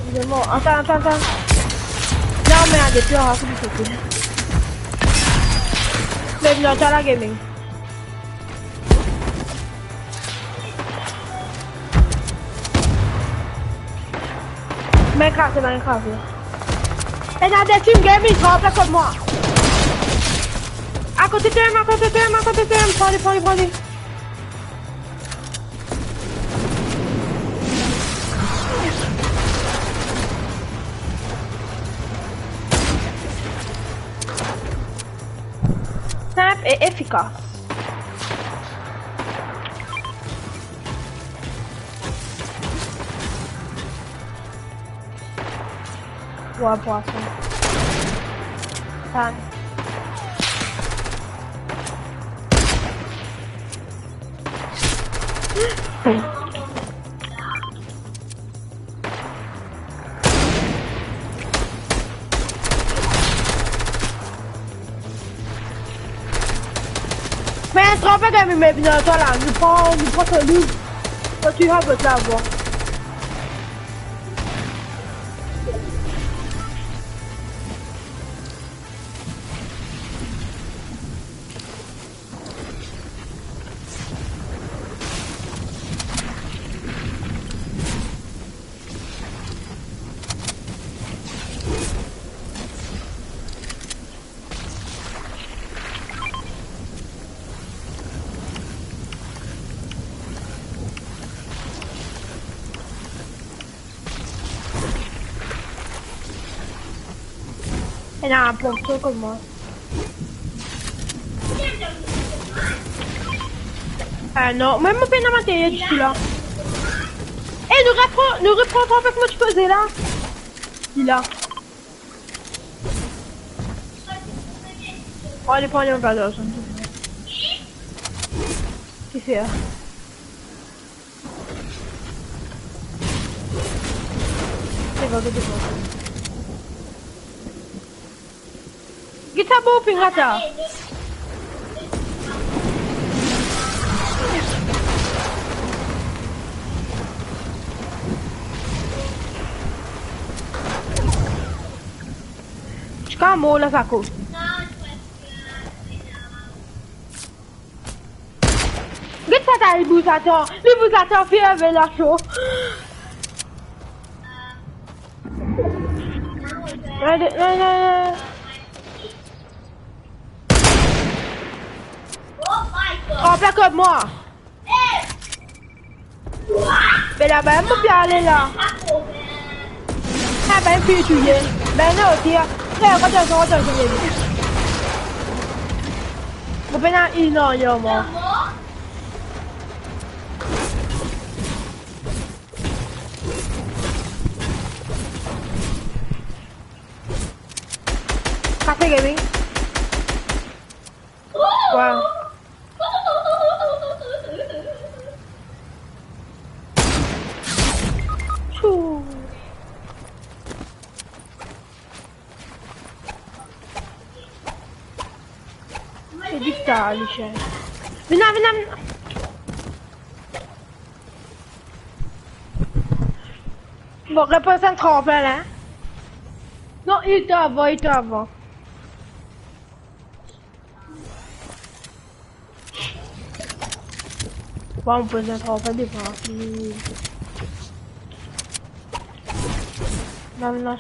Excusez-moi. Attends, attends, attends. Non, mais arrête, tu vas raconter ce truc. Mais non, t'as la gaming. Minecraft, Minecraft. Ena de team gaming, trap la kot mwa. Akote T M, akote T M, akote T M. Pran li, pran li, pran li. Sinp e efikas. Wa, pwason. Tann. Me trap la, me, me, vinn ar twa la, nou pran, nou pran so loot. Twa, tu as besoin d'avoir. Ena enn portro kot mwa. Ah non, mem mo pena materyel ditou la. Eh, nou repran, nou repran avek mo ti koze la. Li la. Ale, pran li, anba larzan. Kifer? Se bon, se bon. Get sa bon ping la. Ti kan mor la, sa ko. Get sa, ta li bouz atann. Li bouz atann, fie ave la so. Rade, non, non, non. Trap la kot mwa. Be la, be mo pe ale la. Ah, be fini touye. Be non, ti a. Be, atann, atann, atann. Mo pena heal, non, yo, mwa. Kafe Gaming. Wow. Tchou. Se difisil, li, cher. Vinn la, vinn la, vinn la. Bon, repoz enn tranplin la. Non, li ti avan, li ti avan. Bon, mo bizin trouv devan. Non, non.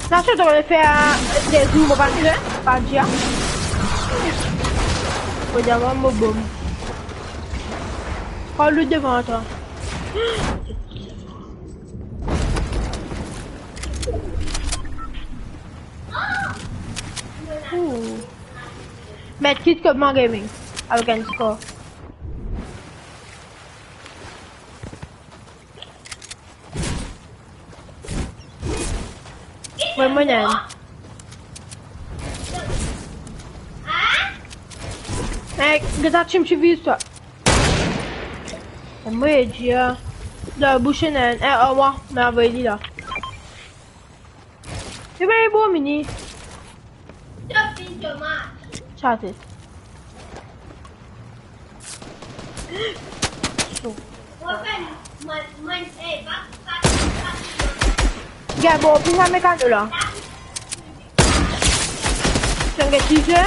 Sa, si to vle fer, euh, de zoom, mo pa dir, pa dir. Mo dir, mo, mo bom. Pran loot devan twa. Ooh. Met kit kot mwa gaming avek enn skor. Mwa, mwa, non. Eh, get sa team chivir, twa. Mwa, dir. Dan bouche, non. Eh, oh, mwa, mo avoy li la. E ben, bon, mini. Stop being so much. Chat it. So. Gars, bon, pli sa mekano la. Tann get tizé.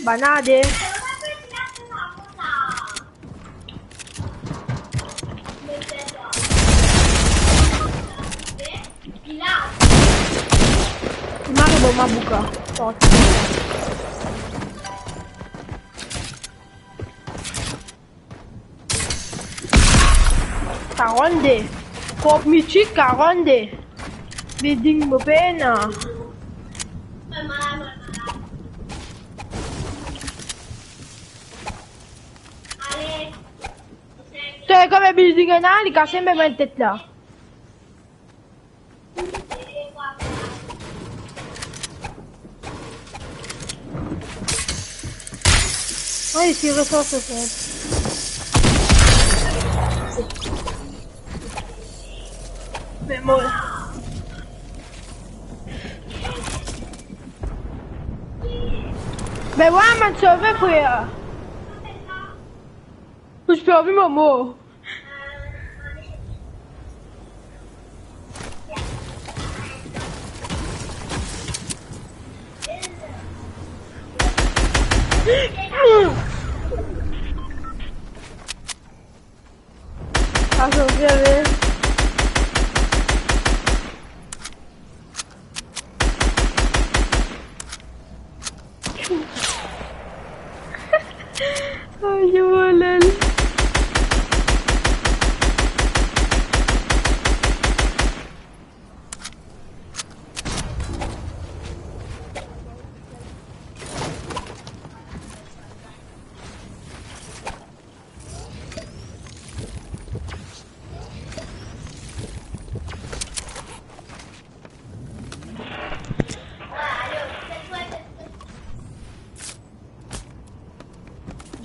Bann ade. Mari bon, ma bouka. Karannde. Kop mitik, karannde. Building mo pena. To, konbien building ena, li kase mem enn tet la. Ay, si resor so frè. Me mo. Me wa, mo sove, frer. Mo ti pe anvi mo mor. Atann, ale. Ay, yo, lel.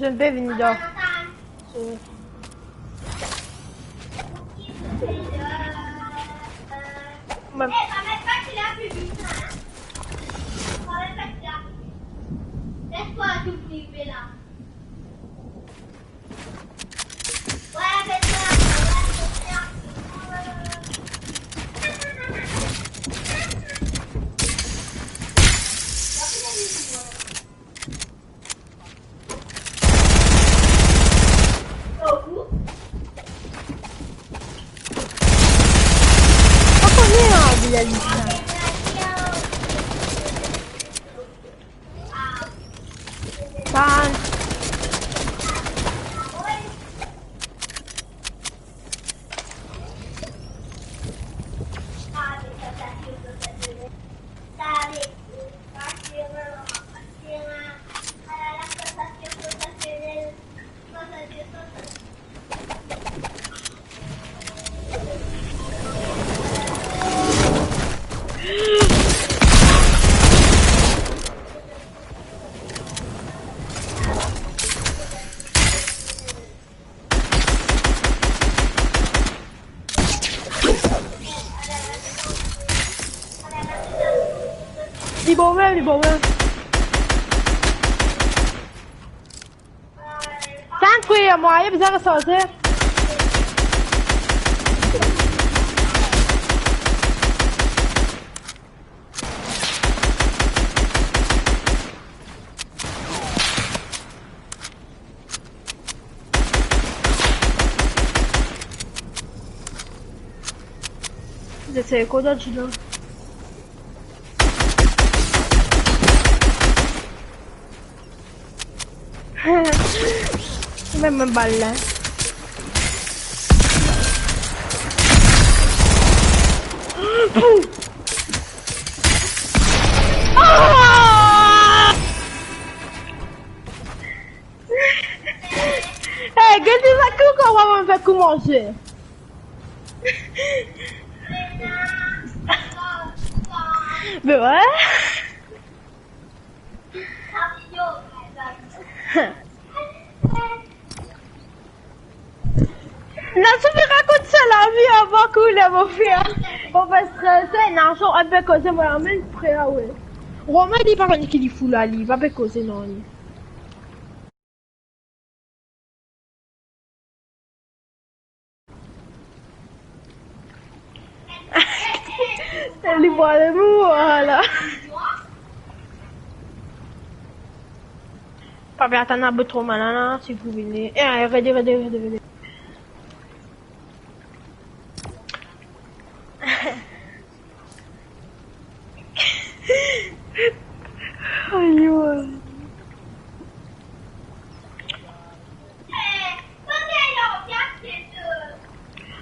Zot pe vini dan. So, mem. Tann. Li bon mem, li bon mem. Tank wi, mwaye bizin resarze. Zot sey kone dilo. Mem, mem bal la. Ah! Eh, get li sa kou kouma mo fer koumanse. Be wi. Non, ti pe rakont sa lavi avan koule, mo frer. Mo pe strese, non, so, enn pe koze, mo amenn frer, wi. Romain, li pa konn ki li fou la, li pa pe koze, non, li. Li bwar lemou, ala. Pa pe atann a bout tro malin la, si pou vini. Eh, rede, rede, rede, rede. Ayo.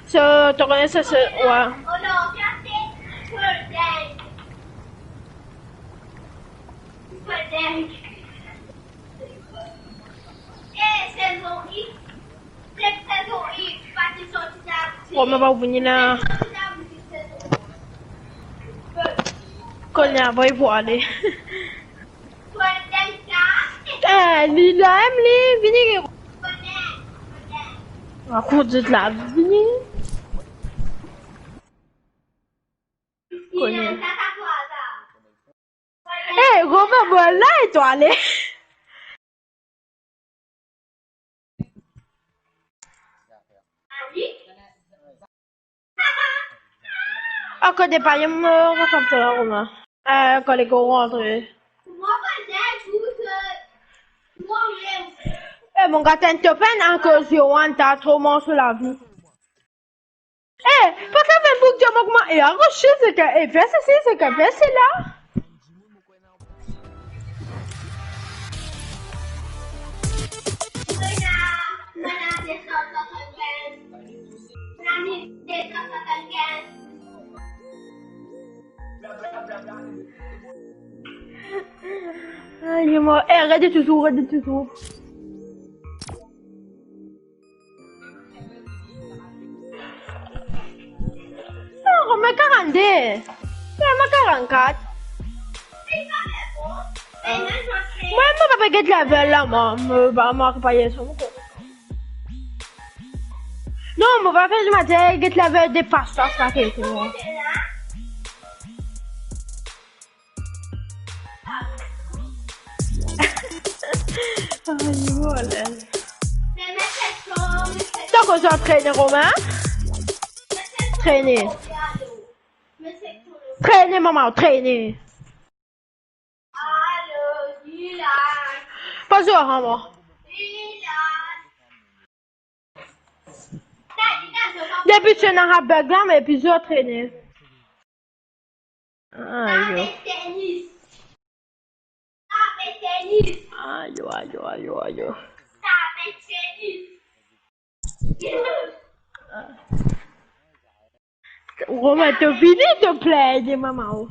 So, to kone sa, se, wa. Bon, mo pa vini la. Konya, boy, pou ale. Eh, li la, em, li, vini. Rakont zot la, vini. Konya. Eh, Romain, bon, la, e twa, ale. Ankor de pale, mo rakont twa, Romain. Eh, kan les gros rantre. Eh, mo gagn enn topen akoz Yoann, ta tro manz lavi. Eh, pa kapav boug dir mwa kouma, eh, aroche, se ke, eh, fer sesi, se ke, fer sela. Ay, mo, eh, rete touzour, rete touzour. Non, mo karannde. Non, mo karannkat. Mwa, mo pa pe get level la, mwa. Mo pa, mo pa pe so. Non, mo pa pe, mo dir get level de pas, pas, pas, pas. Ay, voilà. To koz antrene, Romain? Trene. Trene, mama, trene. Pa zwe ar mwa. Depi ti ena bug la, me pi zot trene. Ayo. Ayo, ayo, ayo, ayo. Romain, to vini, to plin de mama, oh.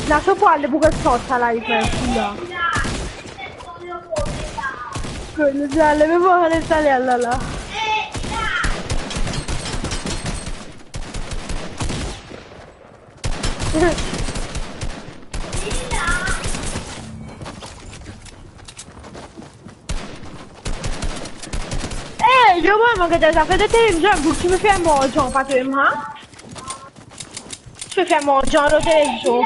Laso pou ale pou get sort sa la, li fer fou la. Ke nou ti ale, me bon, ale, ale, ale, la, la. Eh, yo, mwa, mo gete zafer de tele, boug ti pe fer mor, zan pa to ema. Fer manze an lot televizor.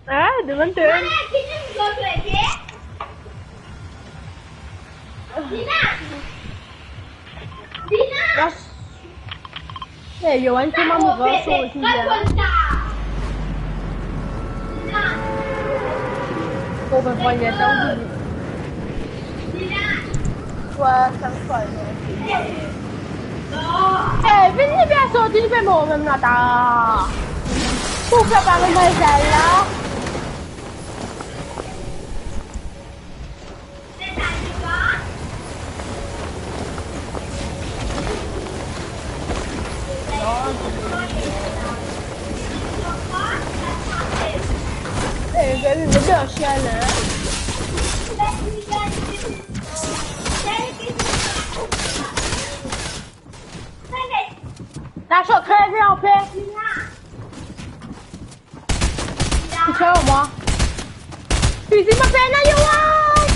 Ah, demann to. Yes. Hey, yo, ann kouma mo gran sorti la. Mo pe pran sa, ou vini. Twa, sa, twa. Hey, vini, vinn sorti, li pe mor mem la, ta. Pou prepare manze la. Nacho, kreve anpe. Ti tir mwa. Fizi mo pena, Yoann!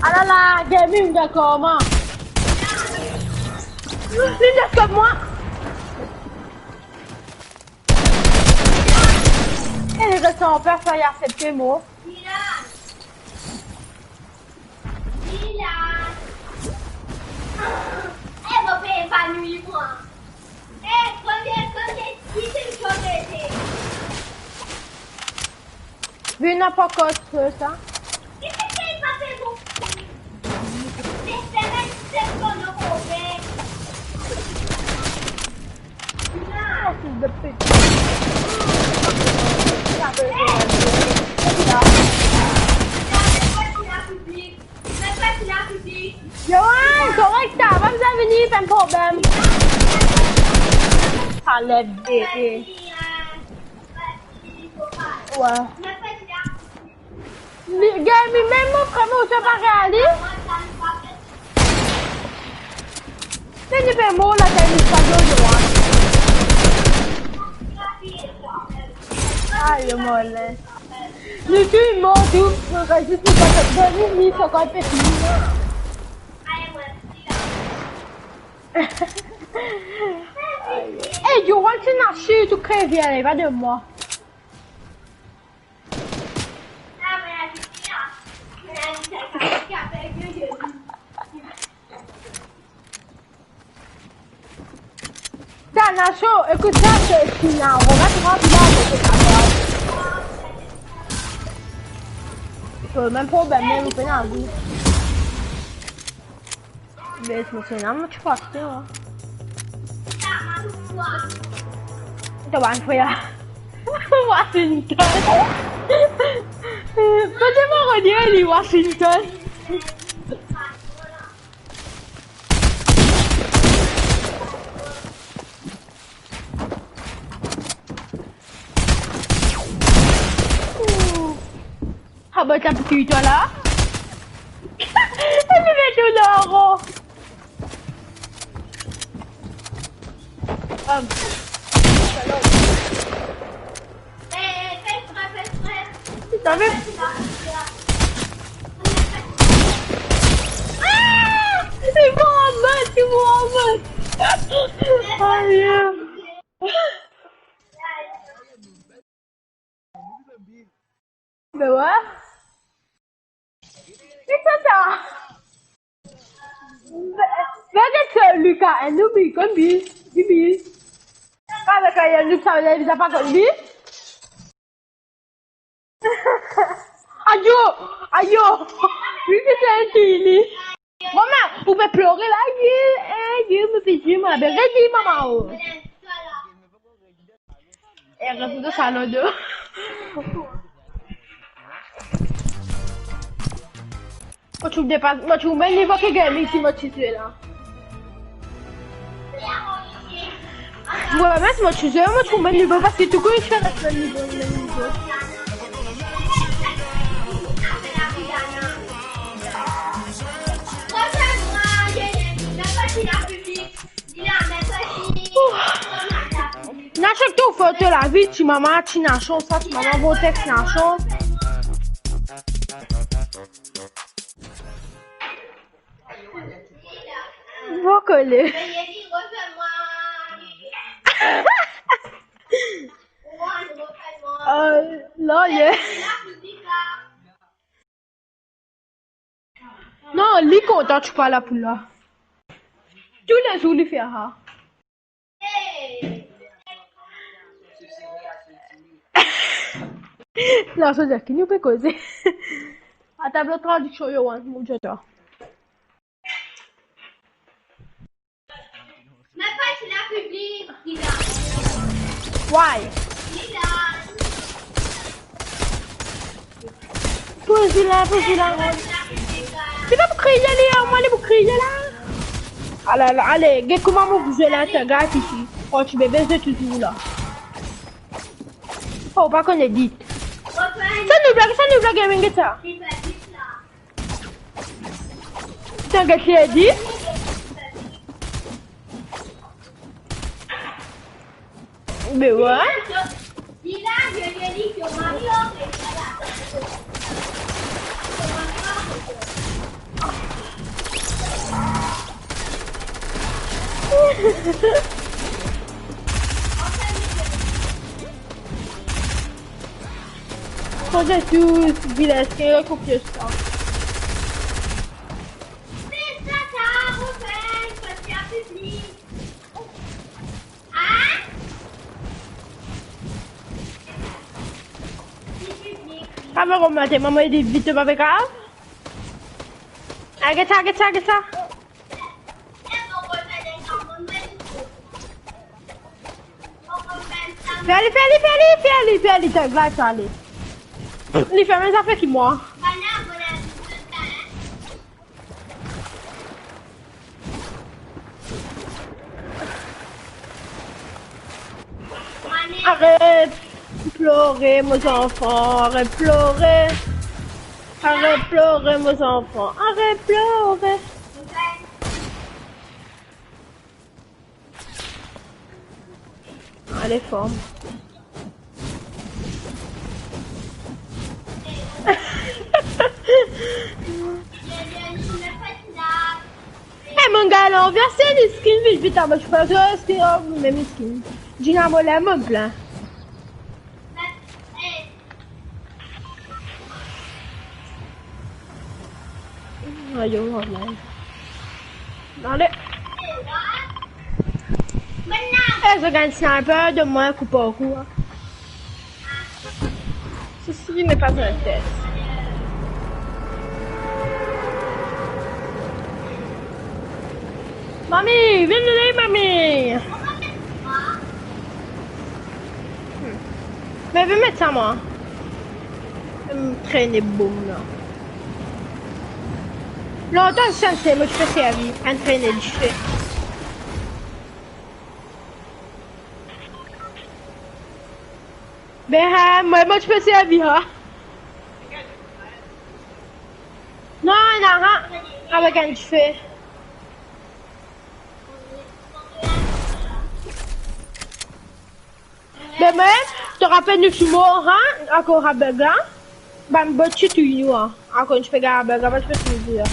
Alala, gaming dakor mwa. Li dakor mwa. E li res an pe, sa li aksepte mor. Milan! Milan! Eh, mo pe evanwi mwa. Eh, kote, kote, ki se kote? Vinn apa kot sa? Ki se ki pa pe bon? Se semen, se kono kote. Yoann, korek sa, pa bizin vini, pa problem. Sa lev bebe. Wi. Li, gagn li mem mo frem, ou ti pa realiz? Se li pe mor la, se li pa mor, Yoann. Ay, mo le. Li tou mor tou, mo zis li pa, li, li, so kan pe fini. Ey, Yoann, ti ena si tou kreve, ale, va de mwa. Sa, Nacho, ekout sa, se fini la. On va te rendre là, c'est pas grave. Mem problem, mem ou pena vi. Be, mo ti ena, mo ti pa aste, wi. To bann frer. Washington. Kote mo renie li, Washington? Ah, ba, t'as pu tuer toi là? Elle met tout là, gros. Ah. T'avais... Ah! C'est bon, en mode, c'est bon, en mode. Aïe. Be wa? Ki sa sa? Be, be, get so Luka, and you be, come be, be, be. Ka, be, ka, ya, Luka, ya, li pa konn li. Ayo, ayo. Li, se, se, se, li. Mama, ou pe plore la, ye, eh, ye, mo pe dir, ma, be, redi, mama, oh. E, res dan salon de. Mo trouv depa, mo trouv mem nivo ki gaming si mo ti zwe la. Mo, mem si mo ti zwe, mo trouv mem nivo, paski tou kou li fer mem nivo, mem nivo. Nacho, tou foto lavi, ti mama, ti Nacho, sa, ti mama, bon text, Nacho. Kole. Oh, non, ye. Non, li kontan ti pa la pou la. Toulezour li fer sa. La, sa dir ki nou pe koze. A tablo tradiksion, Yoann, mo dir twa. Why? Poz li la, poz li la. Li pa pou kriye li, mwa li pou kriye la. Ala, ala, ale, get kouma mo pou zwe la, ti gagn piti. Kot ti bebe, zwe touzour la. Oh, pa konn edit. Sa nou blag, sa nou blag, get sa. Tann get li edi. Be wa. Koze tou vilaz ki rekoup sa. Kamera mate, mama, ede vit, pa pe grav. Aget sa, aget sa, aget sa. Fer li, fer li, fer li, fer li, fer li, tann, va ale. Li fer mem zafer ki mwa. Aret plore, mo zanfan, aret plore. Aret plore, mo zanfan, aret plore. Ale, form. Eh, mon gars, l'ambiance, c'est le skin, vite, vite, ah, bah, je crois que c'est, oh, même skin. Dynamo, là, mon plein. Ayo, ayo. Ale. Eh, zot gagn sniper de mwa, kou par kou. Ceci n'est pas un test. Mami, vinn li, mami. Hmm. Me vinn met sa, mwa. Vinn trene boum la. Lontan, sa, se mo ti pe servi, enn trene dife. Be, ha, mwa, mo ti pe servi, ha. Non, non, ha. Avek enn dife. Be mem, to rapel nou ti mor, ha, akoz sa bug la? Bann bot ti touy nou, ha. Akoz nou ti pe gagn sa bug la, pa ti pe touy nou, ha.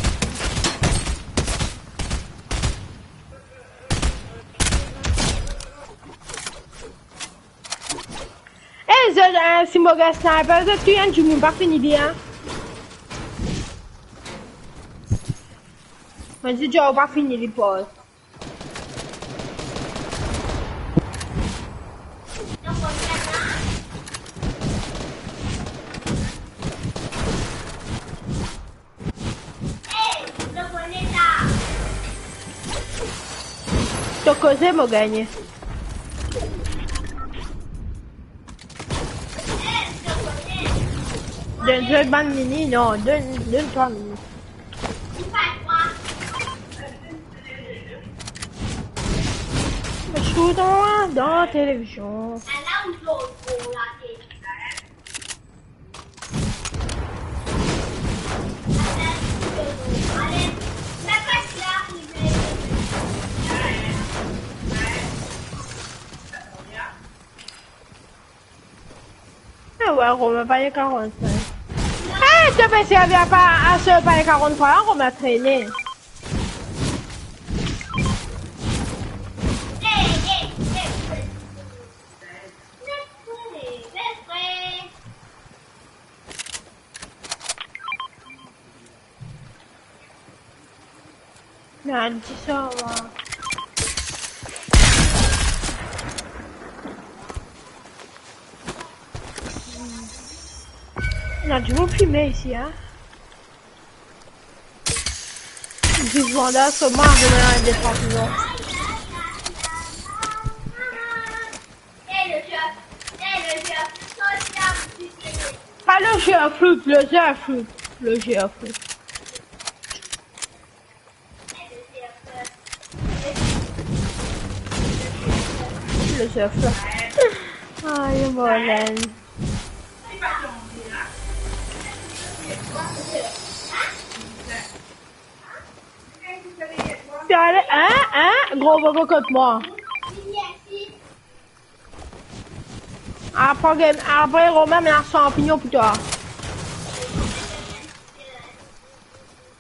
Eh, zot, eh, si mo gagn sniper, zot touy enn dimoun, pa fini li, ha. Mo dir, zot pa fini li, Paul. To koze, mo gagne. Donn zot bann mini, non, donn, donn twa mini. Mo ti trouv twa dan televizion. Eh, wa, Romain, pa karant-sink. Eh, to pe servi a pa, a sel pa karant-trwa, Romain, trene. Gad sa, wa. Ena dimoun fime isi, a. Zis vanda so ma, zis vanda so ma. Pa le jeu à flûte, le jeu à flûte, le jeu à flûte. Le jeu à flûte. Ay, mo lenn. Ti ale, hein, hein, gro bobo kot mwa. Apre, apre, Romain, me sanpignon pou twa.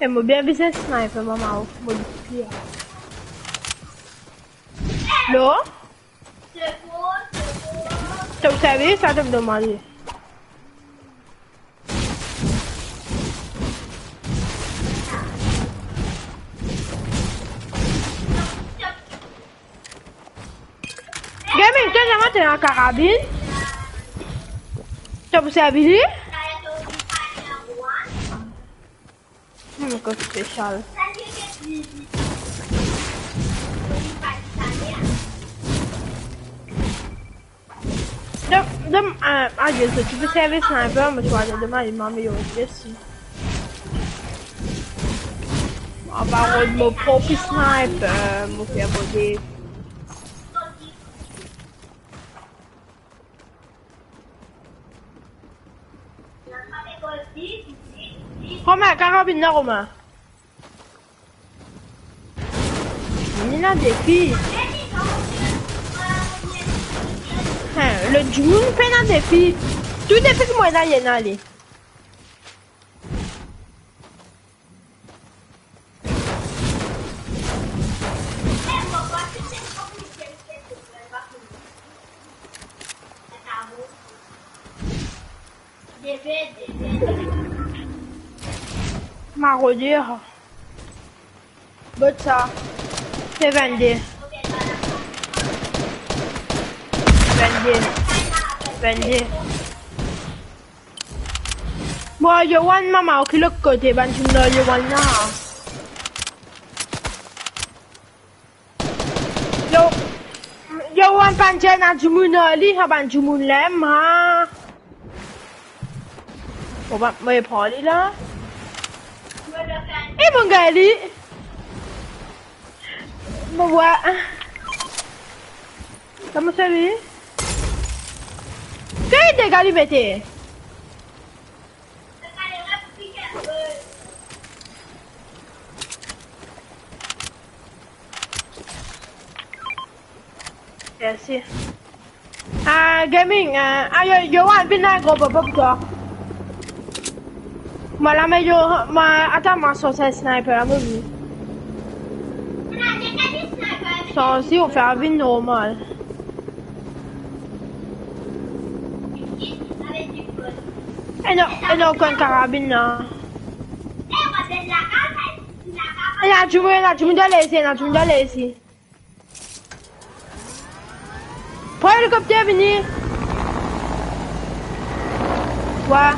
E mo bien bizin sniper, mama, mo pli. Lo? To servi sa, to domande. Gaming, to zame ena karabin? To pou servi li? Hmm, kot spesial. Dom-, dom-, euh, adieu, si tu peux servir sniper, mais tu vas demander ma meilleure blessure. Mo pa rod mo prop sniper, mo fer bode. Romain, karabin la, Romain. Ena defi. Hein, le dimoun pena defi. Tou defi ki mo ena, li ena li. Marauder. Bot sa. Se vennde. Vennde. Vennde. Bon, yo, one mama, ok, lot kote, bann dimoun la, yo, one la. Yo, yo, one panze ena dimoun ar li, sa bann dimoun la, ma. Bon, ba, mo pran li la. E mo gagn li. Mo bwa. Kouma sa li? Ki dega li mete? Mersi. Ah, gaming, ah, ah, yo, yo, vinn la, gro bobo pou twa. Mo la, me yo, mo, atann, mo sorti sniper la, mo vini. Sa osi, ou fer vinn normal. E non, e non, okenn karabin la. Ena dimoun, ena dimoun dan lezi, ena dimoun dan lezi. Pran elikopter vini. Wa.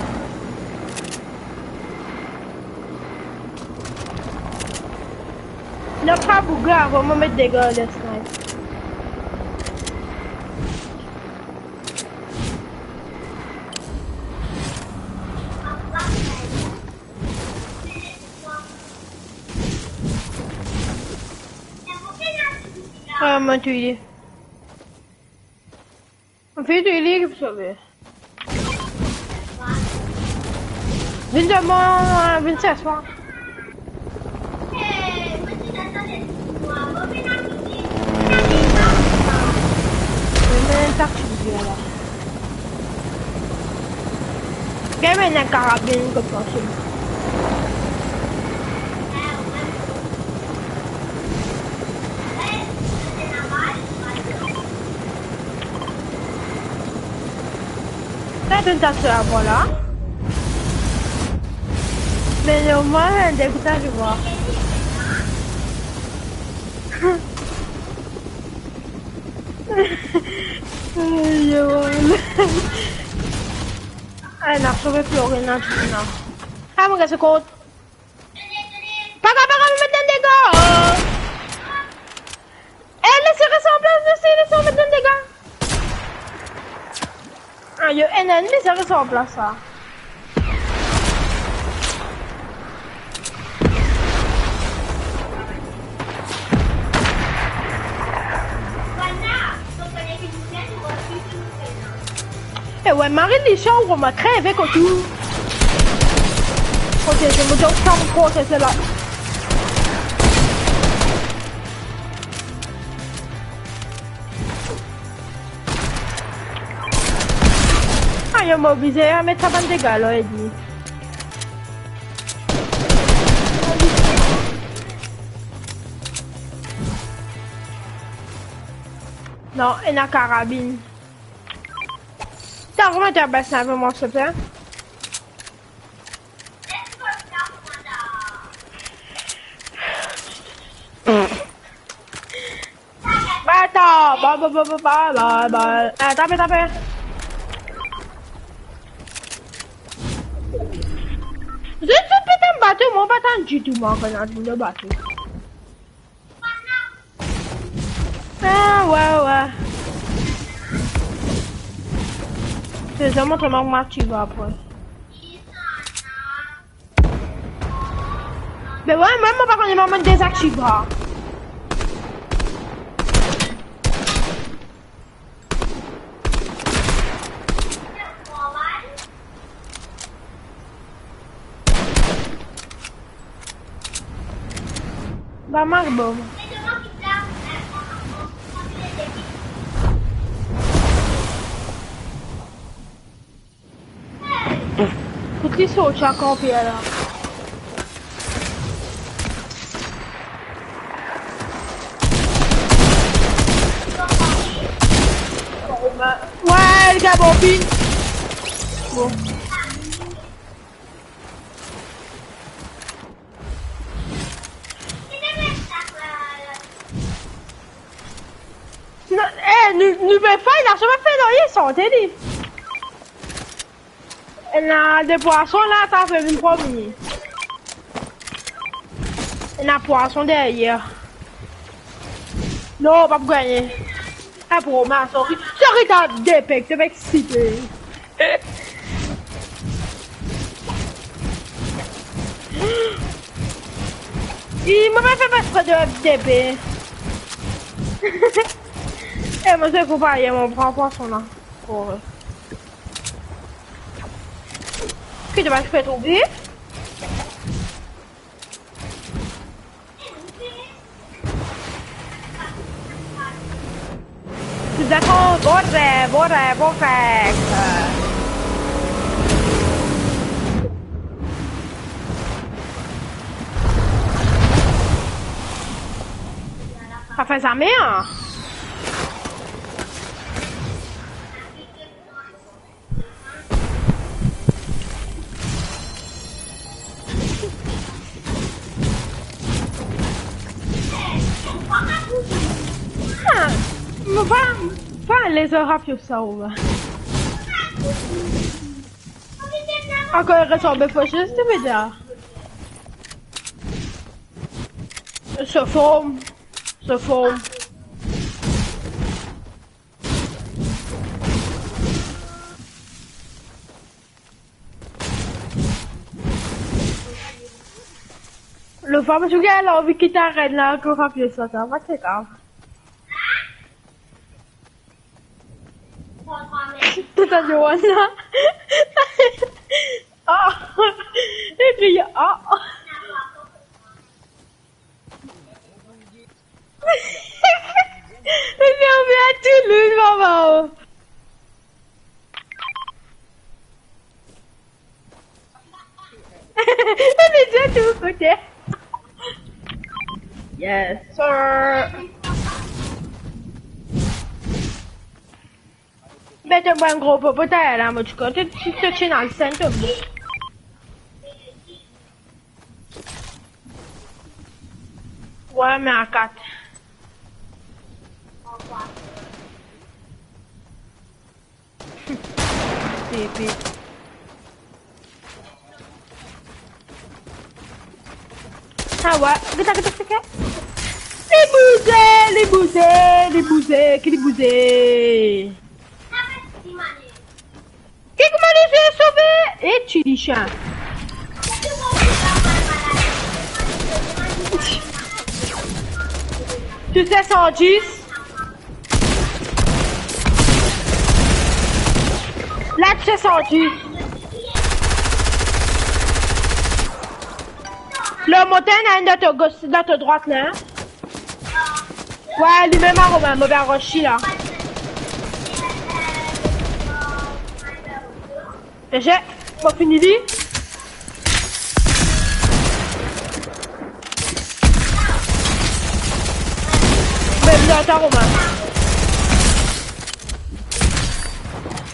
Non, pa bouge avan mo met dega, les snipe. Ah, mo touy li. Mo finn touy li, ki pou sove. Vinn dan mwa, vinn sers mwa. Vinn dan sa ki vinn la. Gagn enn karabin kot mwa. Sa donn ta sou avan la. Me normal, depi sa, je vois. Ayo. Ay, nou sove pli, ena dimoun la. Ah, mo gete kot. Pa grav, pa grav, mo met dan dega. Eh, les resandans osi, les met dan dega. Ah, yo, ena enn enn, les resandans sa. E we, Marie Lisha, ou mo kreve kot ou. Ok, se mo donk sa, mo koz se la. Ayo, mo oblize met sa bann dega lor li. Non, ena karabin. T'as vraiment été à basse niveau, mon super. Bata, ba, ba, ba, ba, ba, ba, ba. Ah, tape, tape. Zot, zot pe tann bato, mo pa tann ditou, mo, kan zot pe tann bato. Ah, ouais, ouais. Se zame montre mwa kouma ti va apre. Be ouais, mwa, mo pa kone, mo dezaktive. Ba, mark bom. Kot li sorti ankor Pierre la? Ouais, le gars, bon, pin. Bon. Sinon, eh, nou, nou pe fay la, sa pa fer nanye, sante li. Ena de pwason la, sa pe vinn promener. Ena pwason deryer. Non, pa pou gagne. Ah, pou Roma, sorry. Sorry, t'as deux pek, t'es excité. Ih, mo pa fer pas de F D P. Eh, mo se pou pa, mo pran pwason la. Ki to pa fer trouble? Dakor, bon rêve, bon rêve, bon rêve. Sa fer zame, hein. Ah, mo pa, pa les orap yo sa ou. Ankor, resanble fos, je te veut dire. Se form, se form. Lo fam, si ou gagn lanvi kit arenn la, ankor pa pie sa, sa pa ti grav. Tout sa Joanna. Ah. E pi, ah. Li anvi a Toulouse, mama. Li dir tou kote. Yes, sir. Met enn bon gro popo deryer la, mo ti kontan, ti, ti, ti, dan le sentr. Ouais, me a kat. T P. Ah ouais, geta, geta, geta. Li bouze, li bouze, li bouze, ki li bouze. Ki kouma li fer sove? E ti lisien. Tu sais, Santis? La, tu sais, Santis. Lor montann, ena enn dan to gos, dan to drwat la, hein? Ouais, limem, Romain, mo pe aros li la. Eze, mo fini li. Be, vinn ar twa, Romain.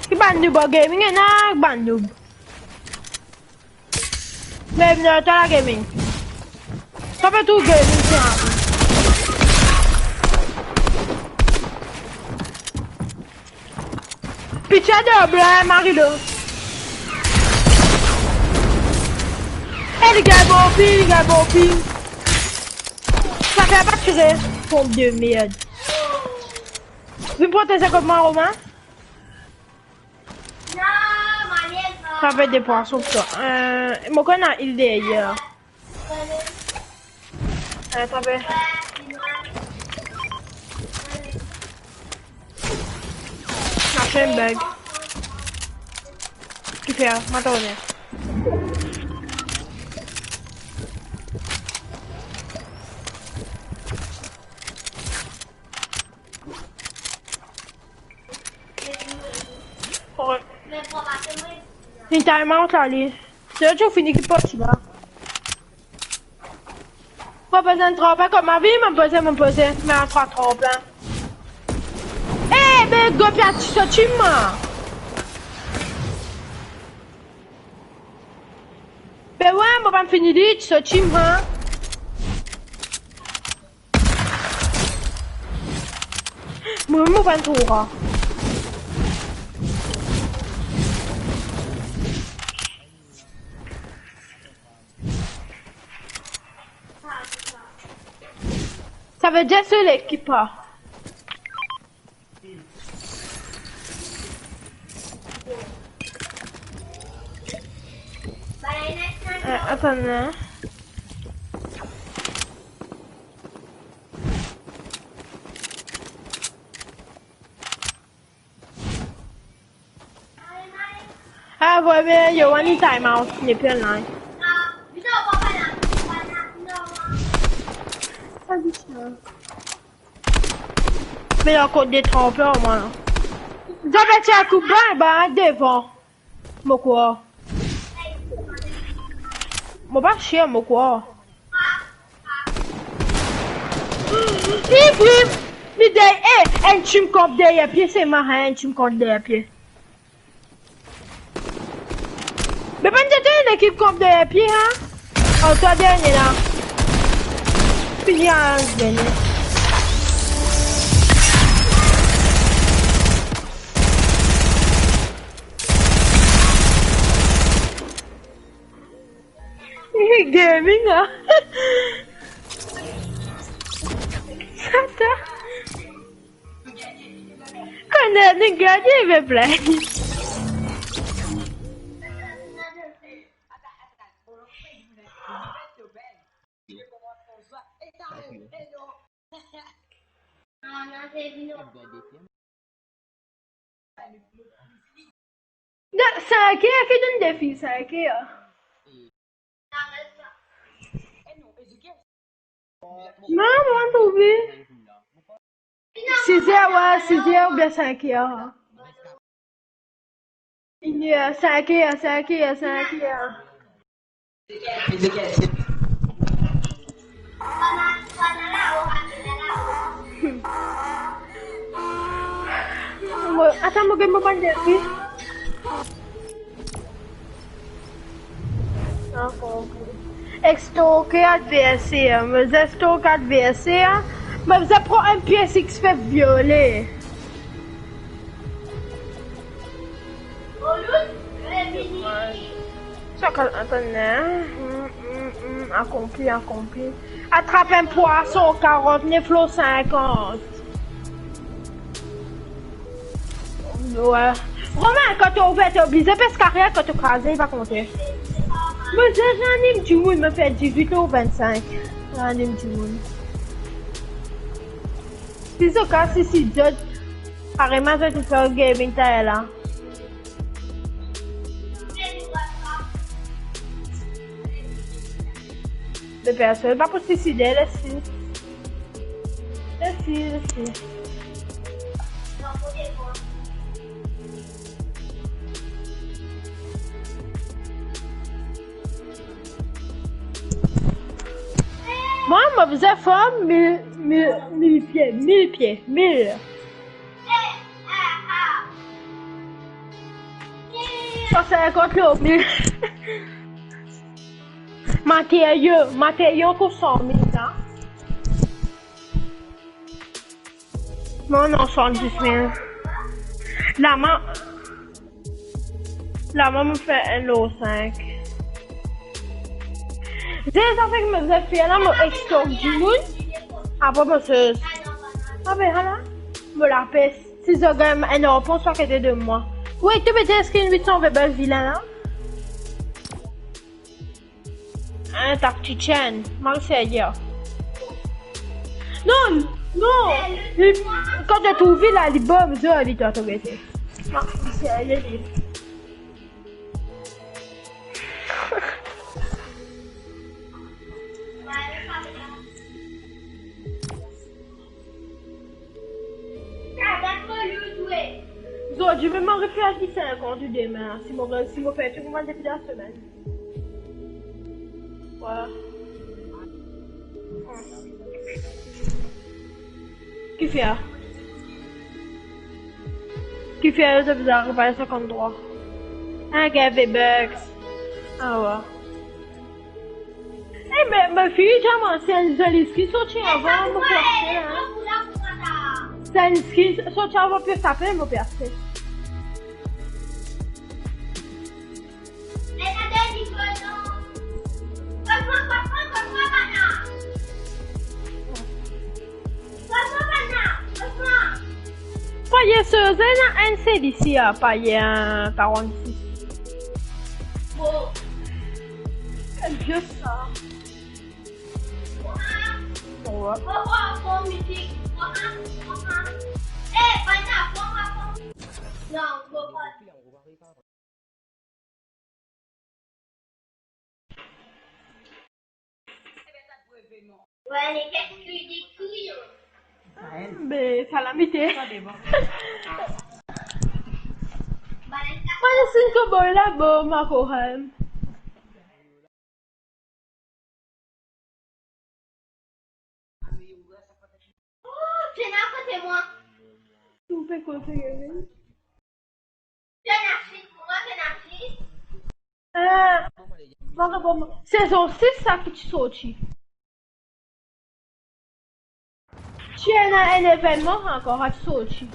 Ki bann noob ar gaming, ena bann noob. Be, vinn ar twa la gaming. Sa pe tou gaming, sa. Pitye de blan, Marilo. E li gagn bon ping, li gagn bon ping. Sa fer pa tire. Pomp de merde. Vinn proteze kot mwa, Romain. Sa fer de pwason pou twa. Euh, mo konn ena il deryer. Atann, be. Machin bug. Kifer, mo atann. Li time out la, li. Se ou fini ki parti la. Mo bizin tranp enn kot mwa, mo bizin, mo bizin, me a twa tranp la. Eh, be, gro pia ti soti mwa. Be ouais, mo pa fini li, ti soti mwa. Mwa, mo pa trouv. Savedir se lekip la. Euh, atann, hein. Ah, ouais, be, yo, ena time out, nepli online. Me ankor de tranp la, mwa la. Zot pe tir koup ba, ba, devan. Mo krwar. Mo pa sir, mo krwar. Li, li, li deryer, eh, enn team kanp deryer pie, se mwa, hein, enn team kanp deryer pie. Me bann de lekip kanp deryer pie, hein? Oh, twa dernie la. Fini, hein, dernie. Gaming, hein? Atann. Konn ena gagne, me play. Non, sink er ki donn defi, sink er. Non, mo pa trouve. Siz er, ouais, siz er oubien sink er. Inn er, sink er, sink er, sink er. Mo, atann, mo gagn mo bann defi. Dakor, ok. Extorke adversaire, mo extorke adversaire, mo bizin pran enn pie six pe viole. Sa kal, atann, hein? Hmm, hmm, hmm, akonpli, akonpli. Atrap enn pwason, karantnef lor sinkant. Wi. Romain, kan to ouver, to oblize pes karier, kan to kraze, li pa konte. Mo zis anim dimoun, mo fer dizwit lor vennsink. Anim dimoun. Si zot kapav swisid zot, kareman zot fer gaming taler la. Be personn pa pou swiside, les li. Les li, les li. Mwa, mo bizin fer mil, mil, mil pie, mil pie, mil. San sinkant lor mil. Materio, materio pou san mil la. Non, non, swasanndis mil. Lama, lama mo fer enn lor sink. Zis avek mo zafer la, mo extork dimoun. Apre mo soz. Abe, ala. Mo lapes. Si zot gagn enn arpan, zot akote de mwa. Wi, to pe dir eski enn wit san V-Bucks vilin la? Hein, tactician, Marseille. Non, non. Li, kan to trouv li la, li bom, zoli, to, to gete. Marseille, li. Zordi mem mo ariv fer sinkant demin, si mo, si mo fer tou, mo depi lasemenn. Vwala. Kifer? Kifer to bizin repar sinkant trwa? Ah, gagn V-Bucks. Ah, wa. Eh, me, me fini diaman, se enn zoli skin sorti avan, mo pe aste la. Se enn skin sorti avan, pe aste, mo pe aste. Payer soze, ena enn sel isi a, payer karannsis. Bon. Enn pie sa. Bon, wa. Be, kalamite. Mwa, si enn koboy la, bon, mo koz. Oh, ti ena kote mwa. Ou pe koze, wi. Ah, mama, bon, sezon sis sa ki ti sorti. Ti ena enn evennman ankor a ti sorti.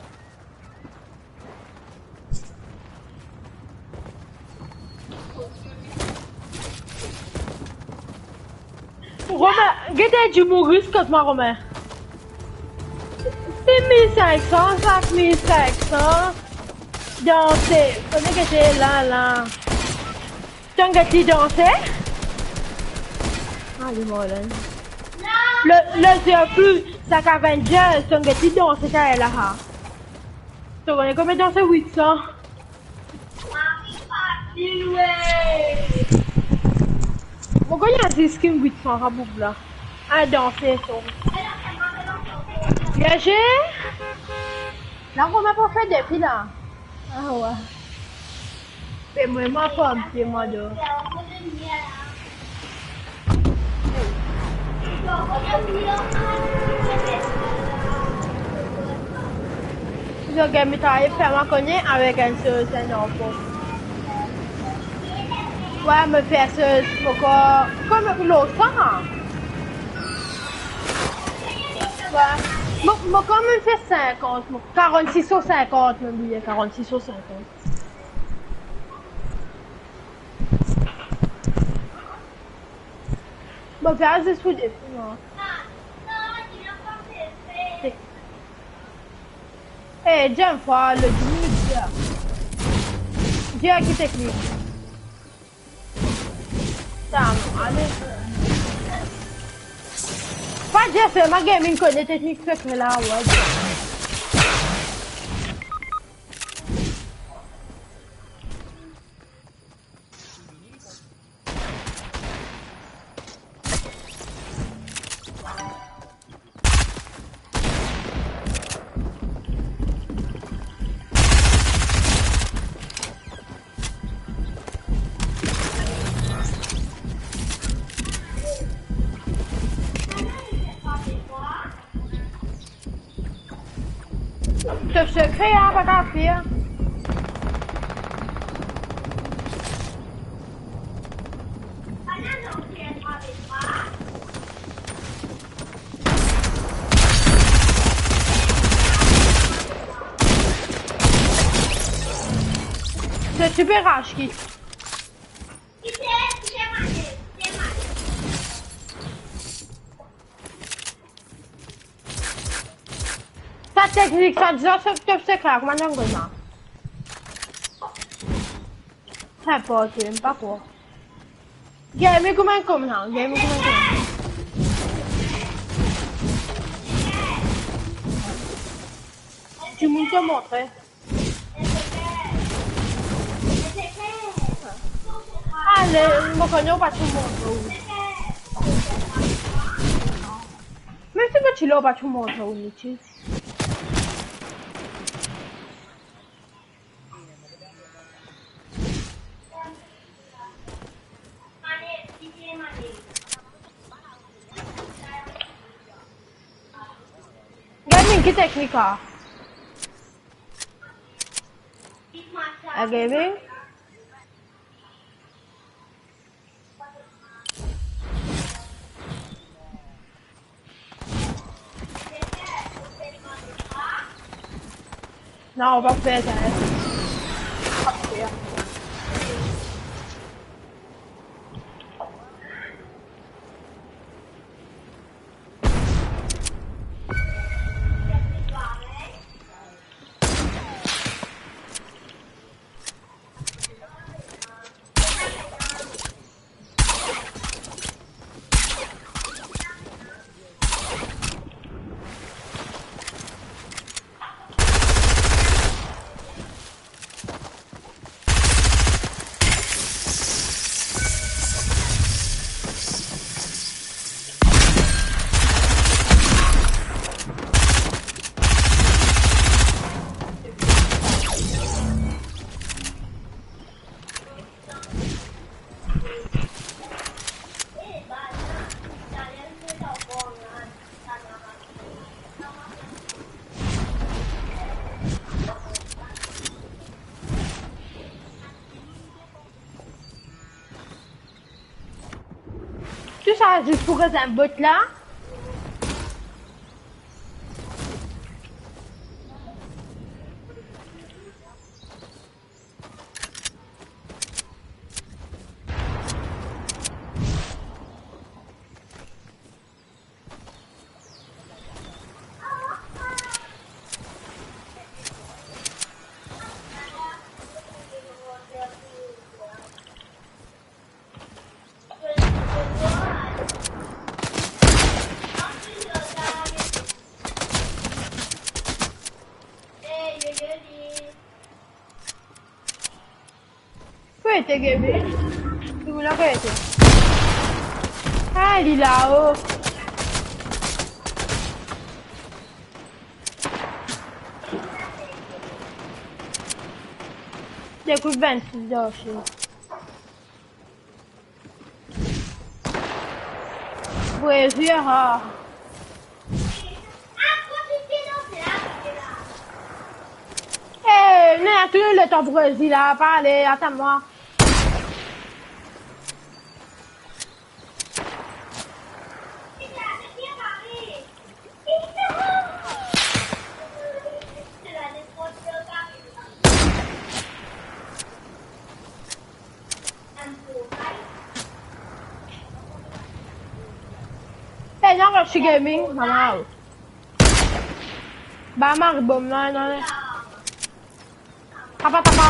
Romain, gete dimoun ris kot mwa, Romain. Sis mil sink san, sink mil sink san. Danse. Kone gete la, la. Tonn get li danse? Ale, mo la. Le, le jeu plus, sa ki Avengers, tonn get li danse, sa la, ha. To kone konbien danse? Wit san. Mo kone zis ki wit san sa pou la. Al danse, so. Vierge? La, kouma pou fer depi la? Ah, wa. Pe mwa, mwa, fam, pe mwa, do. Zot gagn mi taye fer mwa kone avek enn soz, enn anfo. Wa, mo fer soz, mo kor, kouma pou lor sa? Wa. Mo, mo kor mo fer sinkant, mo, karannsis lor sinkant, mo bliye, karannsis lor sinkant. Bon, fer zis pou defi, non. Eh, deziem fwa, le dix minutes, dir. Dir ki teknik. Tam, ale. Pa dir selman Gaming kone teknik sekre la, wey. To sekre, a, pa kapav fer. Se super H ki. Sa teknik, sa dizan, sa top sekre, kouma zot konn sa? Sa pa, mem pa kwa. Gaming kouma, kouma, Gaming kouma, kouma. Dimoun to montre. Ale, mo kone ou pa ti montre ou. Mem si mo ti la, ou pa ti montre ou, Nichi. Gaming, ki teknik sa? A, Gaming? Non, on va faire ça, hein. Tou sa zis pou get enn bot la. Pou ete, Gaby. Tou la pou ete. Ah, li lao. Dekout vennsis dan shit. Brezil, ah. Eh, nou ena tou letan Brezil la, pa ale, atann mwa. Ena Rushy Gaming, mama. Ba mar bom la, non, non. Tapa, tapa.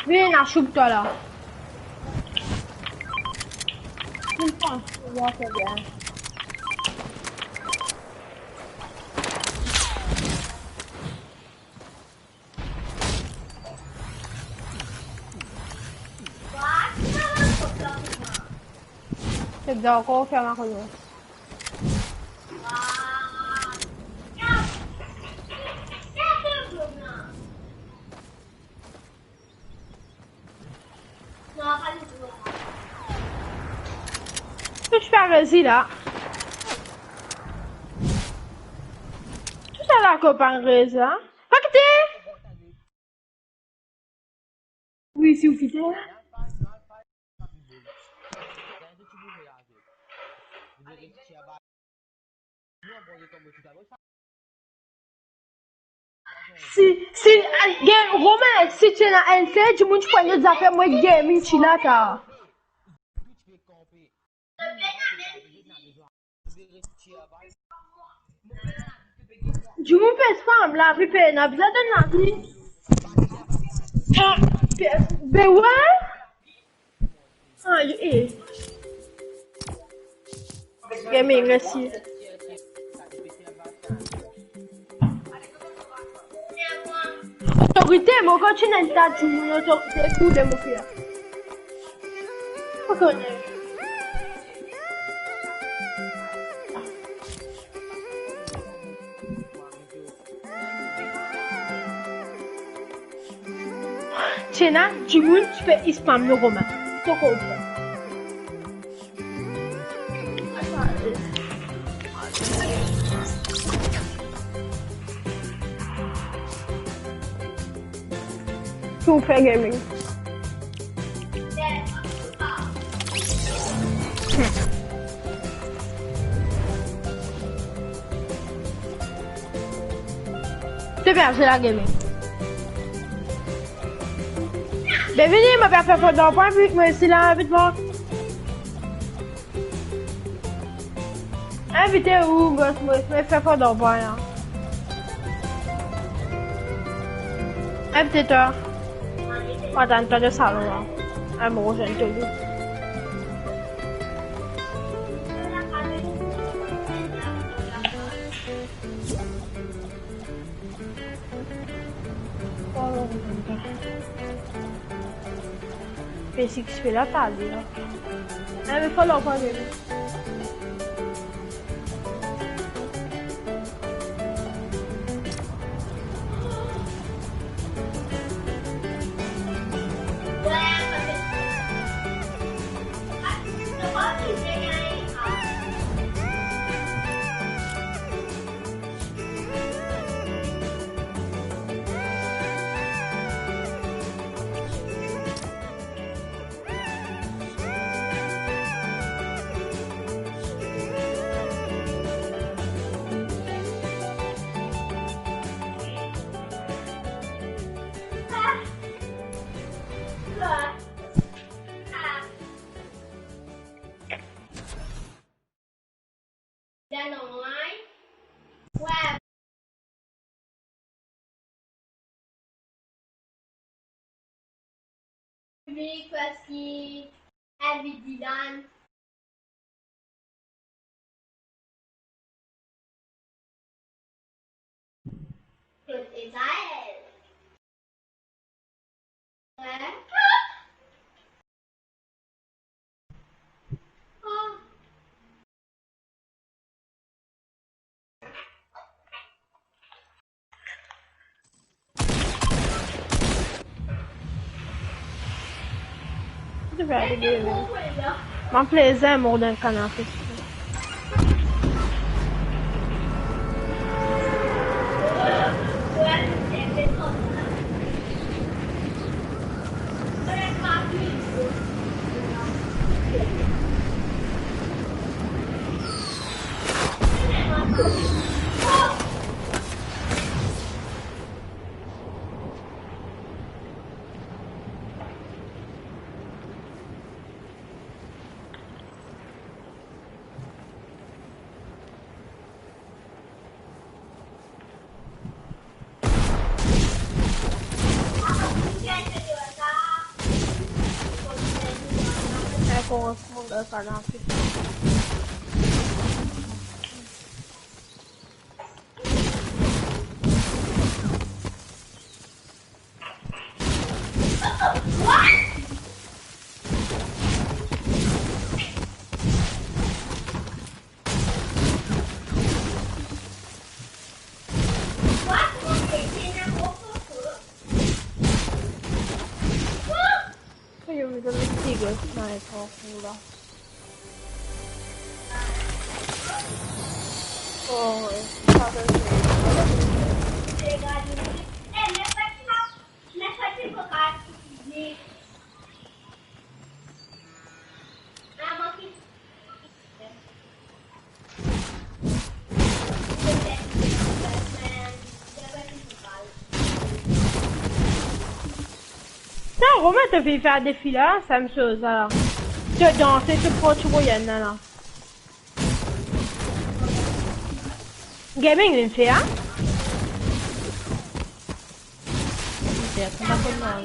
Vinn, asoub twa la. Vinn, pran. Bon, se bien. Se bien ankor fer ma kozo. Touch pa rezi la. Touch a la konpagn rezi la. Pa kite. Wi, si ou kite. Si, si, eh, gen, Romain, si ti ena enn fer, dimoun ti pran lot zafer, mwa gaming ti la ta. Dimoun pe spam la, vi pena bizin donn lavi. Ah, pe, be wi. Ah, yo, eh. Gaming, mersi. Otorite, mo kontign enn ta dimoun otorite pou le mo fer. Pa kone. Ti ena dimoun ti pe spam nou Romain. To konpran. Tou fer gaming. Te fer, se la gaming. Bienvini, mo pe fer for dan pwin, vit mo isi la, vit mo. Invite ou, bos, mo, mo fer for dan pwin la. Invite twa. Mo atann twa dan salon la. Mo rezenn twa. Pe six pe la, pa li la. Ah, me fo la, pa li. Vini, Kwasi, Elvi, Dylan. Kot Ezael? Hein? Oh. Mo plezir mor dan kanape. Koman, koman, euh, kanal. Yo, mi donn li tigre, sniper la. Oh, sa bel. Sa, Romain, to finn fer defi la, sa mem soz la. To danse, to pran ti moyenn la, la. Gaming vinn fer, a? Mizèr, sa pa konn mal.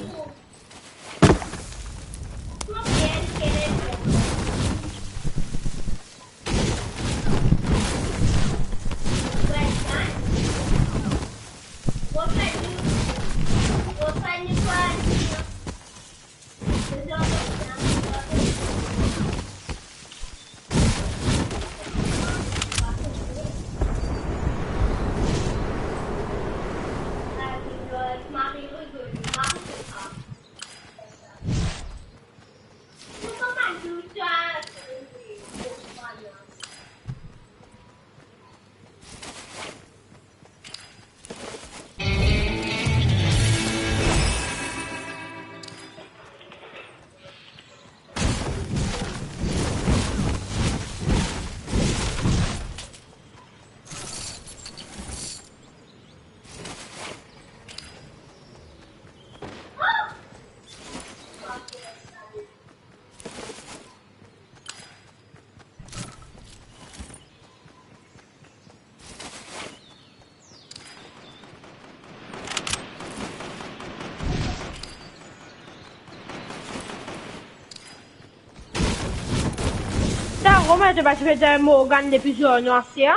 Sa, Romain, to pa ti pe dir Morgan depi zour nou aster, a?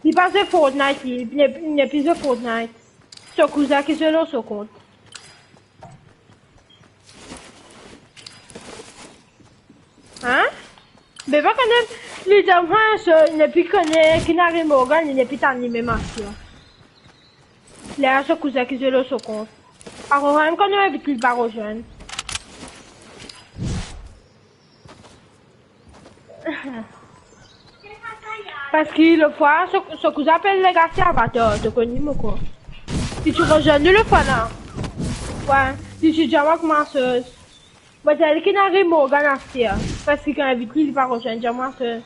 Li pa zwe Fortnite, li, li, li nepli zwe Fortnite. So kouzin ki zwe lor so kont. Hein? Me pa kone, li dir mwa, so, li nepli kone ki ena Morgan, li nepli tann li mem aster. Ler so kouzin ki zwe lor so kont. Akoz mem kan nou invit li, li pa rezwenn. Parski lotfwa, so, so kouzin apel Legacy Avatar, to konn li, mo krwar. Li ti rezwenn nou lotfwa la. Wi, li ti dir mwa kouma soz. Mo dir li ki ena Morgan aster, parski kan invit li, li pa rezwenn, dir mwa soz.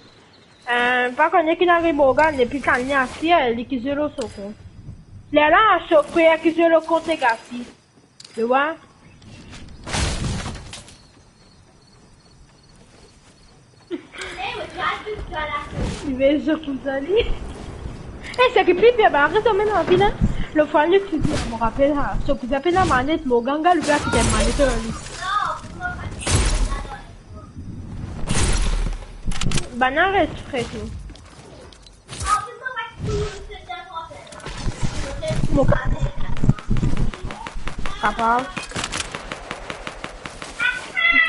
Eh, pa kone ki ena Morgan, epi kan li aster, li ki zwe lor so kont. Lerla, so frer ki zwe lor kont Legacy. To war? Li vinn zwe koumsa li. Eh, seki pli bien, ba, aret amenn lavi la. Lotfwa, nou ti dir, mo rapel la, so kouzin pena manet, Morgan galoupe, a kit manet lor li. Bann la res fre tou. Mo ka-, kapav.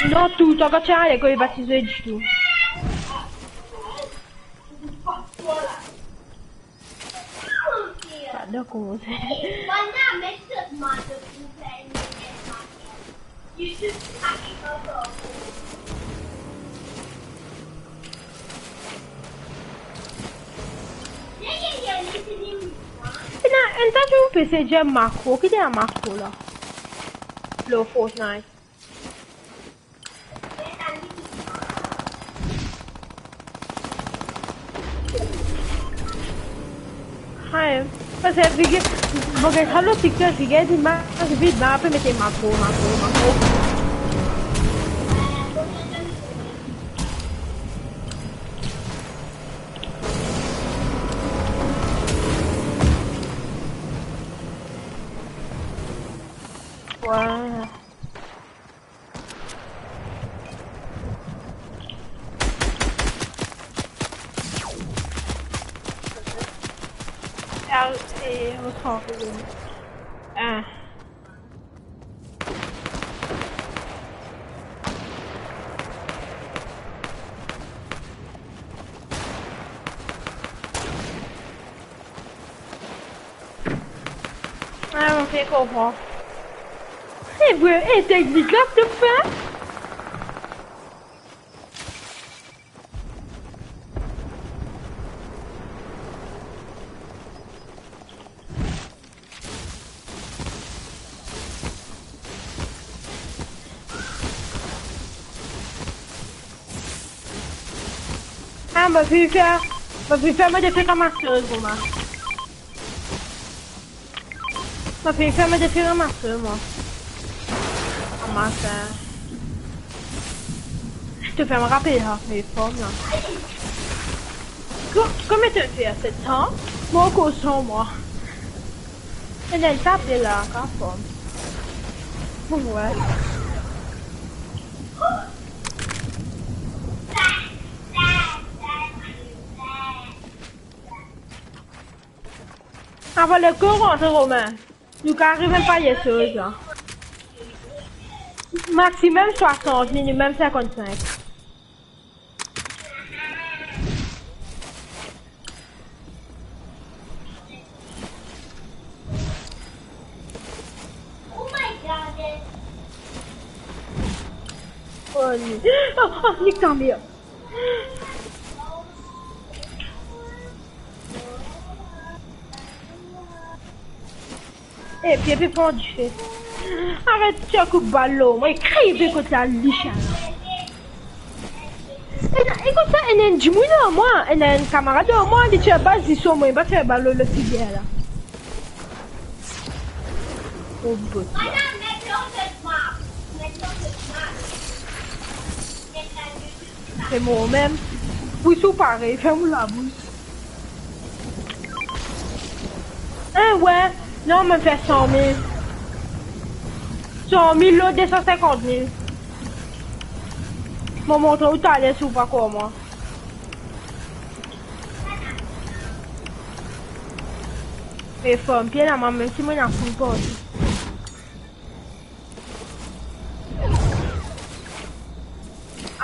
Non, toultan kan ti ale, kan li pa ti zwe ditou. Pardon, kouma sa? Ena, enn ta tour pe sey dir makro, ki ena makro la? Lor Fortnite. Hay, parski figir, mo gagn sa lor TikTok, figir, dimann, vid, ba, apre mete makro, makro, makro. Wow. E, mo tranpe. Ah. Ah, mo finn konpran. E, vre, e, teknik la, to fer? Ah, mo finn fer, mo finn fer mo defi ramas, Romain. Mo finn fer mo defi ramas, mwa. Ramas, eh. To fer mo rapel, ha, me form la. Ko-, kouma to fer sa, ha? Mo ankor san, mwa. E, ena enn tap la, ka form. Bon, we. Avan lekor rantre, Romain, nou kapav ariv enn paket soz la. Maximum swasant, minimum sinkant-sink. Oh, ni-, oh, oh, nik ta mer. E, pie pe pran dife. Aret tir kout bal lor mwa, e kriye kot sa lichin la. Ena, e kot sa, ena enn dimoun lor mwa, ena enn kamarad lor mwa, li tir bal, li sot mwa, li pa tir bal lor lot figir la. Oh, bot la. Se mwa mem. Wi, si ou pare, ferm ou labous. Eh, we. Non, mo fer san mil. San mil lor de san sinkant mil. Mo montre ou taler si ou pa krwar mwa. E form pie la, mwa, mem si mo ena foul partou.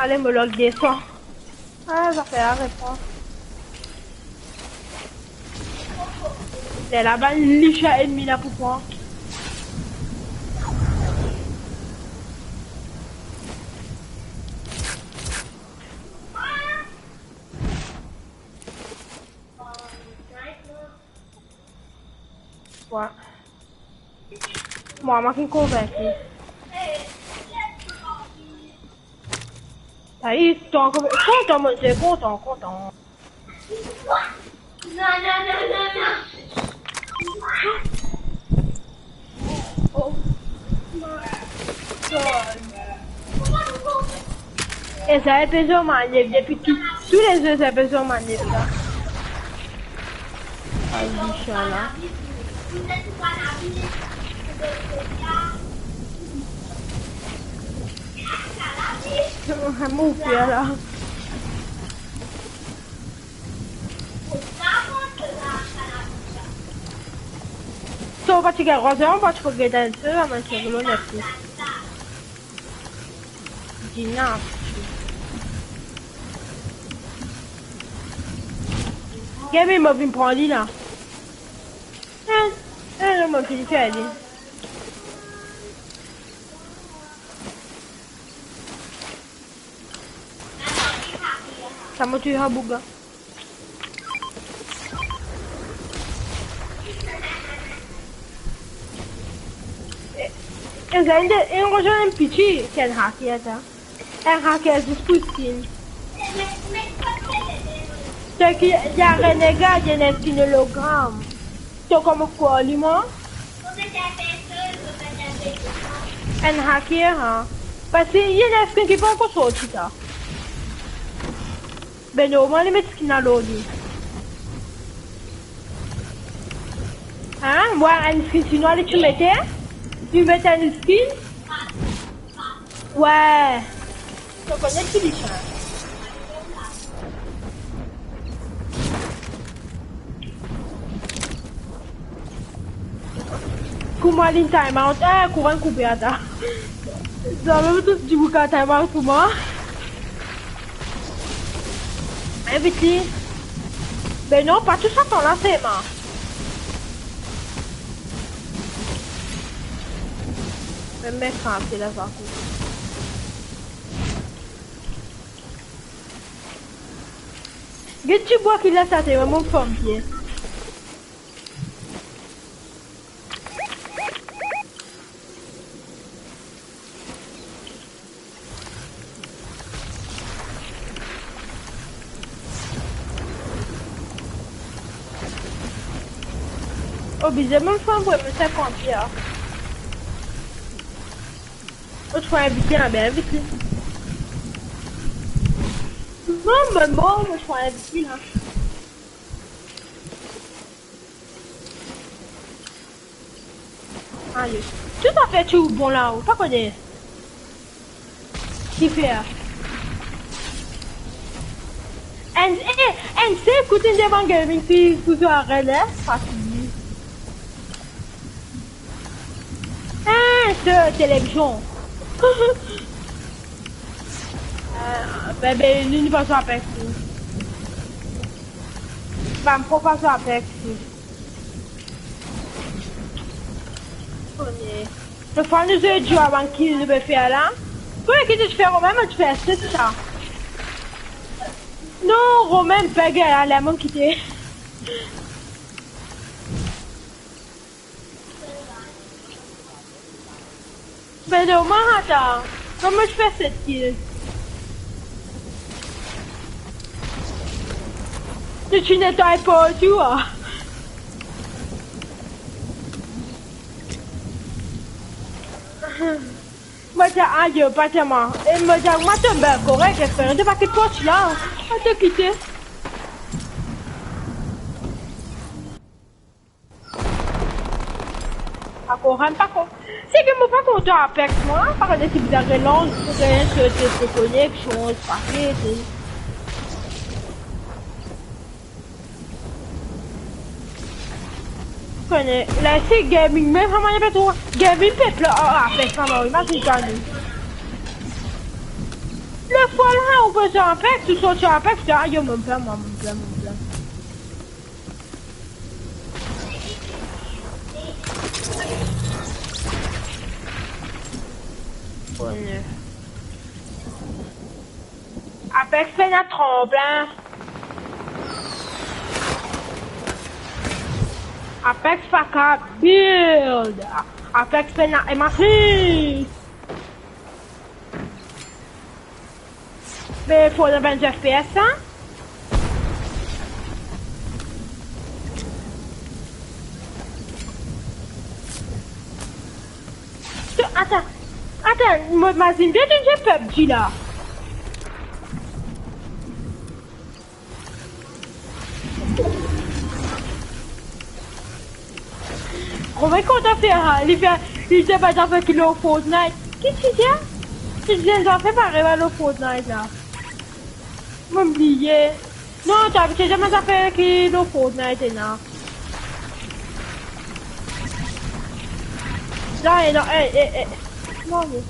Ale, mo lor de san. Ah, zafer la repran. Lerla bann lichin ennmi la pou pran. Wa. Mwa, mwa finn konvinki. Sa li, kontan, mwa, kontan, kontan. Non, non, non, non, non. Oh my God. E sa, li pe zwe manev depi tou, tou le zwe sa, li pe zwe manev la. Ay, li sa la. Mo fer la. So, pa ti gagn raze, pa ti pou gagn enn sel, mwa, se volo net. Dina. Gamin, mo vinn pran li la. Eh, eh, non, mo finn fer li. Sa mo touzour bouga. E, e, enn de, enn rezon enn piti, ki enn hacker sa. Enn hacker zis pou skin. Seki, li a Renegade, li ena skin ologram. To kouma krwar li, mwa? Enn hacker, ha. Parski li ena skin ki pankor sorti sa. Be normal, li met skin la lor li. Hein? Mwa, enn skin sinwa li ti mete? Li met enn skin? Wey. To kone ki li sa? Kouma li time out, eh, kouma koupe ata. Zame to dimoun kapav time out kouma. Invit li. Ben non, pa tou sa tan la, Sema. Mem mekan, se la sa kou. Get ti bwa ki la sa, te mo fanm pie. Oblize mo fanm pou mo sinkant pie. Mo ti pou invit li, a ben invit li. Non, me bon, mo ti pou invit li la. Ayo. Tou sa fer ti ou bon la, ou pa kone. Ki fer? Enn, eh, enn se kout enn devan gaming ki pou zwe arel, eh? Fasil. Ah, se televizion. Ah, bebe, nou, nou pa zwe Apex, nou. Bann pro pa zwe Apex, nou. Kone. Lefwa nou zwe dir avan ki nou pe fer la. Kone ki to ti fer, Romain, mo ti fer se sa. Non, Romain, pa gagn la, la, mo kite. Ben, dommaz, atann. Kouma to fer set kill? To ti netway partou, ah. Mo dir, ayo, pa dir mwa. E mo dir, mo tonbe korek, espere to pa kit port la. Ah, to kite. Ankor enn pa kon-, se ki mo pa kontan Apex, mwa, pa kone ki bizin relans, pou gagn so, so, so koneksion, pase, e. Kone, la, se gaming, mem sa, mwa, pa tro gaming, pep la, a, Apex, mwa, imazinn twa, nou. Lefwa la, ou bizin Apex, ou sorti Apex, ah, yo, mo pler, mwa, mo pler, mo pler. Bonheur. Apex pena tranble, hein. Apex pa ka build. Apex pena M A P. Me fo dan bann F P S, hein? Atann, atann, mo mazinn bien to dir PUBG la. Kouma kontan fer, li fer, li dir pa zafer ki lor Fortnite. Ki ti dir? Ti dir zafer parey lor Fortnite la. Mo bliye. Non, to abitie zame zafer ki lor Fortnite, ena. Non, ena, eh, eh, eh. Non, non.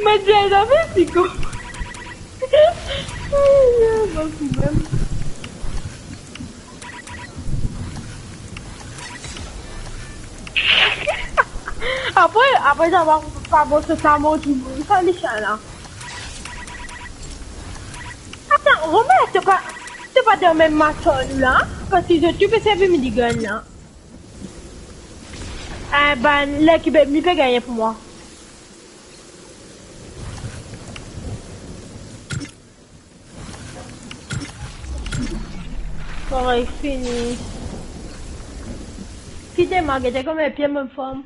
Mo dir zafer, siko. Ayo, bon, kanmem. Apre, apre sa, pa, pa bon, se sa, mo dimoun, sa, li sa la. Atann, Romain, to pa, to pa dan mem match ar nou la, parski zot tou pe servi minigun la. Eh, bann lekip enmi pe gagne pou mwa. Bon, fini. Kite mwa, gete kouma pie mo form.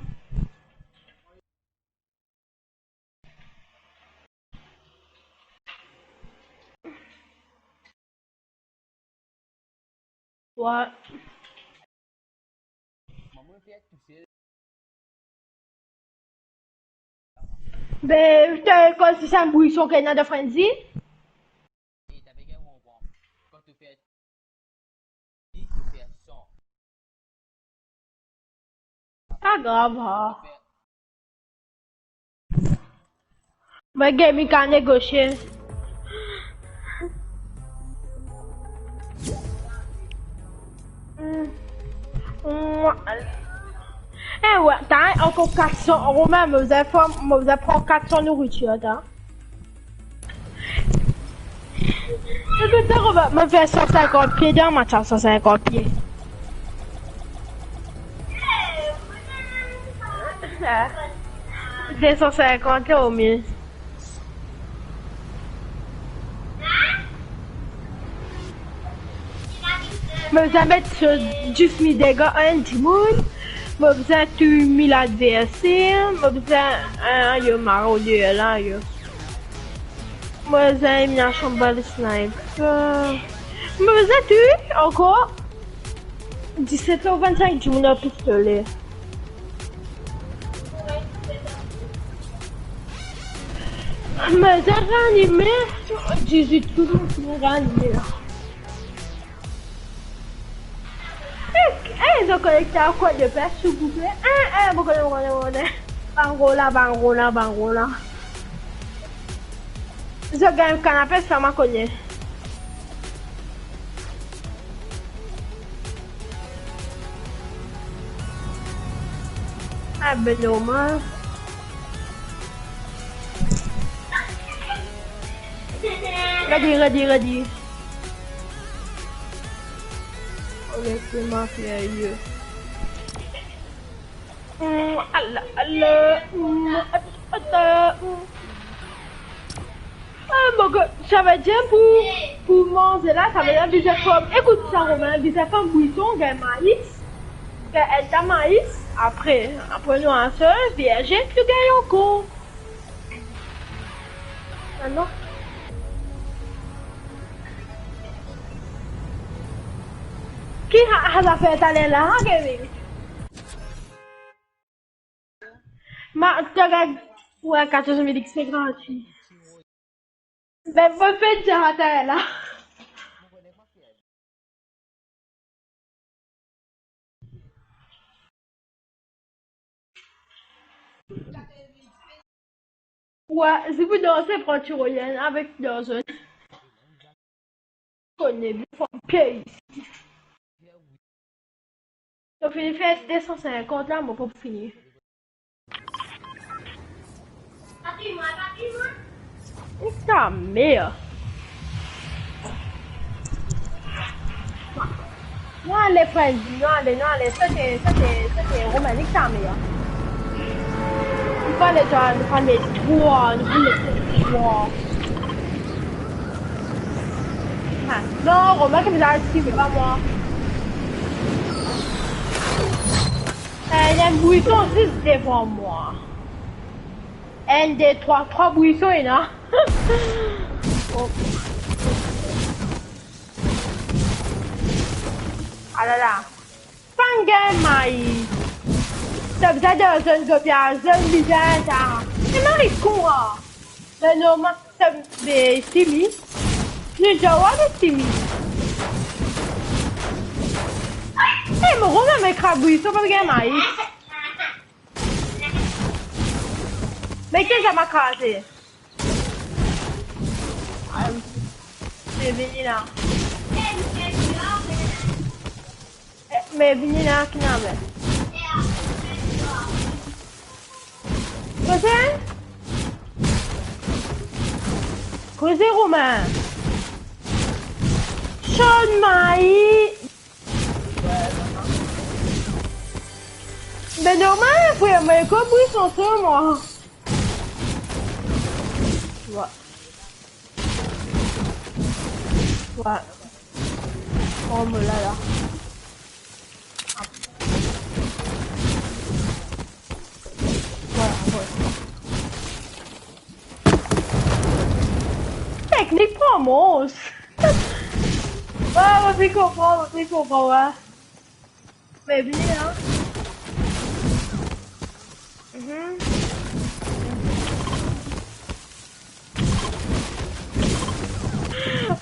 Wa. Be, to koz si sa bwison ki ena dan Frenzy? Pa grav, ha. Mwa, Gaming ka negosie. Hmm. Mwa, eh, wi, ta ankor kat san euro mem, mo bizin pran, mo bizin pran kat san nouritir, ta. Ekout sa, Robert, mo fer san sinkant pie dan match, san sinkant pie. De san sinkant euro, mil. Mo bizin met so, zis mi dega enn dimoun. Mo bizin touy mil adverser. Mo bizin, eh, yo marauder la, yo. Mo bizin eliminasion bal sniper. Mo bizin touy ankor diset ou vennsink dimoun ar pistole. Mo bizin reanime dizwit dimoun, mo bizin reanime la. Eh, eh, zot konekte ar kwa de pes, silvouple? Eh, eh, mo kone, mo kone, mo kone. Bann gro la, bann gro la, bann gro la. Zot gagn kanape, sa mo kone. Ah, be normal. Ready, ready, ready. Honestly, ma fille, you. Mm, ala, ala, mm, at-, ata, mm. Ah, mo gars, savedir pou, pou manze la, savedir bizin fer, ekout sa, Romain, bizin fer bwison, gagn mais, gagn enn ta mais, apre, apre nou asor, vierge, nou gagn ankor. Ah non. Ki ha-, ha zafer taler la, ha, Kevin? Ma, to gagn, wi, katorz mil X P gratwi. Be, mo fer sa taler la. Wi, si pou danse, pran ti royen avek danse. Kone bien fanm pey. To fini fer de san sinkant la, mo pou fini. Nick ta mer. Non, ale, fre, non, ale, non, ale, sote, sote, sote, Romain, nick ta mer. Nou pa le dwa, nou pa le dwa, nou pa le dwa. Ah, non, Romain ki bizin al tire, pa mwa. Eh, ena enn bwison zis devan mwa. Enn, de, trwa, trwa bwison ena. Oh. Alala. Pa'nn gagn mais. Sa bizin dan zone, zone, zone bizin sa. Se mari kon, ah. Be normal, sa, be, Simi. Nou zawa de Simi. Eh, mo Romain, me krab bwison, pa gagn mais. Me ki sa ma kraze? Ah, me vini la. Eh, me vini la, ki name? Koze? Koze, Romain? Chann mai. Be normal, frer, mo ena enn bwison sel mwa. Wi. Wi. Oh, mo la la. Wi, wi. Teknik pran mons. Wi, mo finn konpran, mo finn konpran, wi. Me vini la. Mhm.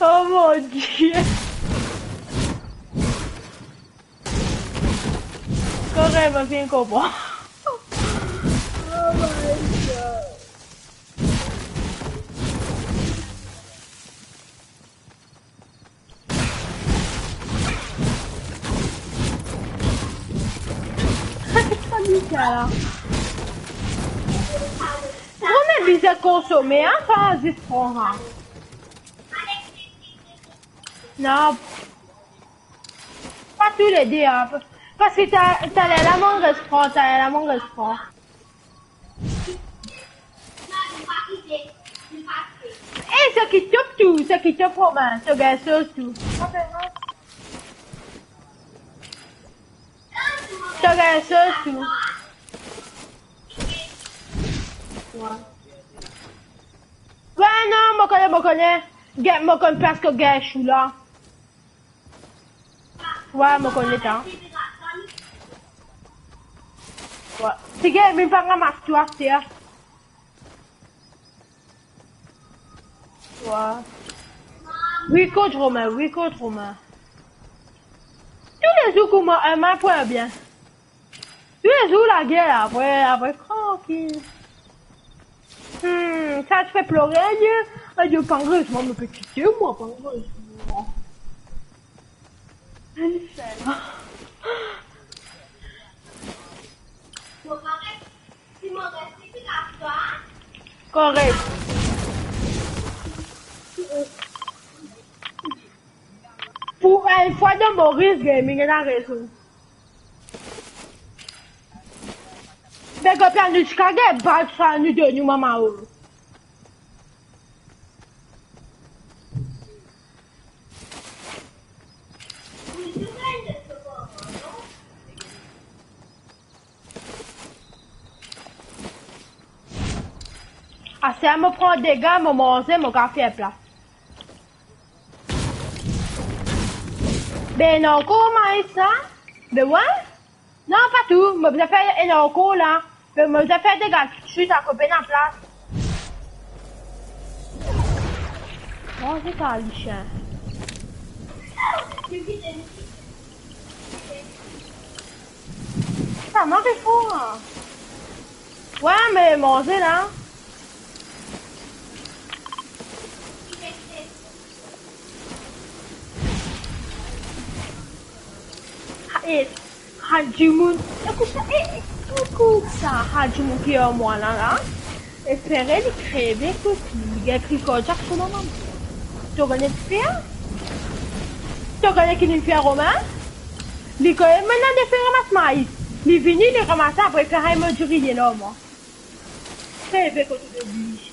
Oh mon Dieu. Korek, mo finn konpran. Ala. Koumadir bizin konsome, an, sa zis pran, an. Non. Pa toulede, an. Parski ta, taler la, mo res pran, taler la, mo res pran. E, seki top tou, seki top Romain, to gagn sos tou. To gagn sos tou. Wi. Wi, non, mo kone, mo kone. Get, mo konn plas kot gagn chou la. Wi, mo kone sa. Wi. Tigel, mi pa ramas tou aster. Wi. Wi, kot Romain, wi, kot Romain. Toulezour kouma, eh, mo pran bien. Toulezour lager, apre, apre, trankil. Hmm, sa ti fer plore, Dieu. Adieu, pangreusement, mo pe kite, mwa, pangreusement. Korek. Pou enn fwa dan Moris Gaming, ena rezon. Big up anou, ti kapav bat sa nou de nou mama o. Aster mo pran dega, mo manze, mo kapav fer plas. Be ena ankor maiz la? Be wi. Non, pa tou. Mo bizin fer ena ankor la. Be mo bizin fer dega toutswit, akoz pena plas. Manze sa, lisien. Sa manz for, an. Wi, me manze la. E, sa dimoun, ekout sa, e, e, ekout sa, sa dimoun ki ar mwa la, la. Espere li kreve, ekout, li gagn kri kardiak so mama. To kone ki fer? To kone ki li fer, Romain? Li kone, mem la li fer ramas maiz. Li vini, li ramas, apre li fer enn mo diri, li ena ar mwa. Kreve kot to diri, sa.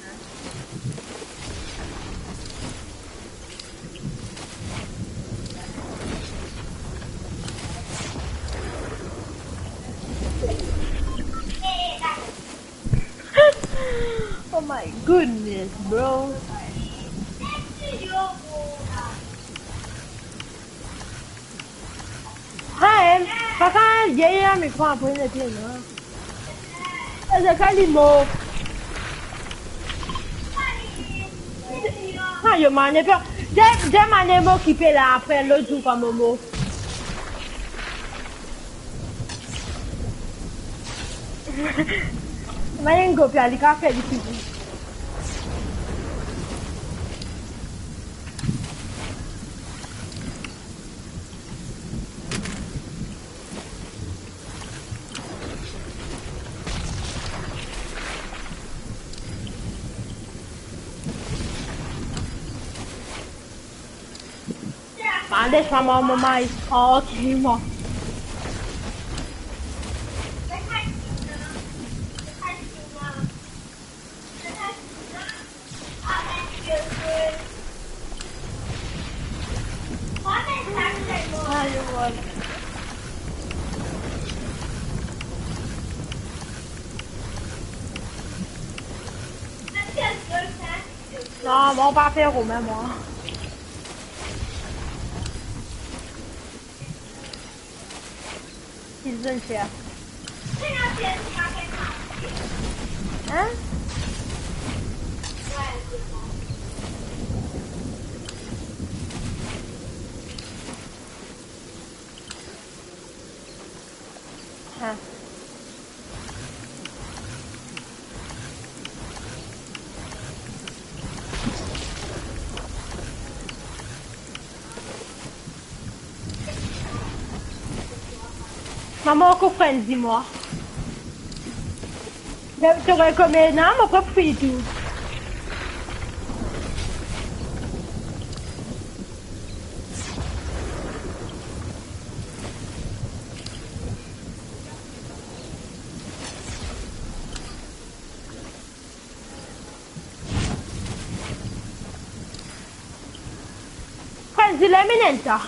Oh my goodness, bro. Hi, papa, yeah, yeah, mi pran pou inn ete, non? Asa ka li mor. Ah, yo, mane pe, de, de mane mo okipe la, apre lot zour kan mo mor. Mane enn gopia, li ka fer li fini. Mande sa mama, mama, is talking, mama. Non, mwa pa fer Romain, mwa. Ki zot inn fer? Hein? Hein. Mama, ankor frenzy, mwa. To rekomann, non, mo prop fri tou. Pran zile mineta.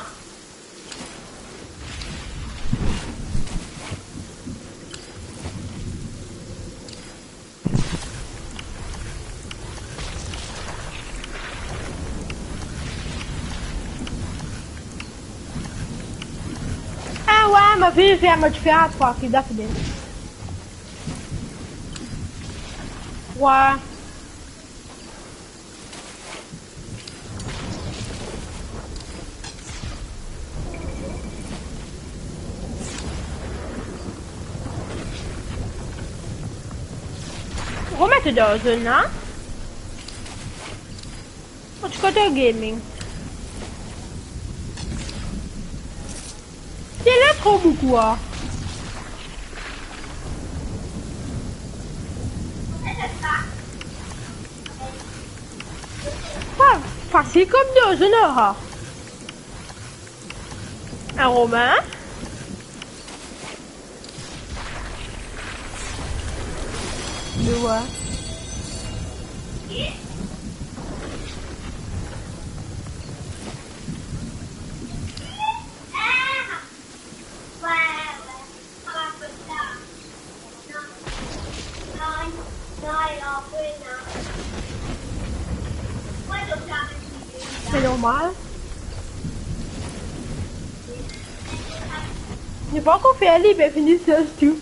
Ah ouais, mo finn fer, mo ti fer a trwa ki dafile. Ouais. Remet dan zone la. Kot kote gaming? Li la tro boukou, ah. Pa fasil kom de zone, ah. Ah, Romain? De wa? Se normal. Li pa ankor fini, li pe fini sez tou.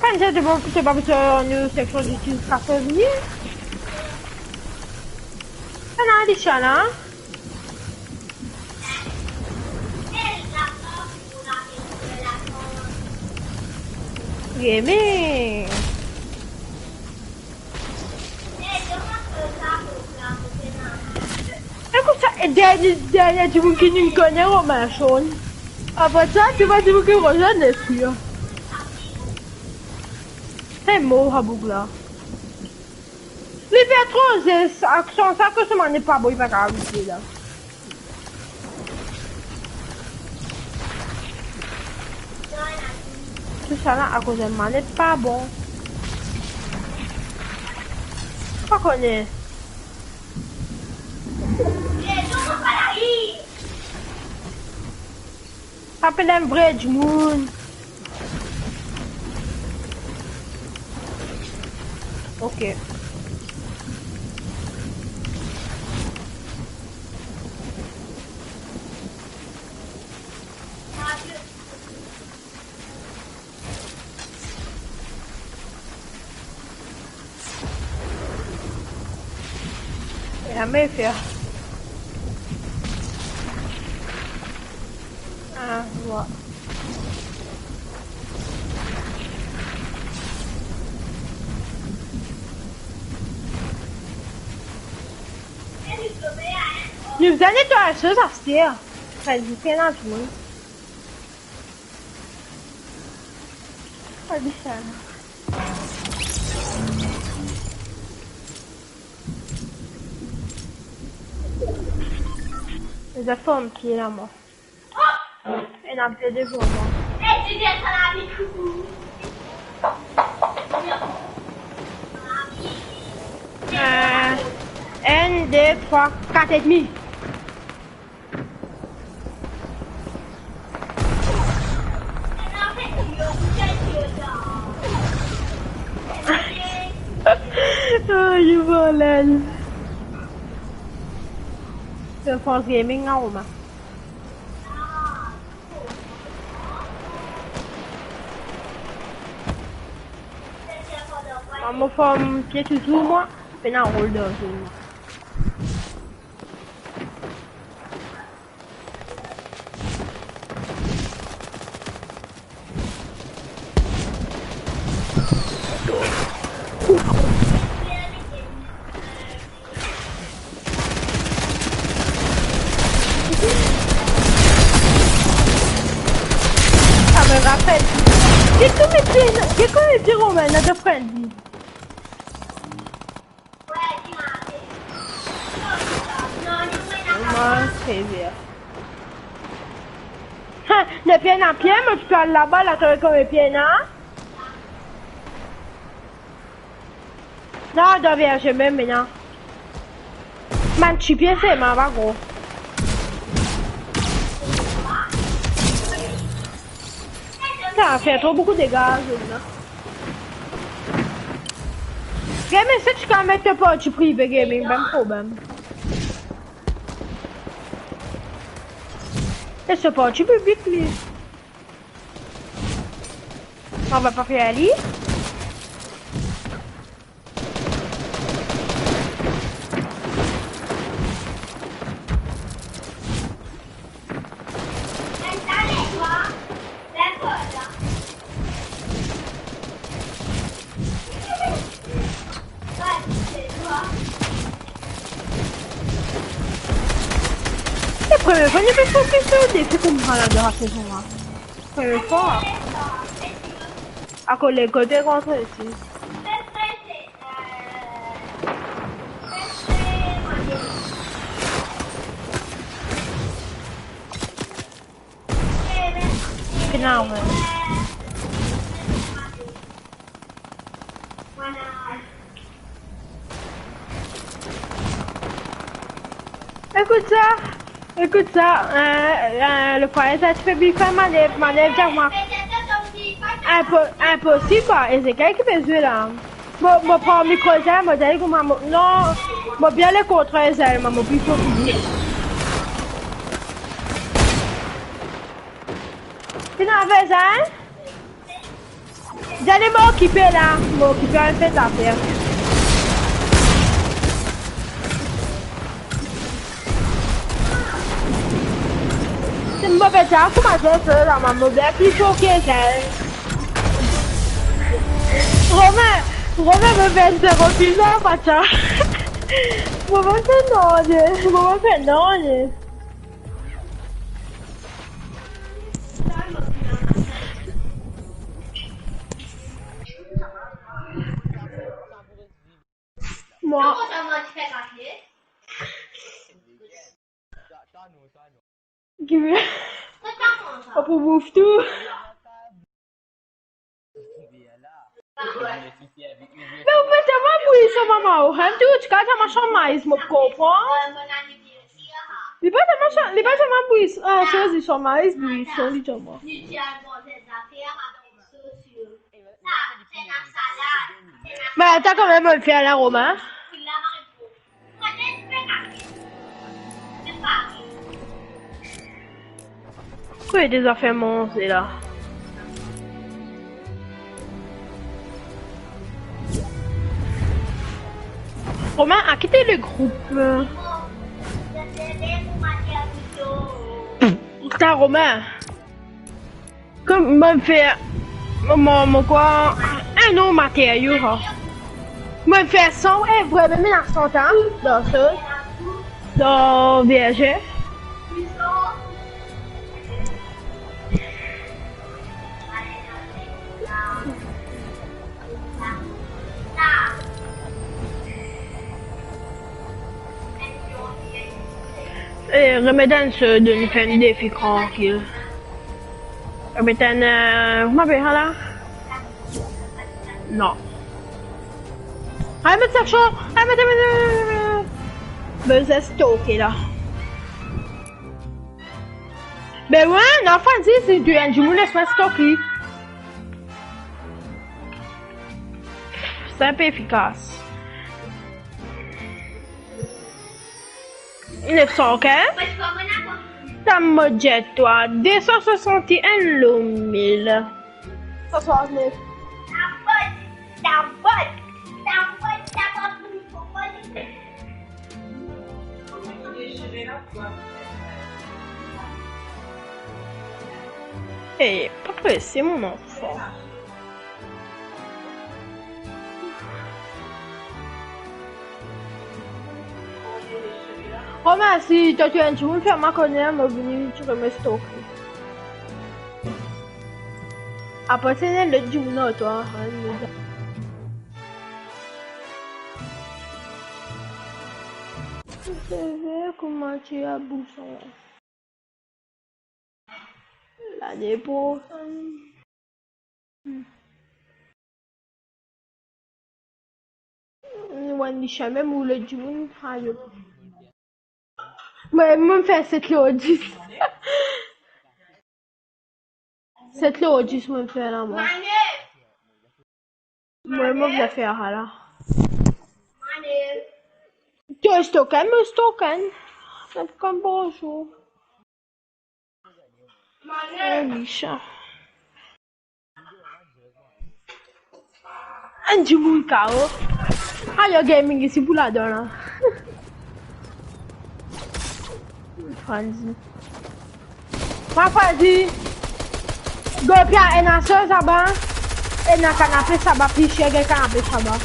Kan sa, to pa, to pa bizin nou seksion de tir sa fini. Sa ena li sa la. Gaming. E koumsa, e dernie, dernie dimoun ki nou kone, Romain Sean. Apre sa, tou bann dimoun ki nou kone, nepli. Sa mor, sa boug la. Li fer tro zes, aksion sa, ke so mannie pa bon, li pa kapav arive la. Tou sa la akoz enn mannie pa bon. Pa kone. Apel enn vre dimoun. Ok. E la me fer. Ah, wa. Nou bizin netway so zafer. Sa, li fer lazour. Sa bizar. Zot fer enn pie la, mwa. Ena pie devan mwa. Euh, enn, de, trwa, kat edmi. Ayo, voler. Se France Gaming, non, Romain? Mo fer enn pie touzour, mwa. Pena rol dan zone, mwa. Rapel. Get kouma dir, get kouma dir Romain, not a friendly. Romain, crazy. Ha, nepli ena pie, mo ti pe al laba, la trouve kouma pie ena. Non, dan verze mem, me non. Bann ti pie selman, pa gro. Sa fer tro boukou dega, zot la. Gaming, si ti kapav met to parti prive, Gaming, pa problem. E so parti piblik, li. On va pa fer li. Se premie fwa nou pe fokis lor defi koumsa la dan lasezon la. Premie fwa. Akoz lekol pe rantre isi. Finn la, wi. Ekout sa, ekout sa, eh, eh, le frere sa ti pe bien fer manev, manev, dir mwa, inpo-, inposib, Ezekiel ki pe zwe la. Mo, mo pran mikro Ezel, mo dir li kouma mo, non, mo bien le kontra Ezel, mo pli fort ki li. Finn arive sa, en? Zale, mo okipe la, mo okipe al fer zafer. Si mo pe dir kouma zot fer la, mo bien pli fort ki zot. Romain, Romain, mo fer zero pizza, pa sa. Mo pa fer nanye, mo pa fer nanye. Mwa. Ki ve-, ou pou bouf tou. Me ou pa telman bouyi so mama, ou, hein, tou, ti kal telman so maiz, mo konpran. Li pa telman so, li pa telman bouyi, ah, soz li so maiz, bouyi so li telman. Me atann kanmem, mo fer la, Romain. Kouma de zafer manze la. Romain a kite le group. Putain, Romain. Kouma mo fer, mo, mo, mo krwar, enn nonm materio, ha. Mo fer san, e vremem ena san, hein, dan so, dan verze. Eh, remet enn so, donn fer enn defi trankil. Remet enn, eh, kouma apel sa la? Non. Remet sa, remet, remet, remet. Bizin stoke la. Be wi, non, Francis, si to enn dimoun, les mwa stoke li. Sinp, efikas. Nef san, ok? Sa mo dir twa, de san swasant-e-enn lor mil. San swasant-nef. Eh, pa prese, mon anfan. Romain, si to ti enn dimoun, fer mwa kone, mo vini, ti remet stoke li. Apre, se ena lot dimoun ar twa, hein, nou. Se vre, kouma ti abousan. Lane prosenn. Hmm. Wan li samem ou lot dimoun, ayo. Mwa, mo fer set lor dis. Set lor dis mo fer la, mwa. Mwa, mo bizin fer sa la. To stalk mwa, mo stalk. Kom bonzour. Oh, Micha. Enn dimoun kao. Ayo, gaming isi pou ladan la. Franzi. Mwa, Franzi. Gopia, ena sez laba. Ena kanape laba, pli ser, gagn kanape laba.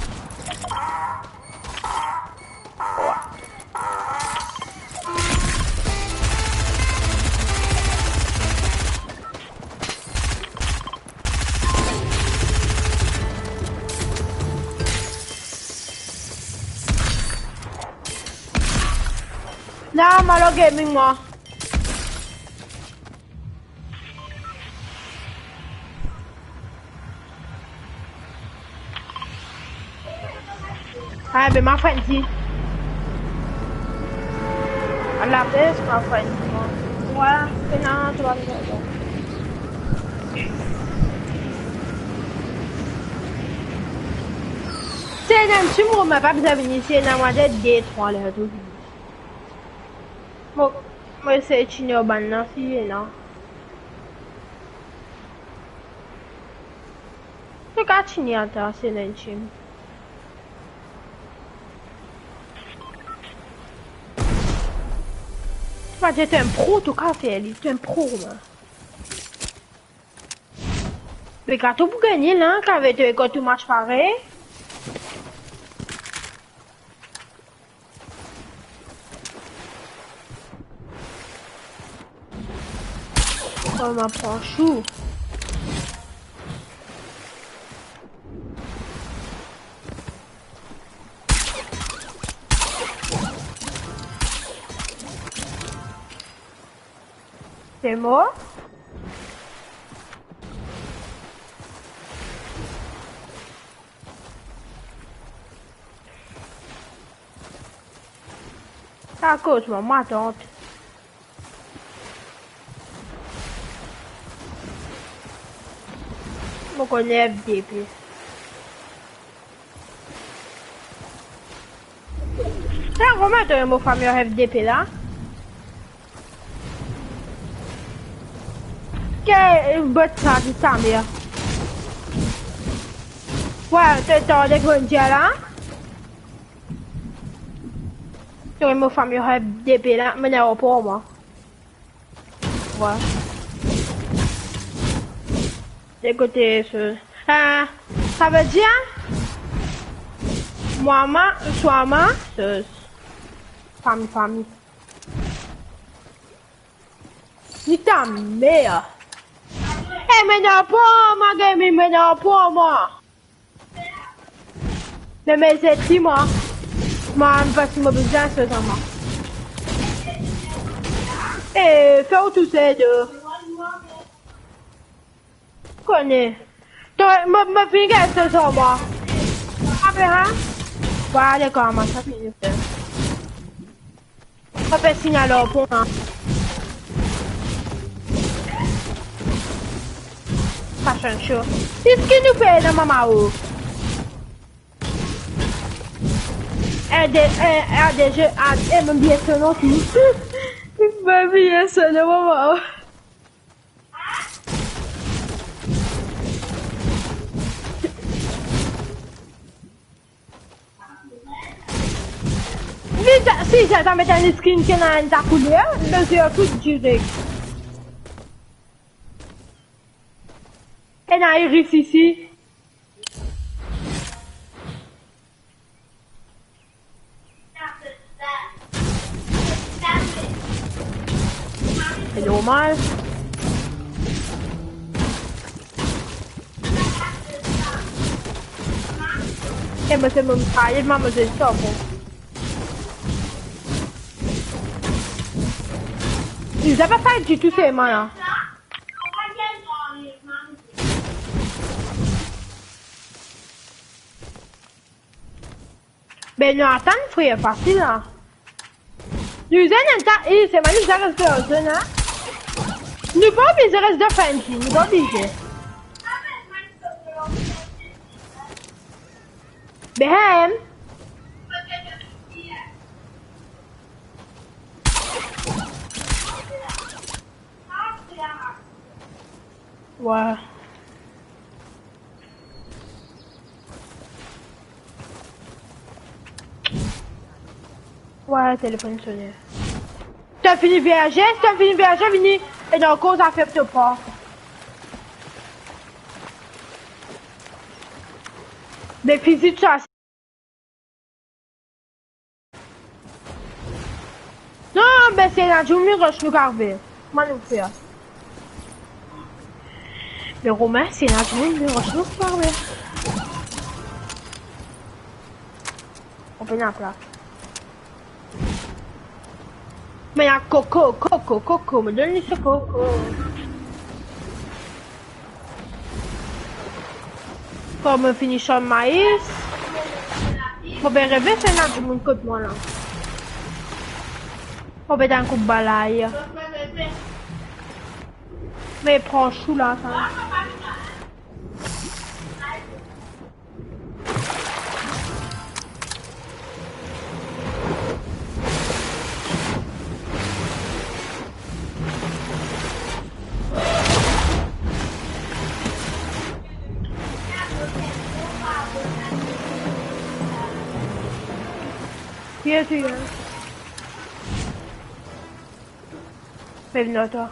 La, Malo Gaming, mwa. Ah, be, ma frenn ti. Ala bes, ma frenn ti. Wa, pena, to va vinn. Si ena enn ti moman, pa bizin vini, si ena mwa de, de, trwa ler tou. Mo, mo esey tini bann la, si ena. To kapav tini atansion enn team. Pa dir to enn pro, to kapav fer li, to enn pro, man. Be, kan to pou gagne la, kan to ekor tou match parey. Oh, ma pran chou. T'es mort? Akoz mwa, mo atant. Mo konn F D P. Sa, kouma to mo fami F D P la? Ke bot sa, ti sa, mia. Wa, to, to, de konn dir la? To mo fami F D P la, mo ena rapor mwa. Wa. De kote, so, ah, savedir, mwa, ma, swa ma, so, fami, fami. Ni ta mer. Eh, mo ena rapor mwa, gaming, mo ena rapor mwa. Me, me, se ti mwa. Mwa, parski mo bizin sa, mwa. Eh, fer ou tousel de. Kone. To, mo, mo finn gagn sa, mwa. Apre, ha? Wa, lekor, mwa, sa fini fer. Pa pe signal ar pon, hein. Fashion show. Eski nou pe ena mama o? R D, eh, R D G, ah, eh, mo bliye so nom tou. Mo bliye so nom, mama o. Li ta, si sa ta met enn skin ki ena enn ta kouler, mo zwe tou direk. Ena iris isi. Se normal. E mo se mo, aye, mademoiselle Charbon. Li pa fay ditou, se mwa la. Ben, nou atann, frer, fasil la. Nou zenn enn ta, e, se mwa, nou zenn reste dan zenn, a. Nou pa oblize res dan fenn, nou pa oblize. Behem. Wa. Wa, telefonn sone. To fini verze, to fini verze, vini. E dan koz a fer to par. Be fizi sa. Non, be si ena dimoun, nou ros nou karve. Kouma nou fer? Be Romin, si ena dimoun, nou ros nou karve. Open up la. Me ena koko, koko, koko, mo donn li so koko. Kan mo fini sann maiz, mo pe reve si ena dimoun kot mwa la. Mo pe tann koup balay. Me pran sou la, sa. Yes, yes. Vinn la, twa.